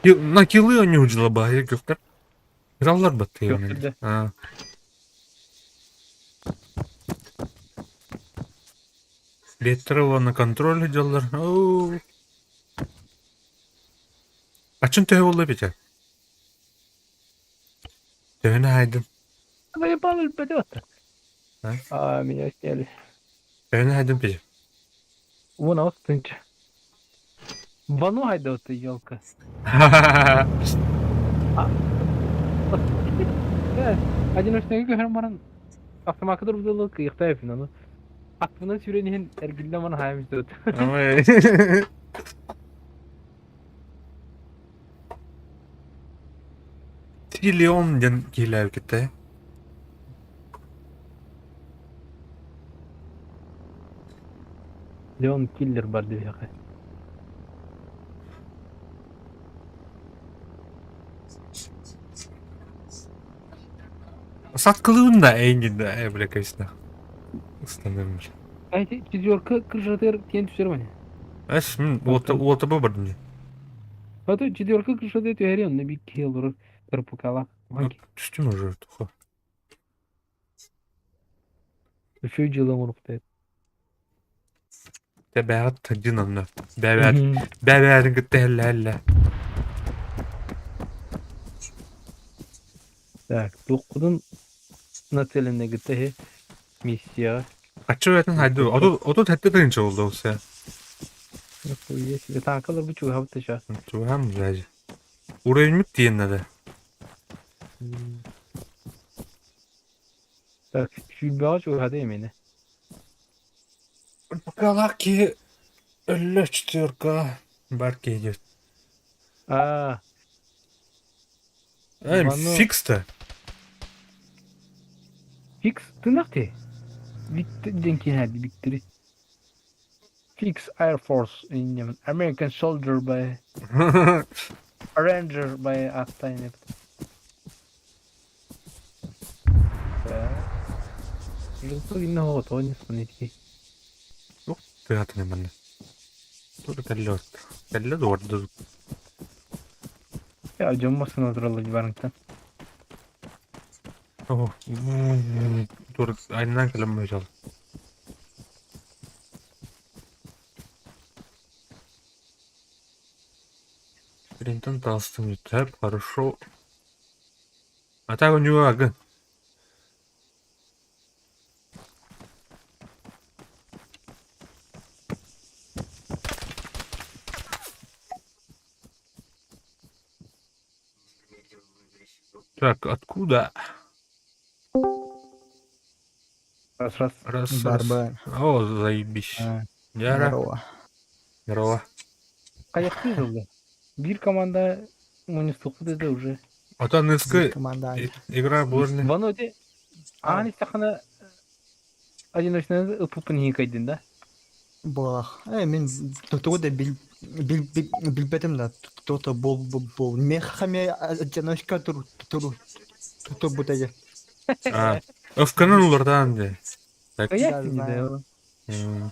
На килы они удила баайы күөхтэр. Ыраллар Күөхтэр да. баттыйын. Беттер на контроль делалар. Оу. Ачын төһө буолла эбитэ? Төһөнү хаайдым? Заебал өлбөтө. А? А, меня сняли. Төһөнү хаайдым пити? Вон аус тынча. Вану хайда ты, елка. Одиночный көһөр баран автомакка турбутулла кыйыктаев аны. Атпынан сүүрэн иһин эргиллэн баран хаайым истэбит. Леон диэн киһилээбиккитэ. Леон Киллер бар диэхэ. Саткылыын да эйигин да э бля конечно. Ыстаным. А эти четверка крышатыр тиэн түсер мане. Эс мин уота уота бардым. А то четверка крышатыр түһэри онно бик киһи олорор РПК-лаах. Түстүм уже туха. Үчүгэй дьыала оҥоруохтаах. Тэбээҕит тадьын онно. Бэбээт бэбээтин кытта иһэллэ Так, туоххутун нацеленный кытта иһи миссияҕа. Хаччы бээтин хайды 37 тыһыынча буолла ол сэ. Нахуя себе таакалар бу чугаһабыт да сейчас. Чугаһаан даже. Уровеньмит тиийэн надо. Так, сүүрбэҕэ чугаһата именно. Покалаах киһи өллө четверка бар киһи диэт. Аа, Эй, Маны- фикс-то. Фикс тынах ти. Виктор диэн киһи Виктори. Fix Air Force иннем American Soldier by Ranger by аттайн эбит. Жолтук инне оҕото несманити. Туох тыатыны манна? Тур кэллэ кэллэ дуорду. Я дьон массыына тураллар барыҥтан. Оо, тур айнан кэлэн мөжал. Принтон толстым тэп, хорошо. А так у него агын. Так, откуда? Раз раз. Раз, раз. Барбар. О, заебись. А. Яра. Здорово. Здорово. Хайахтыы сылга. Биир команда мунньустукпут это уже. А то ныскы Команда. игра буолар Вано ити аан истэххинэ одиночнай ыппыппын иһин да? Буолах. Э, мин тугу да бил бил билбэтим да то-то бол бол мехами одиночка тур тур турбута А, Öfkenin улардан де. Так. Каяк Да, да. знаю.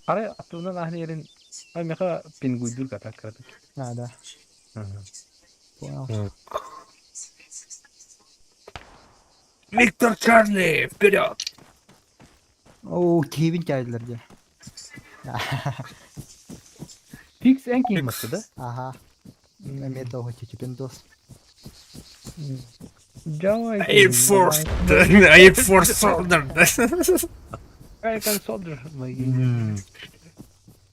Арай аттыбынан аһын ерин ай меха пингуйдур катак кыраты. А, да. Понял. Так. Виктор Чарли, вперед! Оо, киһибин кээдилэр дии. Фикс эн киһи Фикс. массы да? Аха. Эмиэ тоҕо чечепин дос. Java Air Force, Air Force Soldier. American Soldier.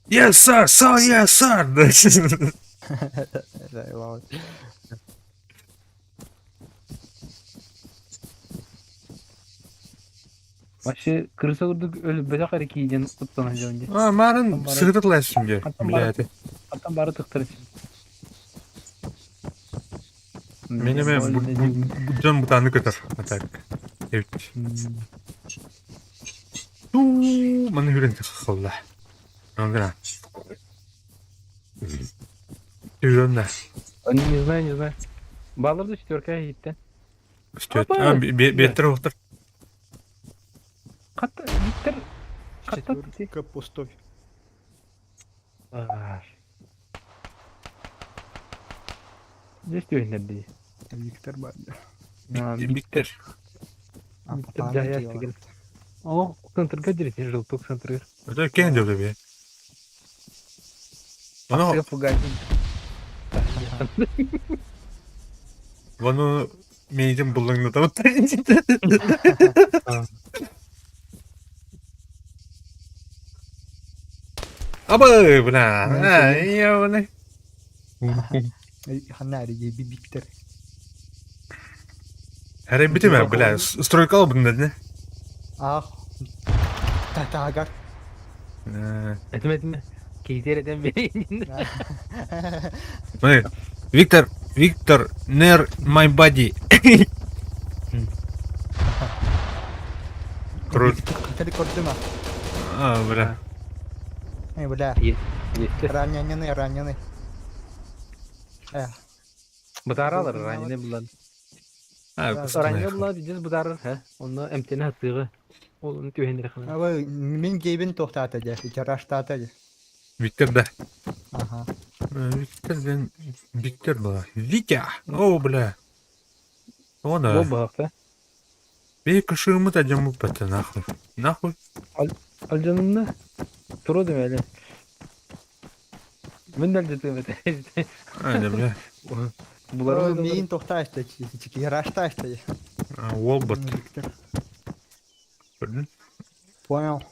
Yes, sir, sir, yes, sir. Вообще крыса курдук өлбөтөх эрэ кииден куттана дьон дии. А, марын сыгытытлайсың де, блядь. Аттан бары тыктыр. Менеме буджан бутаны көтөр. А так. Evet. Туу, маны хүрен тахалла. Ангра. Үрөннә. Не знаю, не знаю. Балырды четверка иттен. Үстөт. А, беттер оқтыр. Катта Виктор Катта Четверка пустой. Здесь түйінер Виктор бар. Биттер. А, Виктор папа, жаяс деген. О, центрга директор желток центрга. Это кен деп бе. Ано, Пугать. вано мейден булыңны табыт. Абы, бля. Ай, Ханна би Виктор. Хәрәй битеме, бля, стройка алып не? Ах. Татагар. Этме этме. Кейтер этен берейин. Міне, Виктор, Виктор, near my body. Круто. Ты көрдүм а. А, бля. Эй, бля. Есть. Раненый, раненый. Э, Бытаралар раненый булан. А, Раненый булан здесь бытарар, ха. Онно эмтене хаттыгы. Ол onu түһенер хана. Абы мин гейбин тоқтата же, жараштата же. Виктор, да. Ага. Виктор, ден Виктор была. Витя! О, бля. О, да. Бу баакта. Бей кышыгымы да жамып бата, нахуй. Нахуй. Алжанымна тура демели. Мен дәл жетем это. А, да, бля. Булар Мин тоқташта, жарашташта же. Уолбот. Виктор. Көрдүн? Понял.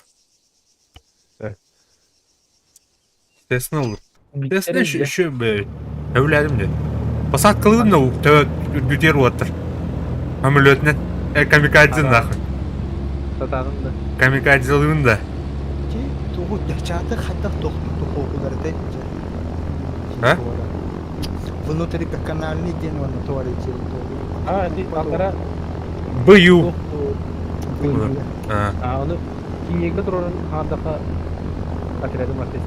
Тесін oldu. Тесін еще, еще, бля. Өвләдім де. Посадкалыгын да тәбе үргүтер уаттыр. Самолетнен. Э, камикадзе нахуй. Татаным да. Камикадзелыгын да. Чи тугу чаты хаттах тохту тоху А? Внутриканальный день он творит. А, ти алтара БЮ. А, А, оны кинеге турарын хандака отряды мартес.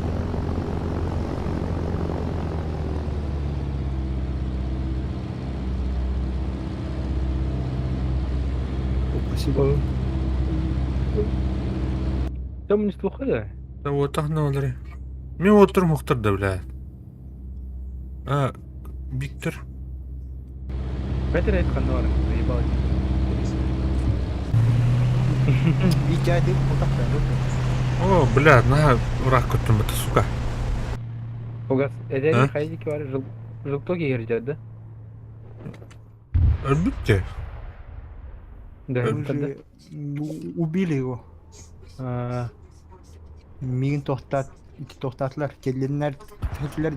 Спасибо. Там не слухали. Да вот так надо. Мен отырмын мұқтыр да, бля. А, Виктор. Бәтер айткан бар, ебал. Витя, ты вот так О, бля, на рак көттім бітті, сука. Огас, А? эдери хайдики бар, жыл жылто кегер да? Әлбетте. Да, Мы же убили его. А, Мигин тохтат, тохтатлар, келиннер, тетилер.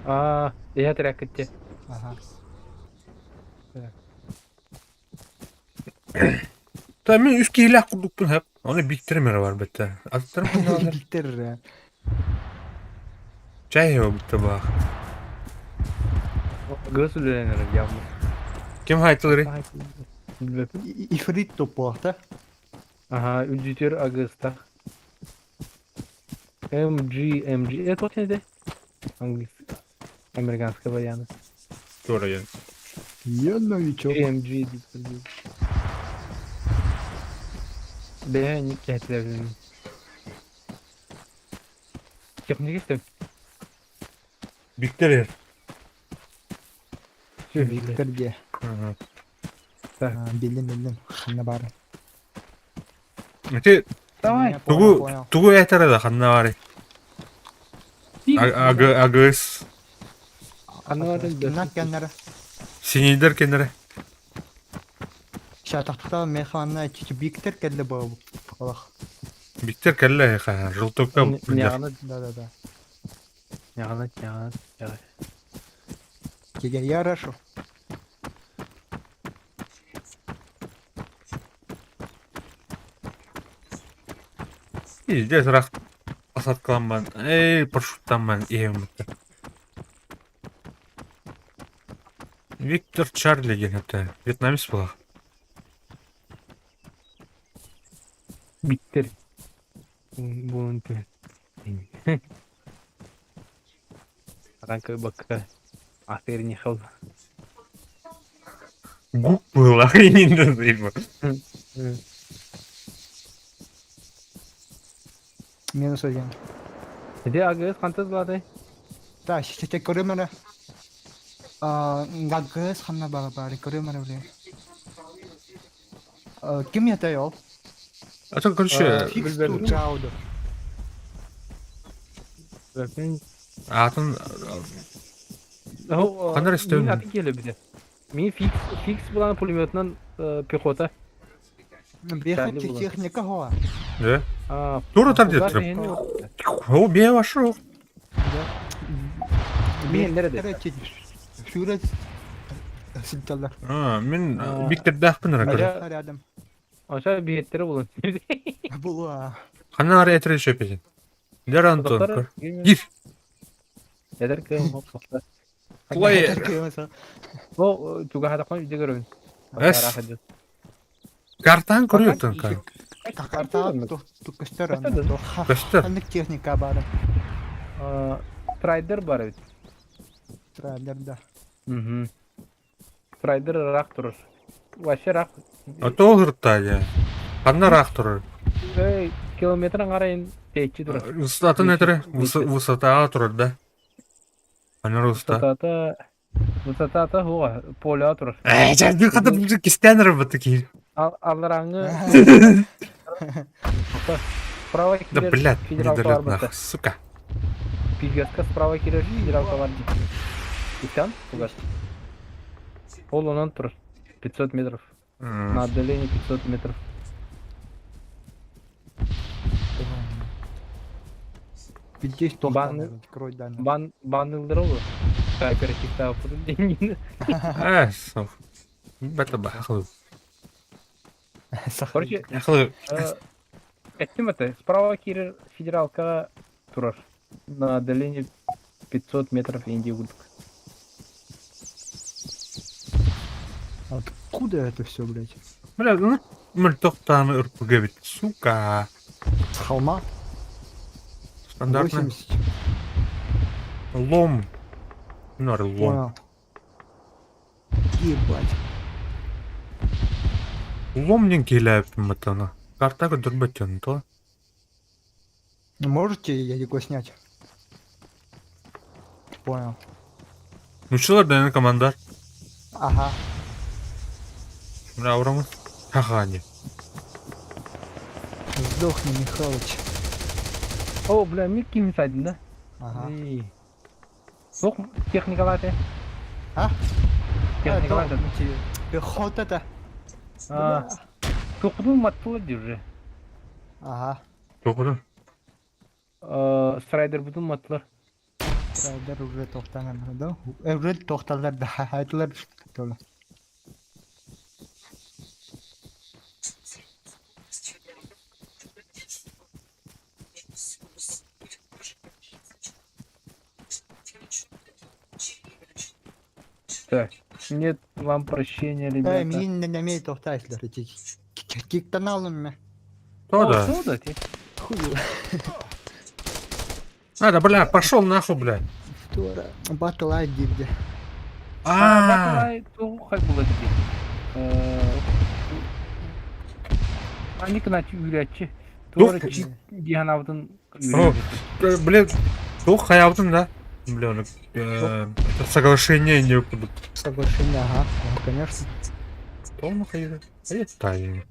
а, я трякатте. Ага. Та мен үс кийләк курдукпун хәп. Аны Виктор мері бар бітті. Аттырым Виктор. Чай его бітті бақ. Гыс үлеленер явно. Ким хайтылыры? Билбеппин. Ифрит топуақта. Ага, үдүтер агыста. MG, MG. Это точно это? Английский. Американская вариант. Тура я. Я новичок. MG деп. Бә, не кетлердин. Кеп не кестем? Виктор. Виктор де. Ага. Билдим, билдим. Ханна бары. Эти Давай. Я понял, тугу понял. тугу этер да ханна бары. Аг агыс Ханна Кеннер. синейдер кенере. Шатақта механна чичи Виктор келді бұл. Аллах. Виктор келле ха желтокка. Нягана, Да, да, да. нягана, нягана. Теге я рашу. Здесь рах посадкаланман. Эй, парашюттанман ием. Виктор Чарли деген это вьетнамец была. Биттер. Бунун түн. Ранка бакка. Ахыр не хал. Гук был, охрененно заебал. Минус один. Де агыс кантыз балады? Да, сейчас көрөмөрө. А, гагыс ханна бага бары көрөмөрө биле. Ким это ол? А то, короче, Фикс ту чауду. Мен атын Кандар истеүн? Мин аты келе биде. Мин фикс фикс булан пулеметынан пехота. Беха Чарли була. техника хоа. Да? А, Тура тар деп О, бе вашу. Мен nerede? Шүрет синталар. А, мен А. Виктор Дахпын ракыр. Аля- Рядом. Аша биеттери булан. Була. Ханна ары этре шөпесин. Дер Антон. Гир. Эдер кем хоп. Плеер. Бу чугаһатахпын илдьэ көрөбүн. Эс. Картаан көрүөттэн кар. Карта көстөр Көстөр. Ханнык техника баар? Трайдер бар эбит. Трайдер да. Угу. Трайдер ыраах турар. Вообще ыраах. А то ырта я. Ханна ыраах турар? Эй, километр аҥарайын тэйиччи турар. Высотатын этэрэ высотаҕа турар да. Анар уста. Высотата высотата хуа поля турар. Ээ, дьэ, хата кистээн эрэ киһи. Алларааҥҥы справа Да, киирэр блядь, федерал недолет товар нахуй, сука. Пиздецка справа киирэр федерал товар дии. Итан, тугас. Ол онон турар. 500 метров. На отдалении 500 метров. Здесь Бан- Бан банылдыр ол. Кооперативтааппытын диэн. Ээ, суох. Бэт баахыл. Короче, Яхыл эттим это, справа киирэр федералкаҕа турар. На отдалении 500 метров Индии курдук. Откуда это все, блядь? Бля, ну мөлтөхтааны ырпыга эбит, сука. С холма? Стандартный 80. лом. Ну, лом. Понял. Ебать. Лом диэн киһилээбиппин баттана. Карта көрдөрбөт то. Можете я его снять? Понял. Нуччалар да команда. Ага. Бля, аурамы. Ха-ха, не. Сдохни, Михалыч. О, бля, Микки Мисайдин, да? Ага. Суох техникалааты. А? Техникалааты. Пехота-то. А, Туохпутун маттылар дии уже. Ага. Тоҕо Страйдербутун маттылар. Страйдер уже тохтанан, да? Уже тохталар да, айтылар что ли. Так, нет вам прощения, Э, ребята. мин не имеет тохтайслер. Киктаналым. То да. О, да, ты. Хуй. А, да, бля, пошел нахуй, бля. Тура. Батл ID где. А, Баталай, туох була дии. Ани кыначы үүрээччи. Туора Туох- чик диһанаабытын О, блин, туох хайабытын да. Бля, ну, это соглашение не куда. Соглашение, ага. Ну, конечно. Полно хайда. А я тайный.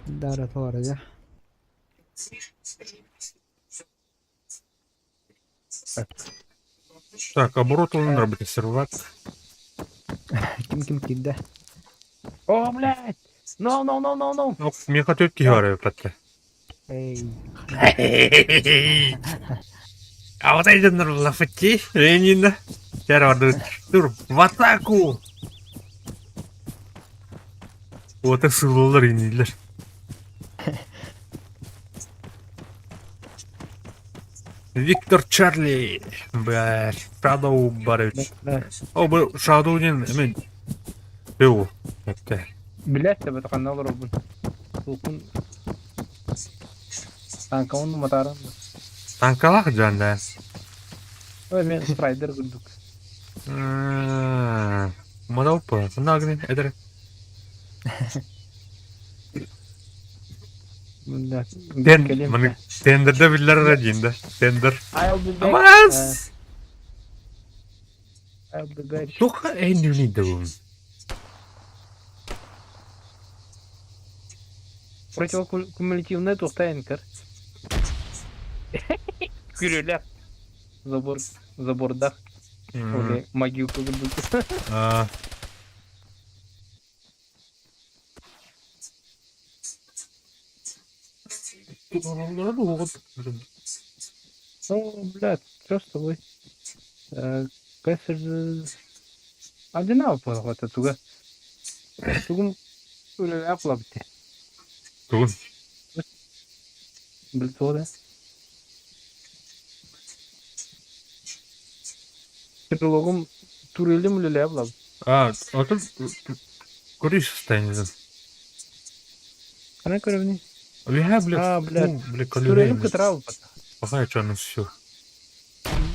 Да, ратвара, я. Так, оборот он работает сервак. Ким ким кидде. О, блядь! No, no, no, no, no! Ну, мне хотят киһи патта. Эй. А вот эти лафати, Ленина. Тур, в атаку! Вот и сылылар инилер. Виктор Чарли. Бля, Shadow Барыч. О, бу Shadow диэн эме Бу. Это. Билээт да бэтэ олоробун. Тулкун Танкабын матааран. Танкалаах дьон да. Ой, мен страйдер курдук. Мадалпа, нагнин, эдер. Бля, Тен, кэлиэм. маны тендерде биллэр диин да. Тендер. I'll be back. Амас! I'll be back. Туха энюни дум. Противокумулятивная тухта энкер. Күрүлэр. Забор, забордах. Или могилка курдук. А. Ну, блядь, что с тобой? Кэсэр... Одинаково это туга. Тугум үлэлээх булабыт. Тугун. Билтуода. Стрелогум турелим үлэлээ булабын. А, ото көрүс состояние. Ханан көрөбүнүй? Үөһээ, бля, А, блядь. бля, бля, Турелим колюней. кытыраал бат. Пока что, ну все.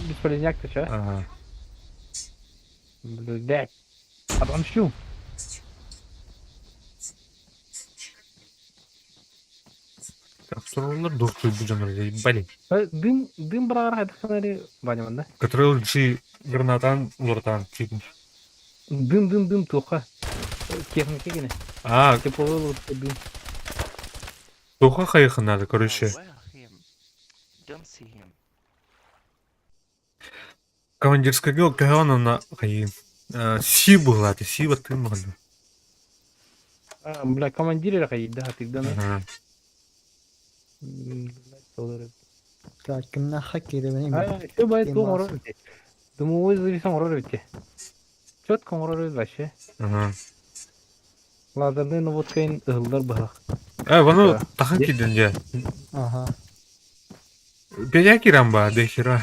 Бесполезняк ты ча? Ага. Блядь. Отомщу. Так, сурулар дохтуй бу дьоннор, ебали. Дым, дым бырағар хайдахтан Ваня манна. Который лучше гранатан улартан типа. Дым, дым, дым туха. Техника кини. А, Тепловой дым. туха хайыхын надо, короче. Well, him. Don't see him. Командирская геона на хайы. Си была, ты си вот ты могла. А, бля, командир хайда хатыгдан. Ага. Так, кимнахха киирэбин А, все бает Ким оҥорор эбит. Дымовой завес оҥорор эбит. Четко оҥорор эбит вообще. Ага. Лазерный наводкайын ыһыллар быһах. Э, воно Да. тахан киден же. Ага. Бея кирамба, де хера.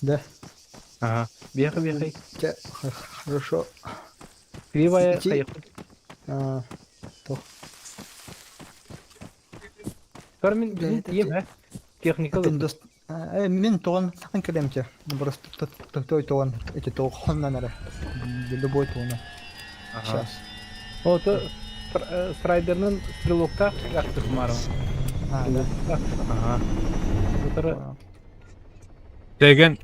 Да. Ага. Бияхы бияхы. Чэ, хорошо. Кривая Ити- хайых. А, Кармин Да, билин это тием, ә? Техника Windows мин тоҕон ан кэлэмчэ просто той тоҕон эти тоҕоннан эрэ любой тоҕона сейчас О, то страйдернын стрелоктаах актых марым. а да Ага. Бұтары понял. Деген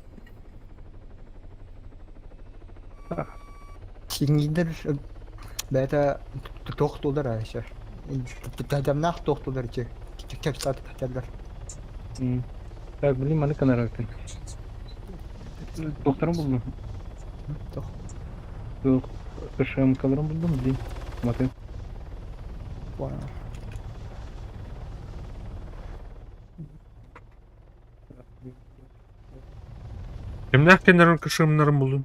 Сиңидер бэйэтэ тохтуулар еще тадамнаах тохтуулар ичи кэпсаат таталлар Так, блин, маны канараппин. Докторым булдум. тох Жоқ, КШМ-каларым булдум, блин. Маты. понял Кимнәх кеннәрен кышымнарын булдun?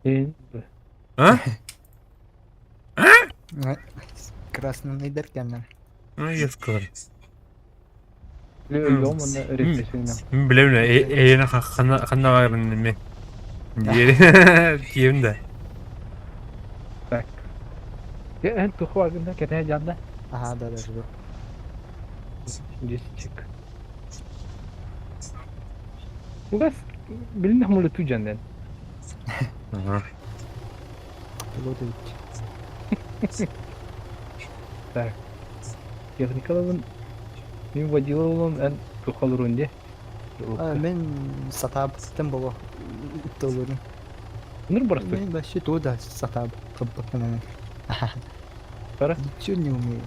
Э, А? красный деркеннер Ну, ескалар. Өлгөм онна репресивна. Билемин, эйене ханна барын неме. Диери. Дием да. Так. Э, туху агында кете жанда. ага да да да Десятик. Угас билин хмулы тужандан. Ага. пилот ведь Так. Техникалабын мин водила болом эн тухалырунде. мен сатаабытым боло толорун Нур барсты. мен вообще туда сатааб кыббакканан Тара. ничего не умею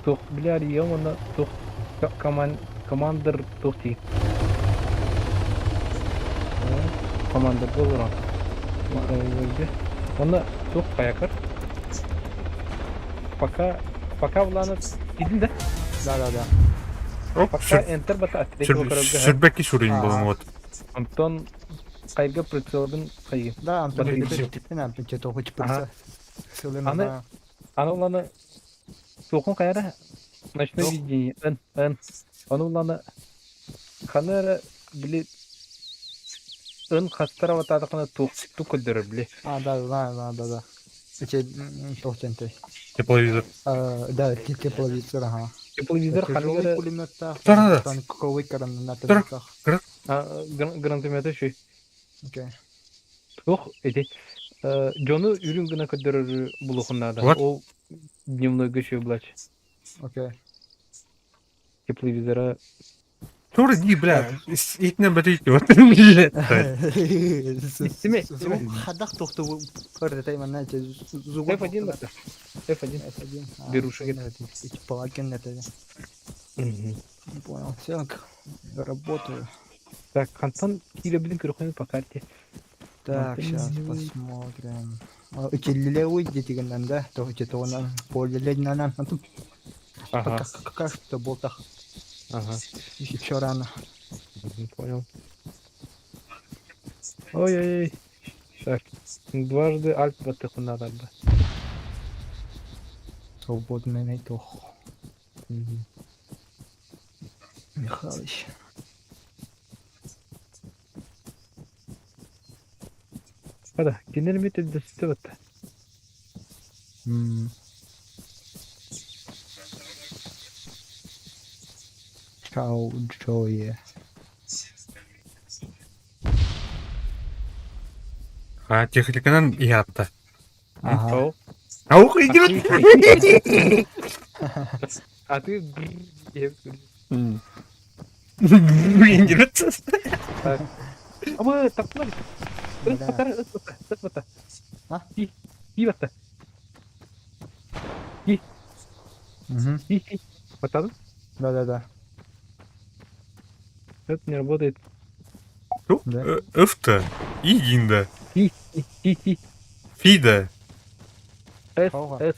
Тух бляр ем онна тух команд командир тухти. Командир болор. Онна тух каякар. Пока пока буланы идин да. да да да Оп, Пока энтер бата атрек сүрбәки сүрин булын вот. Антон кайга прицелбин кайгы. Да, Антон, Батарейка. ты нам что-то хоть Ага. просто Аны- Аны уланы Тухун кайра ночное Жоқ. видение. Н Н. Аны уланы ханара били ын хастара ватадыкына тух тук көдөрөр били. А, да, знаю, да, да, да. Эти толченты. Тепловизор. Да, тепловизор, ага. Тепловизор Тяжелый ханара пулемет, Тара. танковый гранатомет. Тара. гранатомет шүй. Окей. Тух эти Жону үрүн гына көдөрөр булухуннада. Вот. Ол дневной көчө булач. Окей. Тепловизора Тур ди, бля, итнен бәтейт вот. Бля. Истеме, истеме. Хадах тохту көрді тайман, знаете, зугу. F1 бата. F1. F1. Берушек Эти палагин это. Не понял. Все, работаю. Так, Антон кире билин көрөхөн по карте. Так, сейчас посмотрим. Эти левые дети да? То эти то он поле на нам. Ага. Пока что болтах. Ага. Еще рано. Понял. Ой-ой-ой. Так, дважды альт баттыхун надо бы. Свободный найтох. Михалыч. Хата, кинилэр эмиэ төрдөстө батта. Чао, Джои. А, техниканан иһаатта. Ага. Аух, идиот! А ты... Идиот! Абы, таптылар. Ыт батар, ыт бата, ыт бата. А? Ти, ти бата. Ти, ти, ти. Батадым? Да-да-да. Это не работает. Да. Öfte. Игинде. Ти, ти, ти, ти. Фиде. С, Хова. С.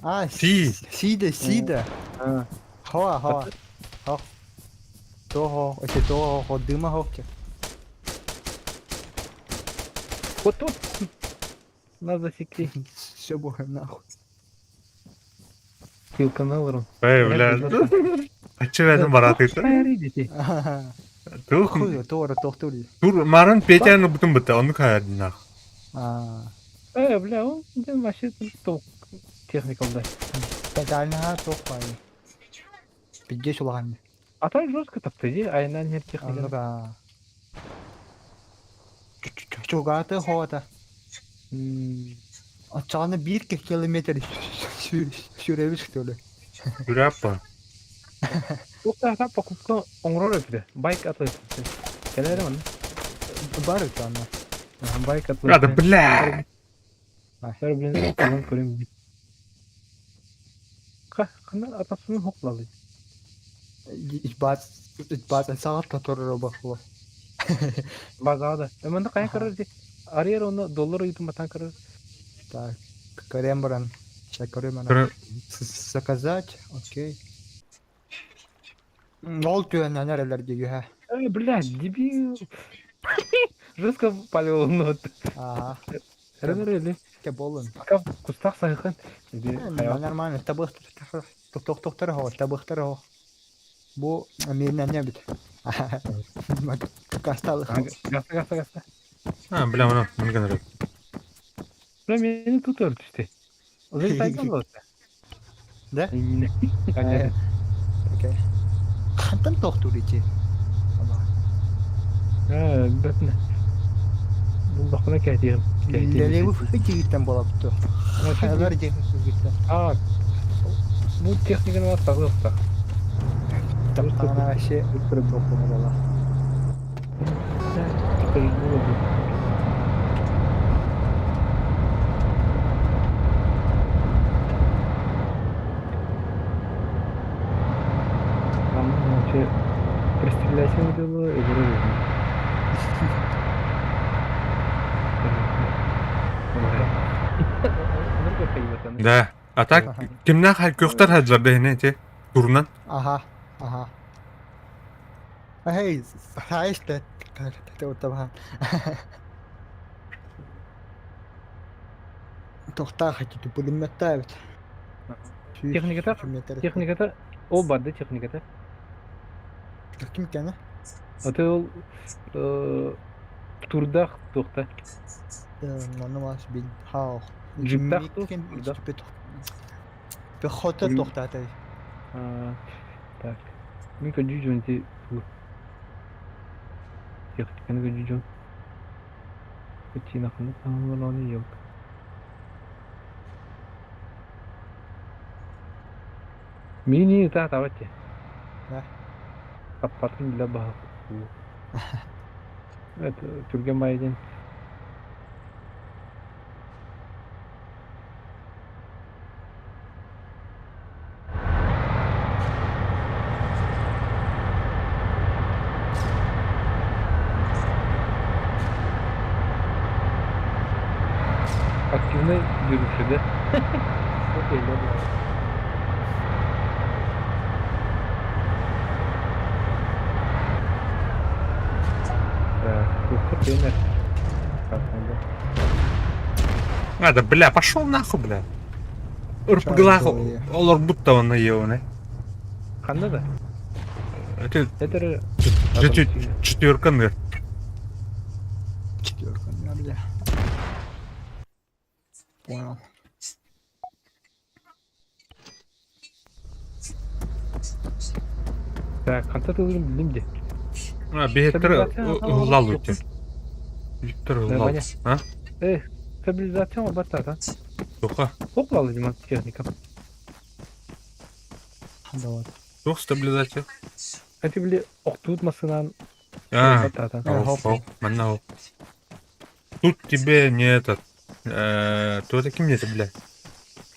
А, Си. Сида, сида. А. Хова, хова. Хо. Того, оце того, хо, дыма ховки. Вот тут. Нас засекли. Все бога нахуй. Килл канал. Эй, бля. А че это бараты? детей. Тух. Хуй, тора, тохтури. Тур марын Петяны бутын быта, оны каярдына. А, Бля, он вообще толк техника, да. Педальна тохпай. Пиздец улаган. А так жестко таптыди, а инан не техника. Ну да. Чугаты хота. Ачаны бир километр сүребис что ли. Күрәппа. Туктата покупка оңрор өпүдө. Байк атлы. Келер он. Бар өтө Байк атлы. Бля, да бля. Бер блин, алан көрөм. Ка, кана атасынын хоклалы. Баз баз саат которого бахло. Базада. Эманда кая көрөр ди. Арьер оны доллар уютун батан көрөр. Так, Крембран. Сейчас Крембран. Заказать, окей. Ол түйен нерелерге юха. Эй, блядь, дебил. Жестко палил нот. Ага. Рели. Те болын. Пока в кустах сайхан. Нормально, табыхтар тохтохтар хо, табыхтар хо. Бу мен не бит. Кастал. Гаста, гаста, гаста. А, бля, мына, мына генерал. Бля, мени тут өртүштү. Озон сайхан болду. Да? Конечно. Окей. Хантан тохтур ити. А, бэтне. Бул дохуна кәтием. Лелеви фитигиттен болапту. Хайлар дегиттен. А, бу техниканы бар сагылыкта. Таптана вообще тохтур бола. Там вообще пристреляйся дело и вроде. Да. А так, кимнә хәл көхтәр хәлләр дә те. Турнан. Ага, ага. Эй, знаешь, ты ты Тохта хотите пулемет Техниката? Техниката, ол бар да техниката. Ким кene? А ты ол турдах тохта. Ну вас бил. Хау. Джиптах ту? Пехота тохта Так. Мика джуджун ти тур. Техниканы джуджун. Кутина ханы тамаланы yok. Мини та таватте. Да. Каппатын для бага. Это түрген байден. Активный yürüyüşü de. Çok eğlenceli. Так, тут тренер. А, да бля, пошел нахуй, бля. Ырпыглах, олар будто он наел, Ханда да? Это Это четверка ныр. Четверка ныр, бля. Понял. Так, ханта тылын билим де. А, биһиттер ыллал үтү. Виктор ыллал. А? Э, стабилизация баттата. Тоха. Хоплалы диман техника. Да Туох стабилизация? Эти били охтуут масынан А, баттата. хоп, манна хоп. Тут тебе не этот... Кто таким мне это, бля?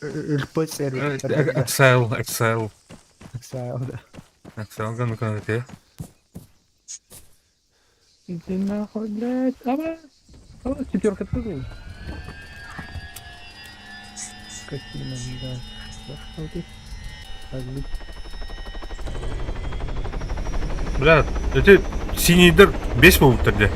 РПЦ. Excel, Excel. Excel, да. Excel, ну-ка, ты. Иди нахуй, блядь. Аба. Аба, четверка тоже. Скотина, да. Да что ты? Так, Бля, это синийдер бес болуптар де.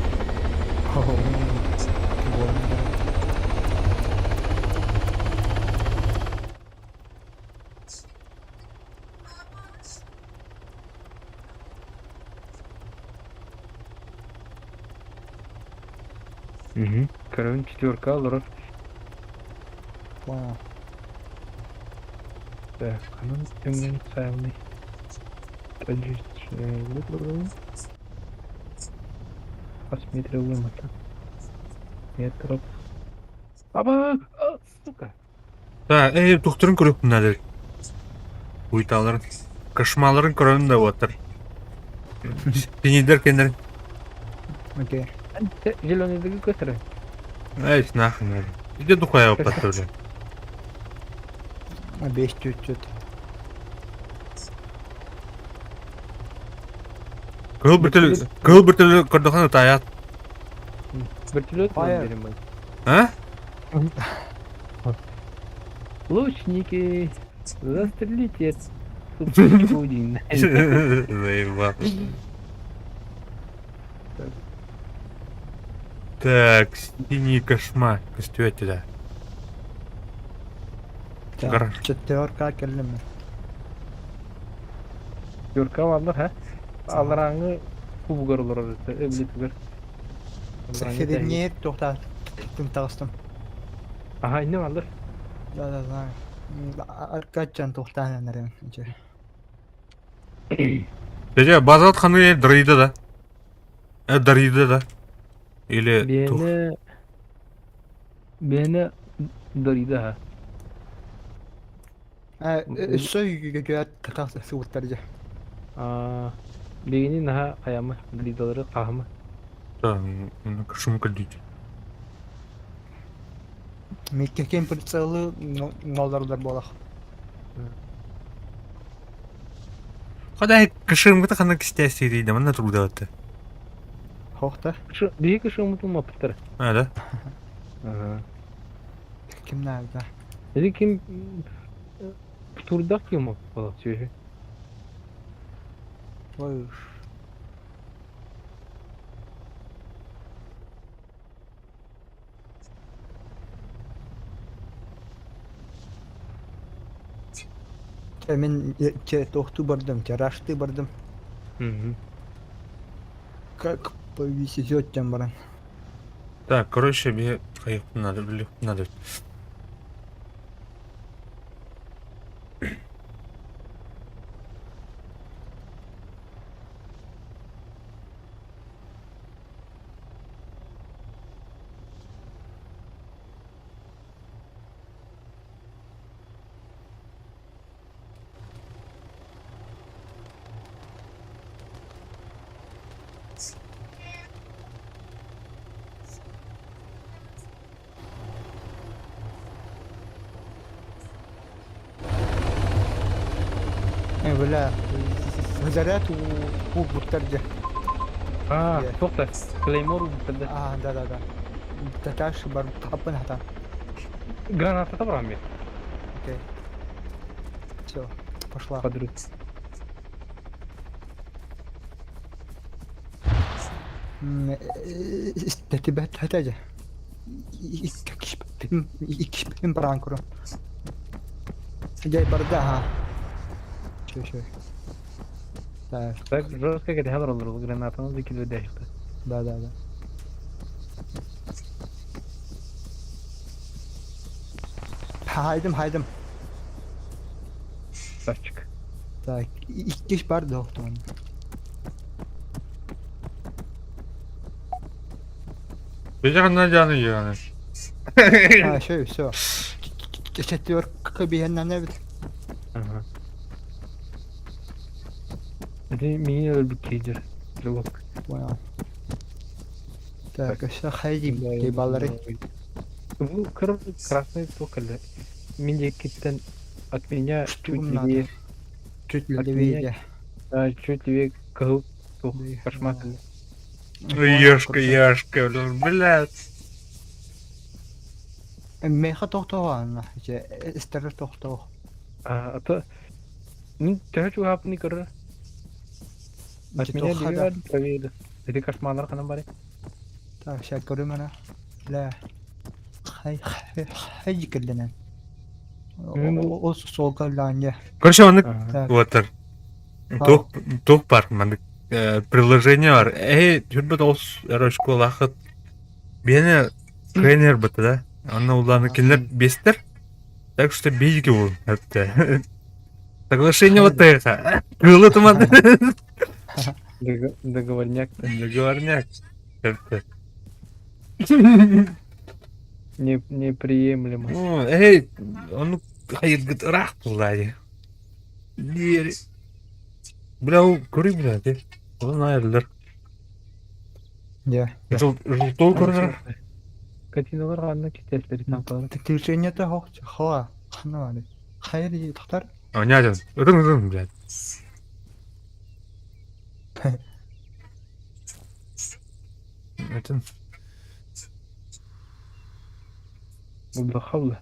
Угу. Короче, четверка, лоров. Понял. Так, а ну, темный, самый. Посмотрел это. Метров. Аба! А, сука! Да, эй, тухтарын көрөп надо. Уйталарын, кошмаларын көрөн да отыр. Синийдер кенер. Окей. Зеленый дыгы көтөрө. Эй, нахрен. Иди духая опаттыр. Беш чуть-чуть. Кыл бітіл, кыл бітіл көрдіхан таят. Вертолет Fire. берем. А? Лучники, застрелите супчику один. Заебал. Так, синий кошмар. Костюете, да. Гараж. Четверка келлим. Четверка алар, ха? Алараңы кубугар олар эблетигер. Севернее тохта тым тагыстым. Ага, инне алар. Да, да, знаю. Аркачан тохта нерем. Дядя, базат ханы дроида, да? Дроида, да? Или... Бene Бene Дорида, ха. Өссө гөт тагыс суыттар же. А, бегини наха аямы, доридалары кахамы. Да, шум кадить. Меккекен прицелы нолларлар болах. Ходай кышырымгыта ханы кистәси дейді, мына труда өтті. Хохта. Беги кышы умутулма пыттыр. А, да? Ага. Ким nerede? Dedi kim турдак ким болот сөйү. Ой. Мен тохту бардым, рашты бардым. Как повесить тем баран. Так, короче, мне надо, надо. Бля, заряд у буттарде. А, тохта, клеймор буттарде. А, да, да, да. Таташ бар тапын хата. Граната табрам мен. Окей. Все, пошла. Подрыв. Тебя татажа. Икшпин бранкуру. Жай барда, ха. Чё, чё. Так. Так, жестко это говорил, граната, ну закидывай дальше. Да, да, да. Хайдым, хайдым. Тачка. Так, иккис бар да охтон. Бежан жаны яны. А, все, все. Четверка биһэннэн эбит. Ага. Это меня өлбүт кейдер. Стрелок. Понял. Так, өссө хайдим баллары. Бу красный токоле. Мин диэкиттэн от меня чуть Штугум надо. левее, Чуть От левее. да, чуть левее кыһыл туох Левее. кошмар. Ешка, ешка, блядь. Меха тохтоҕо истэр тохтоо. А, а то мин төһө чугаһаппыный көрөр. От меня левее, правее. Эти кошмарлар ханан бары. Так, сейчас көрүм ана. Ля. Хай хай хай кэллэнэн. Ол суолга лаанья. Короче, он Ага. вот туох туох бар маннык приложение бар. Эй, түрбет ол школахыт. Бені тренер быты да. Анна уланы кинилер бестер. Так что бейге ол әпті. Соглашение вот это. Кылы туман. Договорняк. Договорняк. Әпті. Не, неприемлемо. Ну, эй, ону хайыргыт ыраах булла Диэри. Бля, ол көрүй бля, де. Оны айырылар. Дьэ. Желтой көрінер. Катиналар ханна китәсләри танкалар. Движение-то хох хала. Хана бары. Хайыр тохтар. Оняден. Ытын ытын, блядь. Ытын. Булды хавла.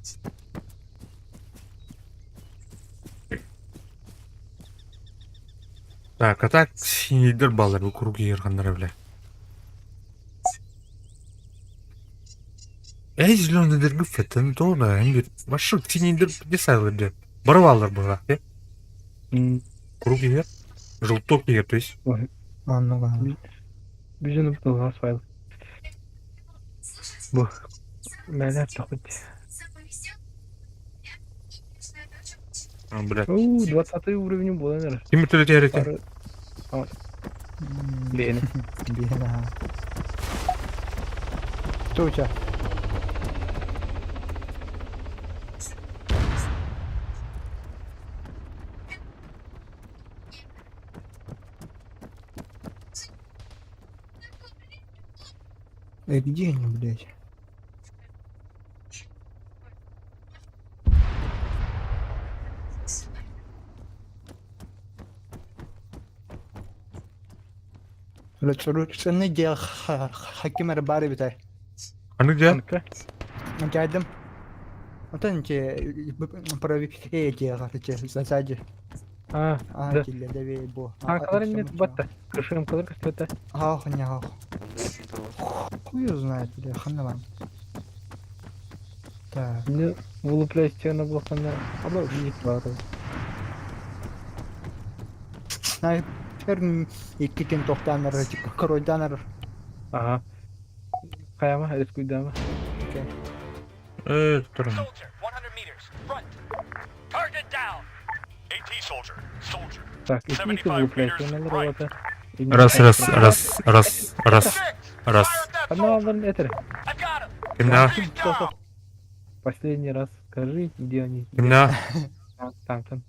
Так, а так синейдер баллар бу круги ерганнар, бля. Эй, зеленый дергү феттен то да, эмбир. Башы синейдер десайлар бля. Барвалар була, э? Круг егер. Желток егер, то есть. Анныга. Бүжін ұмтылға файл. Бу. Мәләр тахут. А, блядь. Оу, 20 уровень була, наверное. Ким төлөтө эрете? Бені. Бена. Кто у тебя? Э, где они, блядь? Лучше дел хакимер бары битай. Аны где? Анка. Дядям. Вот они те правее те сзади. А, А, да. килле давей бо. Танкалар нет батта. Кышым кылыр кыстыта. Ах, не ах. Хуй знает, бля, хана вам. Так. Не вылупляй стену блокана. Аба видит бары. Снайпер иккитин тохтанар, коройданар. Ага. Каяма, рискуйдама. Э, туран. Soldier, 100 meters, front. Target down. AT soldier, soldier. Так, икки 75 вылупляй meters стену right. работа. Раз, раз, раз, раз, раз, Six. раз. Fire at that Одна soldier. алдан этер. I've got him. Кимна? He's down. Последний раз скажи, где они. Кимна? Там, там, там.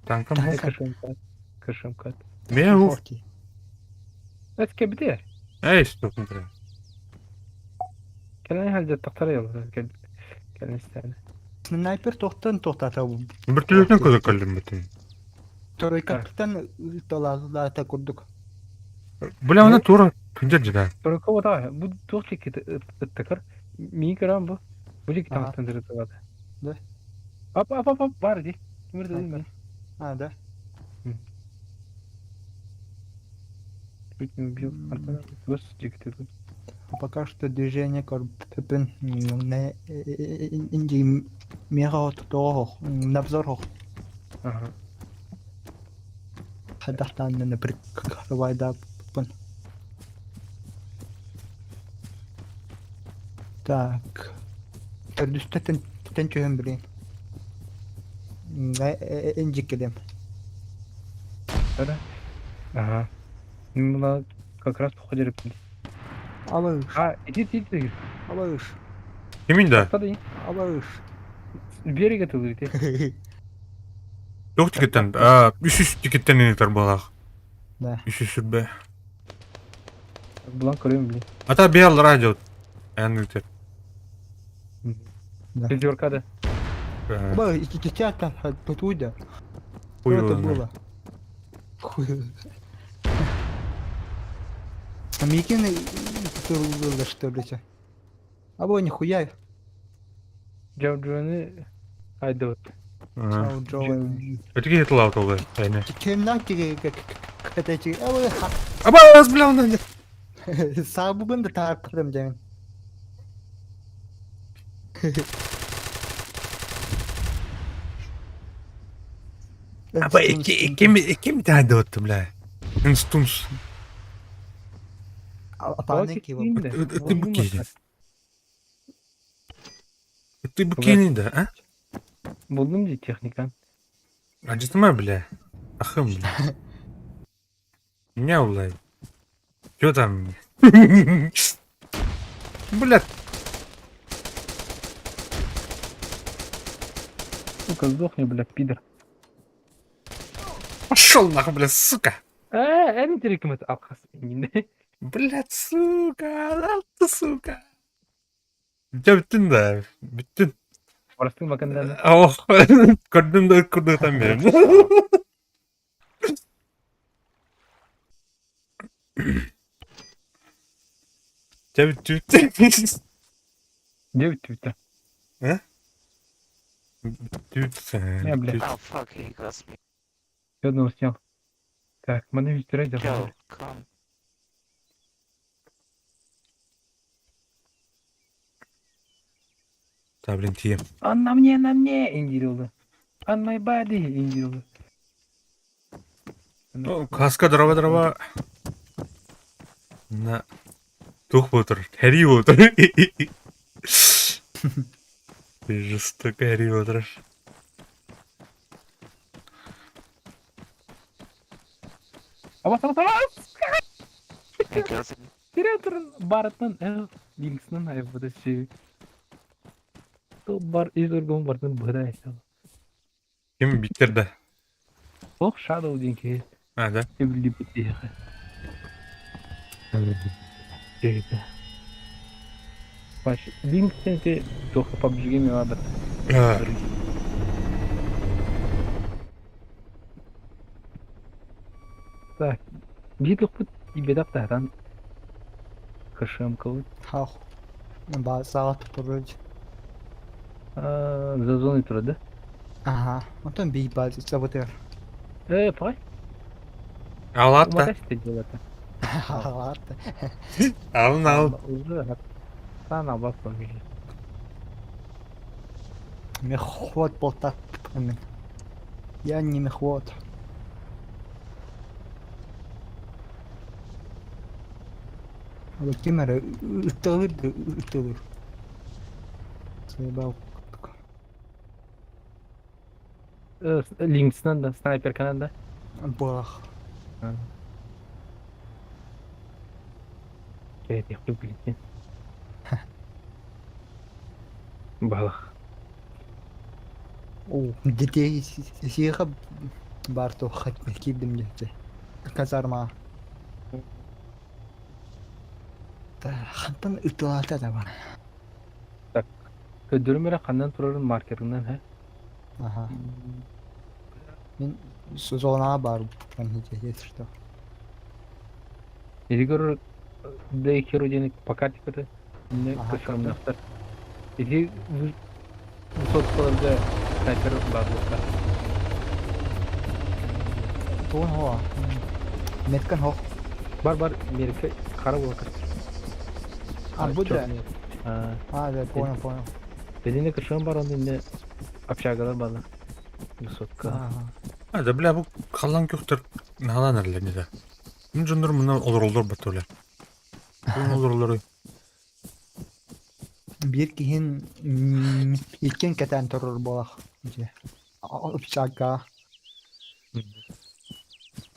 Танкам. Кышымкат. Кышымкат. Мен Форти. Это кебдер. Эй, стоп, смотри. Кэлэн халдя тахтар ял. Кэлэн истәне. Снайпер тохтан тохтата. Бір төлөтөн көзө көлдүм бүтүн. Тройкаттан талаата курдук. Бля, аны тура күнжер жида. Только вот а, бу туох чеки ыттыкыр. Мии көрөм бу. Бу жеки Ага. таңстан дырытылады. Да. Ап, ап, ап, ап, бар ди. Кимир дедим А, да. Чуть не убил. Антона, гос жеки дедим. Пока что движение корпен не инди мера то навзор Ага. хадахтан на прикрывай да пын. Так. Төрдүстә тен тен чөһөн билин. Инжиккелем. Ара. Ага. Мына как раз походили. Алыш. А, иди, иди, иди. Алыш. Кимин да? Алыш. Берег это ты. Туох тикеттен? А, үс тикеттен инитер буолах. Да. Үс сүрбэ. Булан көрөм, блин. Ата бел радио. Эн үтер. Да. Пятерка, да. Ба, сейчас потуда. Что это было? Хуй. А Микин было, что ли? А бо нихуя. Джауджуаны айдот. Өтүге тылау толы. Әйне. Кем на тебе это эти. Абас, бля, он. Сабугын да тартырым демен. Аба, кем кем тайдот, бля. Инстунс. Апанеки его. Ты букини. Ты букини, да, а? Булдум ди техника. Ажытма, бля. Ахым, бля. Меня улай. Чё там? Бля. Сука, сдохни, бля, пидор. Пошел нахуй, бля, сука. Э, не терекмет алкас. Блядь, сука, ты сука. Дьэ бүттүн да, бүттүн. Барастың бакандан. Ох, көрдүм да курдуктан берем. Дьэ бүттү бүттү. Дьэ бүттү бүттү. Э? Бүттү. Не, бля. Oh fuck, he got me. Я одного снял. Так, маны витирай Yo, come. Та, блин, тием. Он на мне, на мне, индирилды. On my body, индирилды. Каска дроба дроба. На. Тух ботур. Хэри ботур. Жестоко Хэри ботур. Абас, абас, абас! He got me. Территорын барытын, линксынан айбыда ши. Бар из ургон бартын быда айсал. Ким биттерді? Ох, Shadow деньги. А, да? Баш, линксен тоха PUBG ме бат. Так, битлық пут ибедақ тахтан кышым кылы. Хах. Ба саат туруж. За зоной тура, да? Ага. Онтон бий ба саботер. Э, пай. Алат та. Алат. Алын ал. Сан албас фамилия. Мехвод болтат. Я не мехвод. Ал ким эрэ ытылыр да ытылыр. Заебал. Линксынан да, снайперканан да. Бах. Кәйт яқты блин. Балах. О, детей сиха бар то кирдим дете. Казарма. Хантан ытылата да бар. Так. Көдөрүм хандан турарын маркеринен, хэ? Ага. Мен зона бар, если что. Или говорю, да и херу денег по карте это не кошерный. Иди высоткаларга снайпер бар болса. Туон хоа. Меткан хох. Бар бар мерке қара бола кір. А, бу да. А, да, понял, понял. Белине кыршын бар, онда инде общагалар бар. Высотка. А, да бля, бу халан көктөр наалан эрлер не да. Мин жондөр мына олор батулар. Бу олор Бир киһин иккен кэтэн турар буолах. Общага.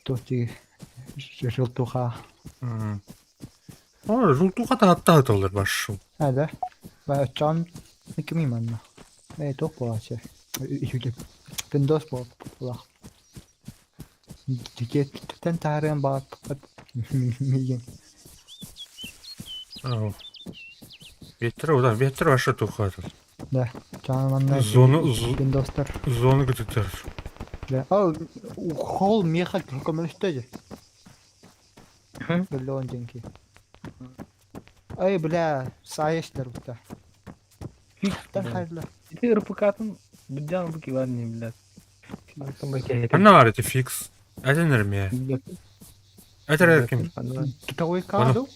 Тоти желтуха. О, желтуха тааттааталар башу. А, да? Чан кими манна. Э, тоқ болачы. Пиндос бол. Тен таарыан баат миген. Ветер, да, ветер вообще тухатал. Да. Чан манна. Зону Пиндостар. Зону көтөтөр. Да. Ал хол меха көмөлөстө. Биллон денки. Ай, бля, саештер бутта. Фикс. Тан хайла. Ити РПК-тын будян бу киварни, блядь. Анна бар эти фикс. Один эрме. Это эркин. Такой каду.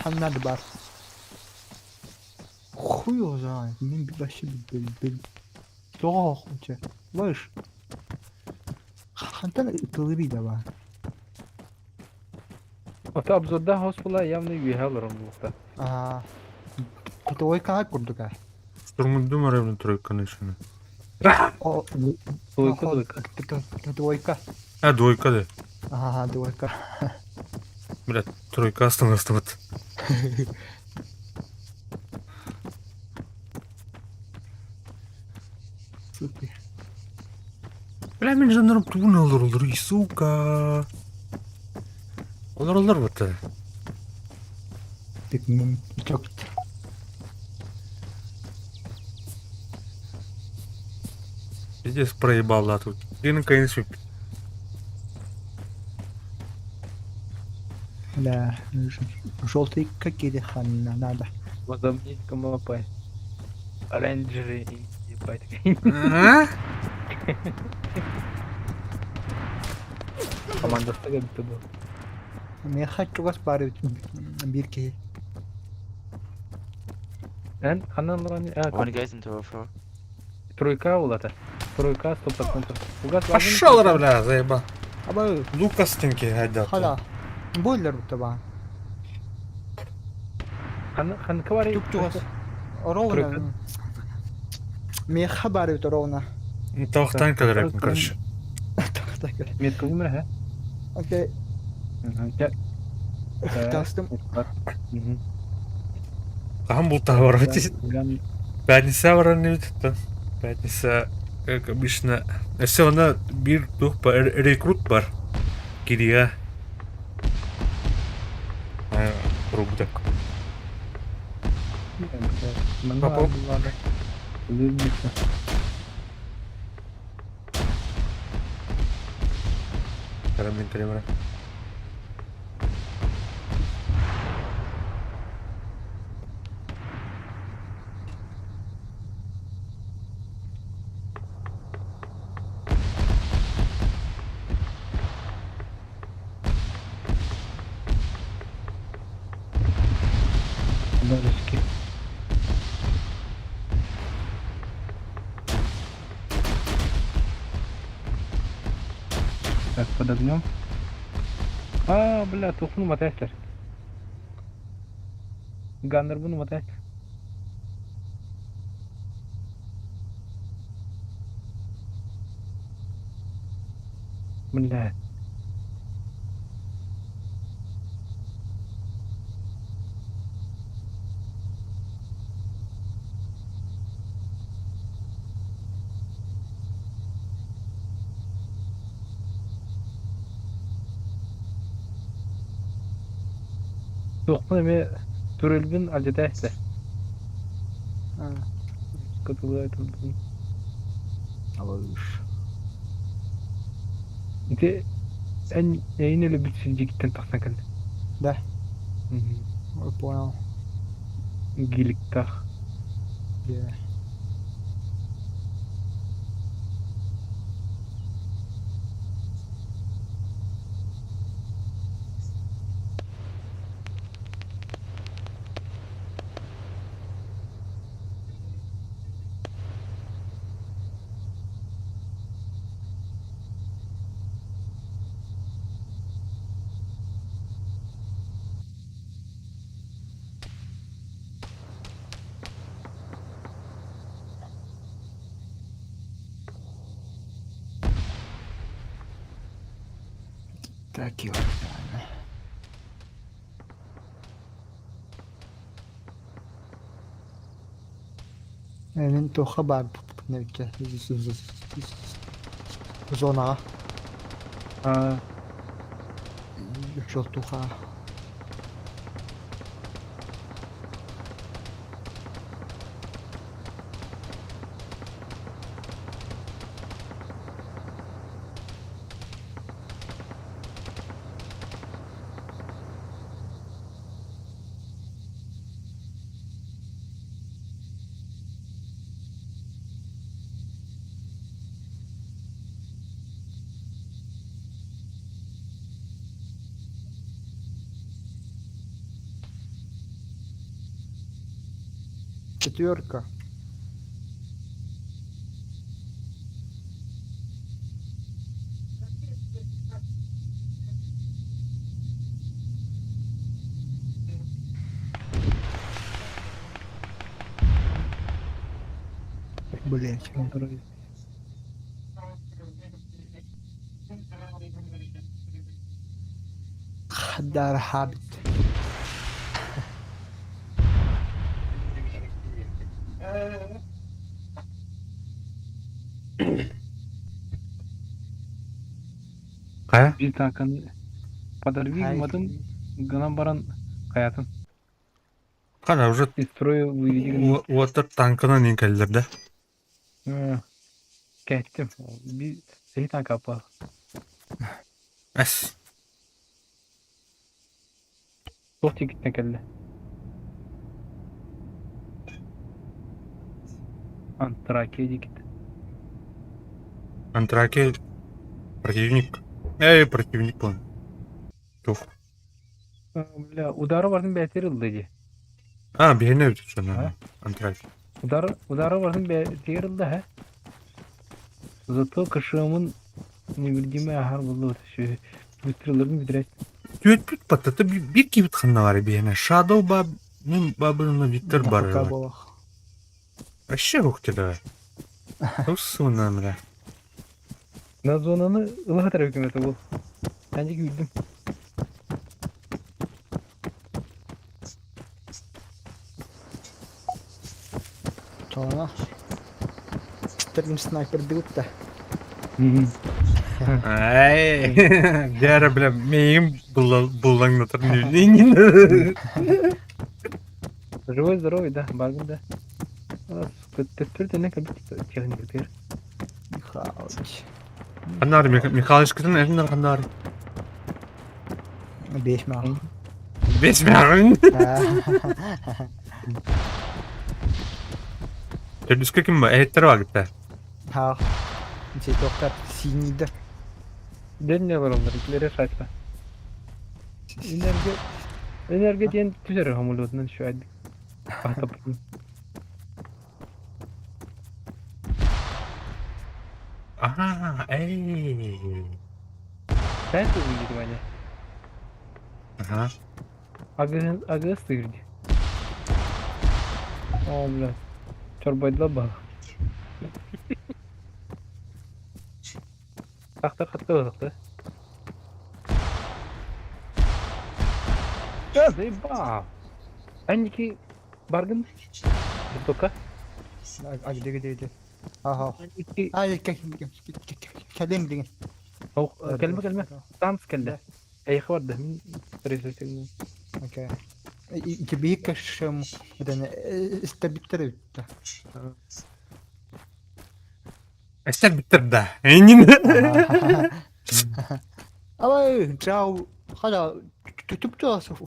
Ханна бар. Хуй его знает. Мен вообще бил. Тоох, че. Ваш. Хантан тылыри да бар. Ото обзорда хоспула явно үйе алыр булукта. А. Такой кад курдука. Штурмундум арабын тройка начина. О, Двойка, двойка. Двойка. А, двойка да. Ага, двойка. Бля, тройка осталась вот. Супер. Бля, мен жандарм тугун алыр олар, и сука. Олар олар бата. Так, чок. Пиздец проебал, да, тут. И наконец Да, желтый какие ханна надо. Возомнить камапай. Рейнджеры и ебать. А? Команда стага битті был. Мен хочу вас барып бирки. Эн, ханан лорани, а, One guy's in 204. тройка улата. Тройка 100%. Угас Пошел, бля, заебал. Аба, Лукас тенки айдат. хала. Бойлер бутта Хан хан квари. Тук тугас. Ровно. Мен хабары ровно. Тохтан кадрак, короче. Так, так. Метка умер, ха? Окей. Тастым. Там был товар. Пятница баран не Пятница, как обычно. Все она бир дух по рекрут бар. Кирия. Рубдак. Попал. Карабин кремра. Дорожки. Так, под огнем. А, бля, тухну мотайстер. Ганнер буну мотайстер. Бля. Тухну эме турелбин алдетайстер. Катылай турдум. Алыш. Ити эн эйин эле бүтсүн жигиттен тахсан кэлди. Да. Понял. Гиликтах. Да. Так его. Мин туохха баар зонаҕа Желтуха. Четверка. Блять. Хаддар хабит. Хайа? Биир тааканы подорви гымматын гынан баран хайатын Хана уже из строя выведи гынным. уоттар танканан иин кэллэр да? Кэттим. Биир сэһи танка аппал. Эс. Туох тиэкиттэн кэллэ? Антракия диэкиттэн. Антраки противник. Эй, противник буолан. Туох. Бля, удары барын бэйэтигэр ылла дии. А, биһиэнэ эбит сонно. Антраки. Удар, удары барын бэйэтигэр ылла һэ. Зато КШМ-ын невредимый аһар буолла сүөһү. Выстрелларын бүтэрээт. Түөтпүт баттата биир киһибит ханна баар биһиэнэ. Shadow ба мин бабына Виктор бар. Пока болох. Вообще рух тебе. Туссуна бля. На зонаны ыла сатар үкүмэт ол. Әнди күүрдүм. Тоно. Термин снайпер билт-то. Ай, дьэ бля, миигин буллаҥнатар Живой, здоровый, да, баргын да. Төттөр тэнэ кэлбит техникатыгар. Михалыч. Ханнаары Михалычкытын эрин ханнаары. Беш мах. Бес мягын. Төрдүскэ ким ба? Эһиттэр багытта. Ха. Цветокка синий да. Дэнне олороллор, итилэри шайтла. Энерго энерго диэн түһэр самолетунан үчүгэйдик. Аһатаппын. Ага, эй. Эн тугун диэтим ане? Ага. Агыһын агыас тыыр дии. Оо, бля, чорбойдулар баҕа. Тахтар хатта ылыахта. Да, заебал. Анники баргын Тока. А где где где? Ага. Анники А, кэлим деген. кэлмэ кэлмэ. Танц кэллэ. Эйхэ барда мин ресурсигын. Окей. Ити кэшем истэбиттер үттэ. Эстер биттер да. Энин. Алай, чау. Халя, түтүп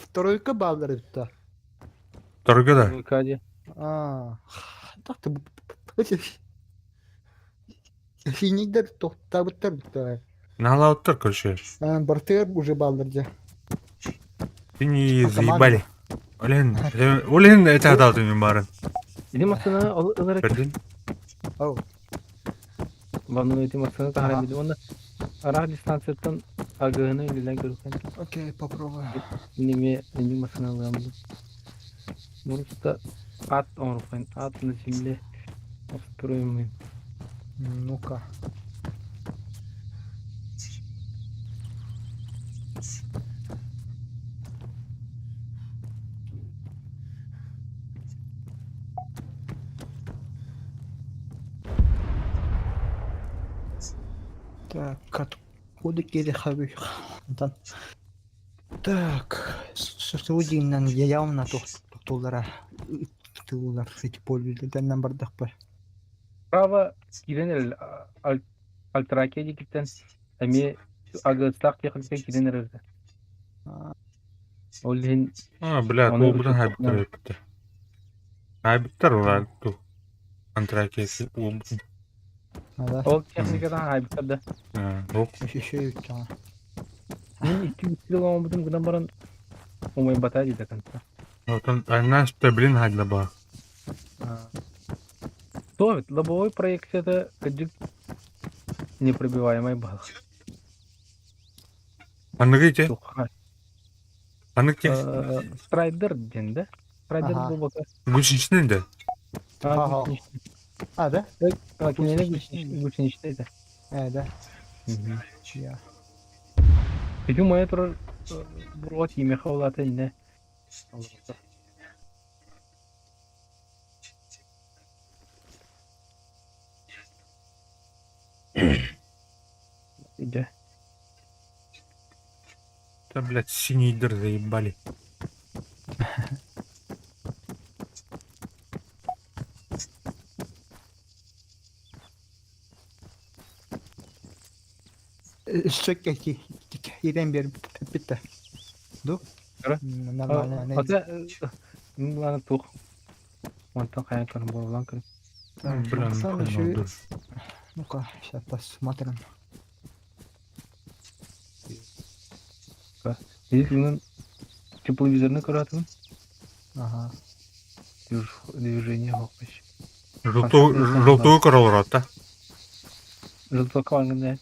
второй баалар үттэ. Торга да. Кади. А, так ты Синидер тохтабыттар бүттэ. Налауттар, короче. Бартыр уже баалар дьэ. Ты не заебали. Олен, олен это дал ты барын. Ити массыына ылар Көрдүн? Ау. Ванну ити массыына таһааран билим уонна араах дистанцияттан агыһыны үлэлээн көрүөххэ. Окей, попробую. Мин эмиэ инник массыына ылыам дуу. Просто ат оҥоруоххайын, ат на земле устроим. Ну-ка. Так, откуда кириэхэбий? Онтон так, судьиннан явно тохтууллара тыллар эти пользователь бардахпар. Право киирэн эрэл Альтракия диэкиттэн эмиэ агыастаах техника киирэн эрэр. Ол иһин А, блядь, ону уолбутун учуоттаан хайбыттар эбиттэр. Хайбыттар улар ту. Антракиясы уолбутун. Да. Ол техникадан хайбыттар да. Ох. Еще үччаҕа. Мин икки үс оҥорбутум гынан баран умайбата дии до конца. Отон аннаста блин хайда ба. То ведь лобовой проекцията кырдьык непробиваемай баһылык. Аныгы ити? Туха. Анык те? Страйдер диэн да? Страйдер Ага. буолбата. Гусеничный да? Ага. А, да? А, кинини гусеничный да. Э, да. Я. Ити умайа турар буруот тиимэхэ улаата иннэ. Дьэ. Да, блядь, синий дыр заебали. Өссө киирэн биэрбит Ду? Кыра. Нормально. Ата ладно туох. Онтон хайан көрөн буолан көрөн. Бля, Сам нахуй еще... надо. Ну-ка, сейчас посмотрим. Здесь мин тепловизорны көрөтүм. Ага. Движение вообще. Желтую королу да? Желтока вангында.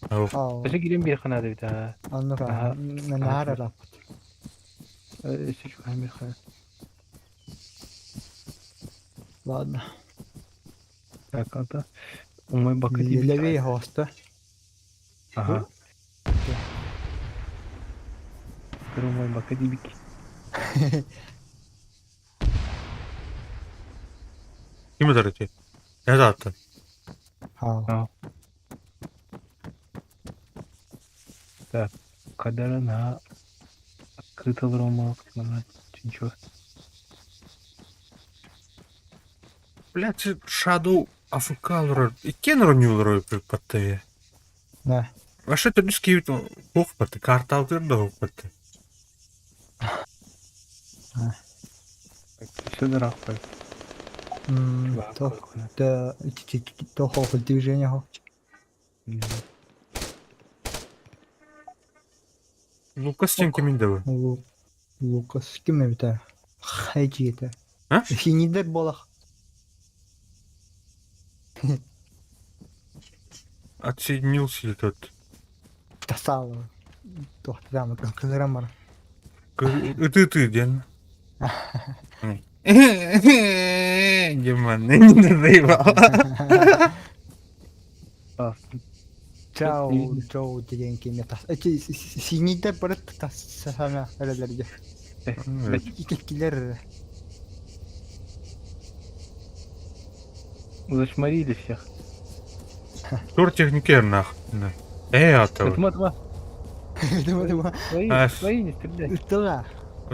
Ау. Өсө кирен бир хана бит. А А ну-ка, Ага. на рапот. Өсө чуган бир хана. Ладно. Так, ата. Умай бака диби. Левее хоста. Ага. Умай бака дибик. Ким это эти? Это аттан. Ау. Так, кадара на открытого рома, ничего. Блядь, Shadow АФК иккен ронюлрой припаттая. Да. Вообще ты дискивит хохпаты, карта алдыр да хохпаты. Все дорогой. То, да, то хох движение хох. Лукас тем кимин да Лу Лукас ким эбитэ? Хайчи это. А? Хинидер болах. Отсоединился ли тот? Тасал. Тохтам кылырамар. Ты ты, Ден. Диман, не заебал. Чао, чао деген кеме тас. Эти синидер барыт тас сана эрелерге. Килер. Зашмарили всех. Тур техникер нах. Эй, а то. Тьма, тьма. Дума, дума. Свои, А, свои не стреляй. Да.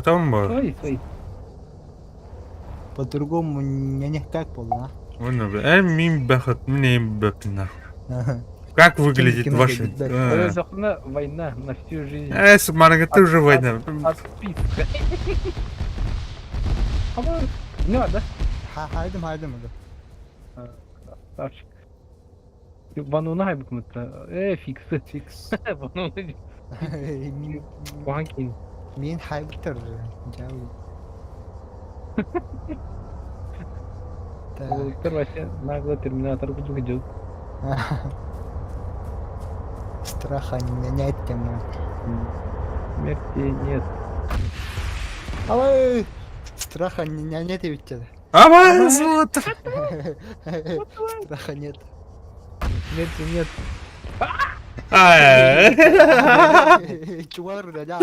Там бар. Свои, свои. По-другому не не как было, Вон, бля. Э, мим бахат, мне бэп нах. а? Как выглядит Кем- ваша... кем- Э, Захна война на всю жизнь. Э, с Марга, ты уже война. Отписка. А не да? Хайдым, хайдым. Красавчик. Вануна хайбыкмыт. Э, фиксы. Фикс. Вануна Ванкин. Мин хайбыттар. Жау. Так. Олуктар вообще нагло терминатор кудук идет. Страха не нет тема. Смерти нет. Алай! Страха не нет ведь. Ама, золото! Страха нет. Смерти нет. А! Чугар да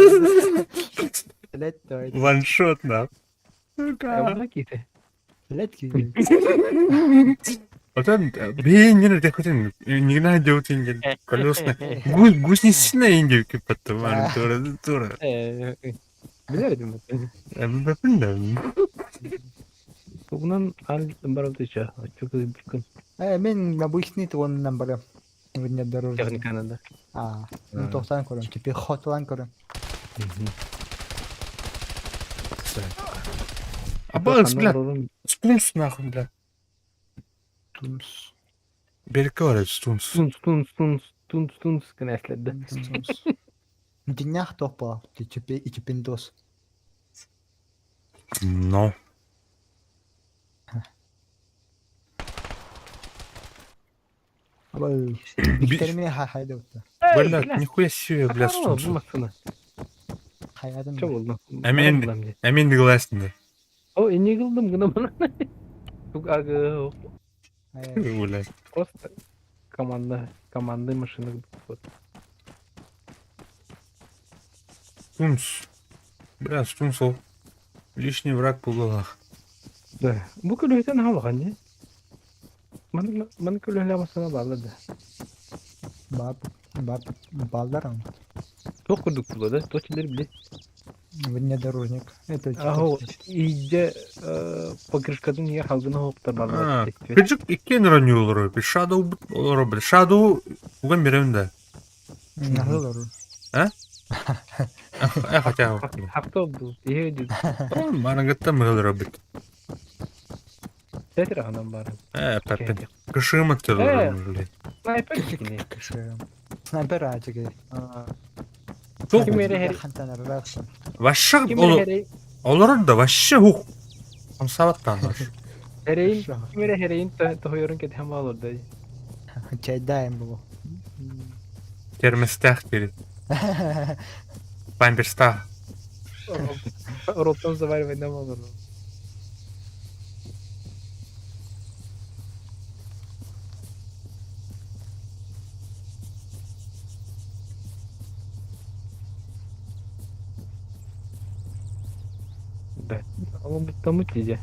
Лет Ваншот на. Кити. Лет кити. Отон бейнер дехотин нигна деутин колесна. Гусеница инди кипатта ман тура тура. Билердим. Бапында. Тугунан барабытыча. Чук бүкүн. Э мен обычный туоннан барам. Внедорожник. Техниканы да. А, ну тохтан көрөм, теперь хотлан көрөм. Абас, бля, спунс нахуй, бля. Тунс. Берке бар спунс. Тунс, тунс, тунс, тунс, тунс кенәсләде. Тунс. Днях топа, ты теперь и теперь дос. Но. Биктерме хайда утта. Бля, нихуя себе, бля, спунс. Бу машина. Хайадым. Чо булды? Әмин, әмин гласный. О, не кылдым гына моны. Тук агы. Бля. Просто команда, команды машина. Вот. Спунс. Бля, спунс ол. Лишний враг булалах. Да. Бу көлөһтен халган не? Ман ман көлөһлә машина барлы да. Бап, бап, балдарым. Ток курдук булды да, точилер биле. Внедорожник. Это Ахо, иде покрышкадан я халгына хоптар барлы. Кыжык иккен роню олор. Shadow олор, бля. Shadow уган берем да. Нахыл А? А хотя. Хакты oldu. İyi ödü. Марангатта мыгыл бит. Тетер анам бар. Э, пепе. Кышымы тылыр, блядь. Снайпер кини. Снайпер ачыгы. Тух. Вообще олор да вообще хух. Он саваттан. Херейин, кимере херейин тохойорун кетем алыр да. Чайдаем было. Термостах перед. Памперстах. Ротом заваривать нам алыр. Да. Алмутамыт диде.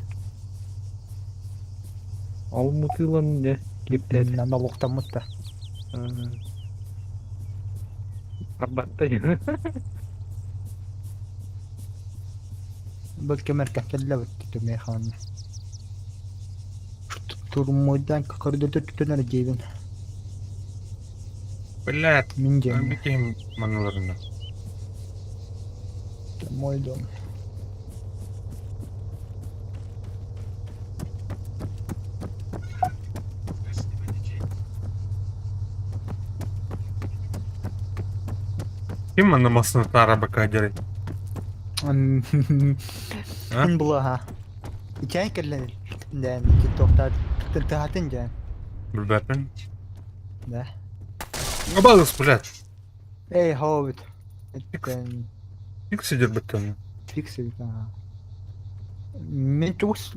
Алмутылан де кептет. Налогтамыт да. Арбатта. Бұл кемер кәфелле бітті төмей ханны. Турмойдан коридорда түтөнөр жейбин. Блядь, Мин жейм. бекем маналарына. Мой дом. Ким мана маснатна арабака дерет? Ин булаха. Ичән керлен дән тоқтат тахатын жан. Билбәпен. Да. Абалыс, блядь. Эй, хоббит. Фикс идет беттен. Фикс идет, ага. Мен чугас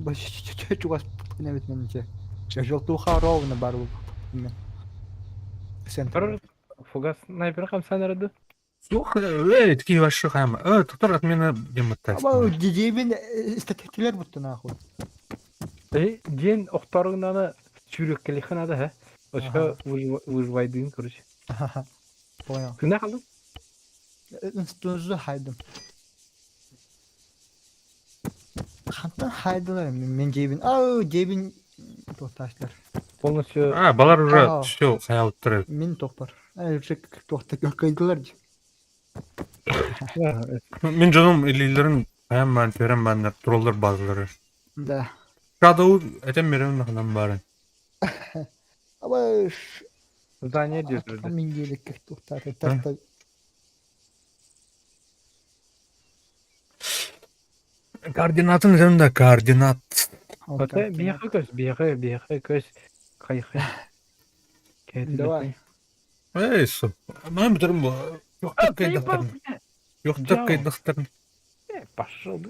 чугас небет менче. Желтуха ровно бар бу. Центр. Фугас снайпер хамсан арады. Сух, эй, такие вообще хама. Туктар отмена демотаст. Аба дедебин статистикалар бутты нахуй. Эй, ден охторугнаны чүрөк келиханада, ха? Ошо выживайдын, короче. Понял. Күнә калдың? Институту хайдым. Хантан хайдылар мен жебин. Ау, жебин тоқташтар. Полностью. А, балар уже все, хаял тұры. Мен тоқпар. Әлі тоқта кайдылар. Мен жаным илилерин хаям бан, терем бан, троллар базылары. Да. Shadow этем мерем нахнам бары. Аба Здание держит. Мен келек тоқтар. Тарта. Координатын да координат. Ата бияқы көз, бияқы, бияқы көз. Кайхы. Давай. Эй, со. Мам бітірім бу. Yoxdur кайдақтарын. Yoxdur кайдақтарын. Пошел.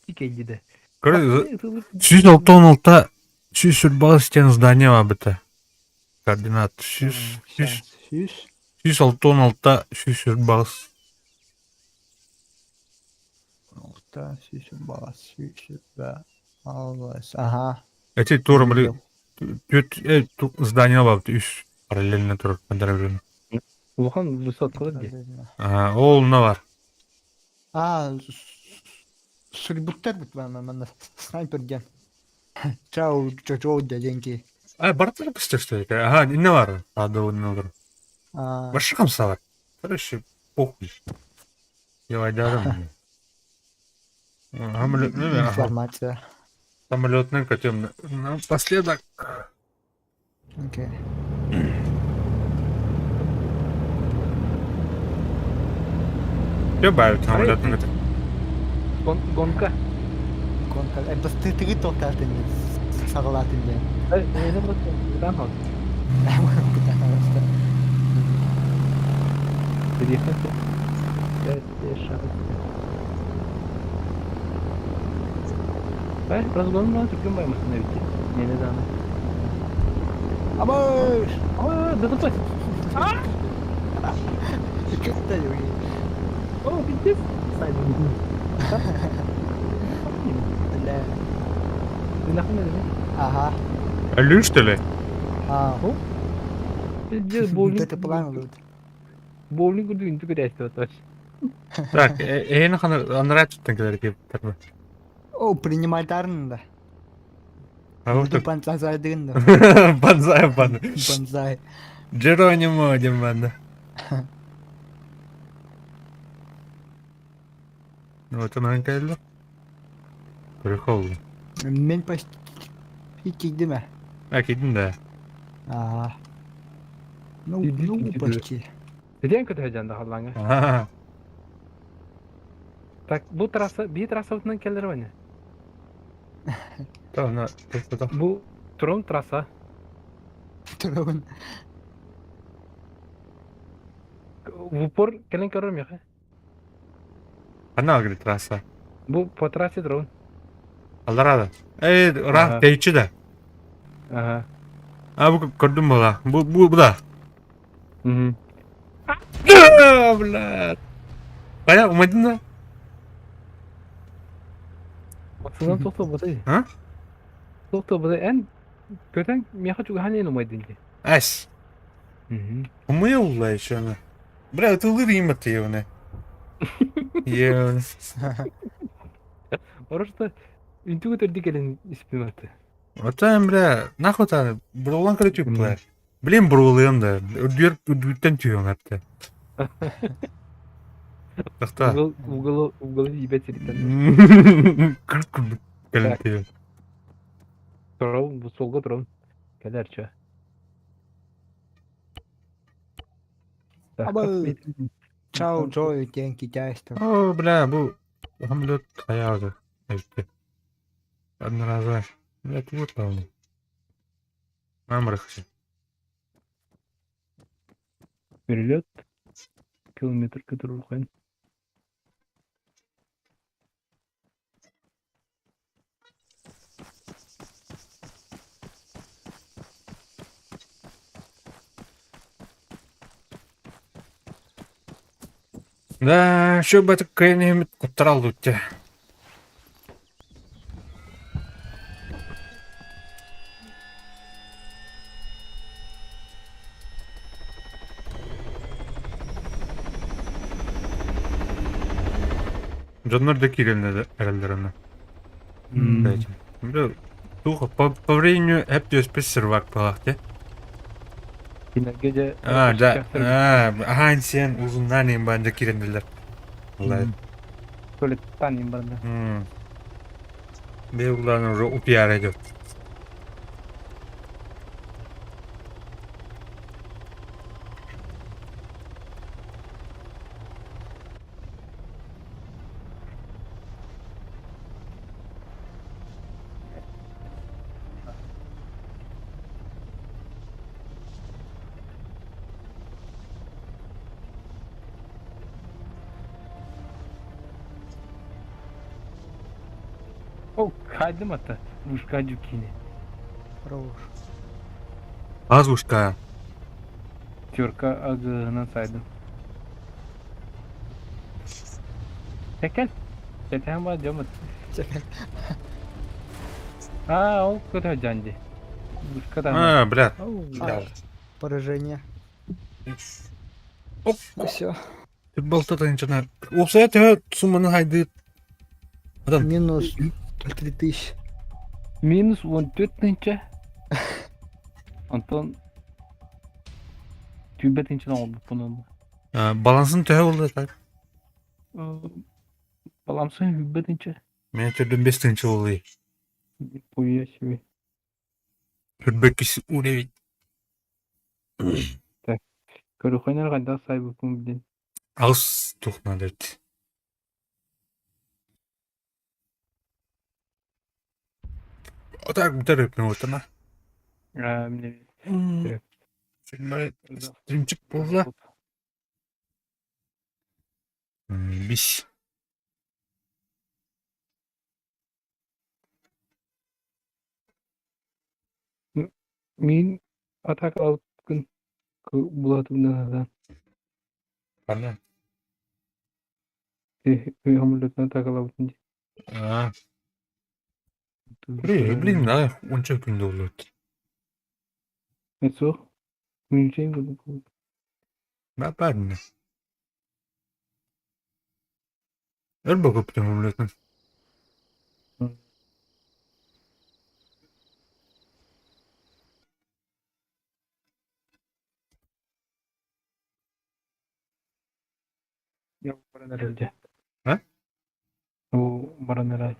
Тикей диде. Короче, сүүс алты он алта сүүс сүрбаҕа стен здание бар быта. Координат сүүс сүүс Сүүс. 166 148. Алта, сүүс баҕас, сүүс алыс, аха. Эти тур были түөрт здание бабыт үс параллельно турар пандарабын. Улахан высоткалар дии. Ага, ол онно бар. А, суруйбуттар бут манна снайпер диэн. Чау, чочоу дяденьки. А, бартыр быстро что ли? Ага, инне бар. Ады онно олор. А, Башы хамсалар. Короче, похуй. Я айдарым. Информация. Самолетный котем. Напоследок. Окей. Все бавит самолетный котем. Гонка. Гонка. Э, бас тыгы тоқтатын сағылатын ден. Э, это просто бутан хал. Переехать. Бай, разгон мына түркөн баймасын битти. Мени даны. Абыш! А, ДТП. А! Кетті О, пиздец. Сайдым. Бля. Ты нахуй не Ага. Алю, что ли? А. Пиздец, боулинг. Это план будет. Боулинг үрдүк үнтү көрәсті оташ. Так, эйни ханырат туттан келер кеп. О, принимай да. А вот так. Банзай дын да. Банзай, бан. Банзай. Джеронимо диэн банда. Вот она кэллэ. Прикол. Мен почти кийдим э. А, кийдин да. Ага. Ну, ну, почти. Деден көтө жанда халлаңа. Ага. Так, бу трасса, би трасса утынан келер баны. Та, на, та, Бу турун трасса. Турун. В упор келен көрөрм яха. Она говорит трасса. Бу по трассе турун. Алдарада. Эй, ра, тейчи да. Ага. А, бу көрдүм була. Бу, бу, бу да. Угу. Бля. Кая, умайдың да? Сынан тоқты бұдай. А? Тоқты бұдай. Ән көтен меха чуга ханен умайдын ди. Әс. Угу. Умай еще она. Бля, ты лыр им ты его. Е. Орушта үнтүгү төрдү келен испиматы. Ота, бля, нахуй та, бурулан короче, бля. Блин, бурулыйм да. Үрдүр үрдүттен түйөң атты. Тахта. Угол угол угол ебет сиритен. Кырк келен түйөң. Турун бу солго турун. Келер чө. Абы. Чао, Джой, ден китайство. О, бля, бу самолет хаярды. Айтты. Одноразовый. Бля, вот там. Мамрахшы. Перелет. Километр который рухан. Да, что бы это кайнемит куттарал дутте. Дьоннор да киирэллэр эрэллэринэ. Бля, туха, по времени эп түспес сервак палахте. Кинерге А, да. А, ахан сен узуннан им банда киренделер. Алай. Туалеттан им барда. Бе уларны уже упиар идет. О, хайдым ата. Ушка жукини. Хорош. Азушка. Пятерка агыһынан сайдым. Тэкэл. Тэтээн баа дьоммут. Чекай. Аа, ол көтө дьанди. Бушка там. А, бля. А, поражение. Оп. Все. Балта ничего. Уопсайа төһө сумманы хайды. Адам. Минус 3000. Минус 14 тысяча. Антон Түбэ тынчынан олбуппун онно. Балансын төһө болду так? Баламсын хүббэ тынча. Мен төрдөн бес тынчы болду. Нихуя себе. Хүрбөккис уровень. Так. Көрүхэнэр хайдах сайбыппын билин. Алыс тухнан дерт. Так бүтэр өпнө отана. Аа, мне Стримчик болла. Бис. Мин атак алып күн булатымдан Пана. Хамлетна атакалабытын ди. А. Блин, да, онча күндө болот. Это Мүнчейм буду. Бапарны. Өр бөгөп төмөлөтүн. Я баран эрэлдьэ. А? Оо, баран эрэ.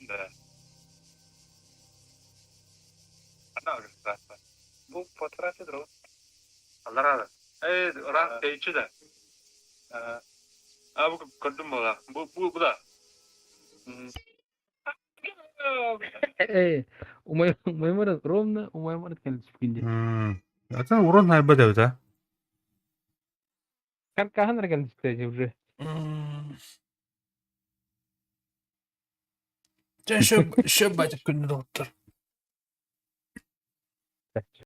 Да. Она уже Бу потратит Аларада. Э, ра, тэйчи да. А бу көрдүм була. Бу бу бу да. Э, умаймарат ровно умаймарат кэлбит күндэ. Ата урон хайба деп да. Хаһан эрэ кэлбит уже. Чэ, шөп шөп байтып күндө доктор.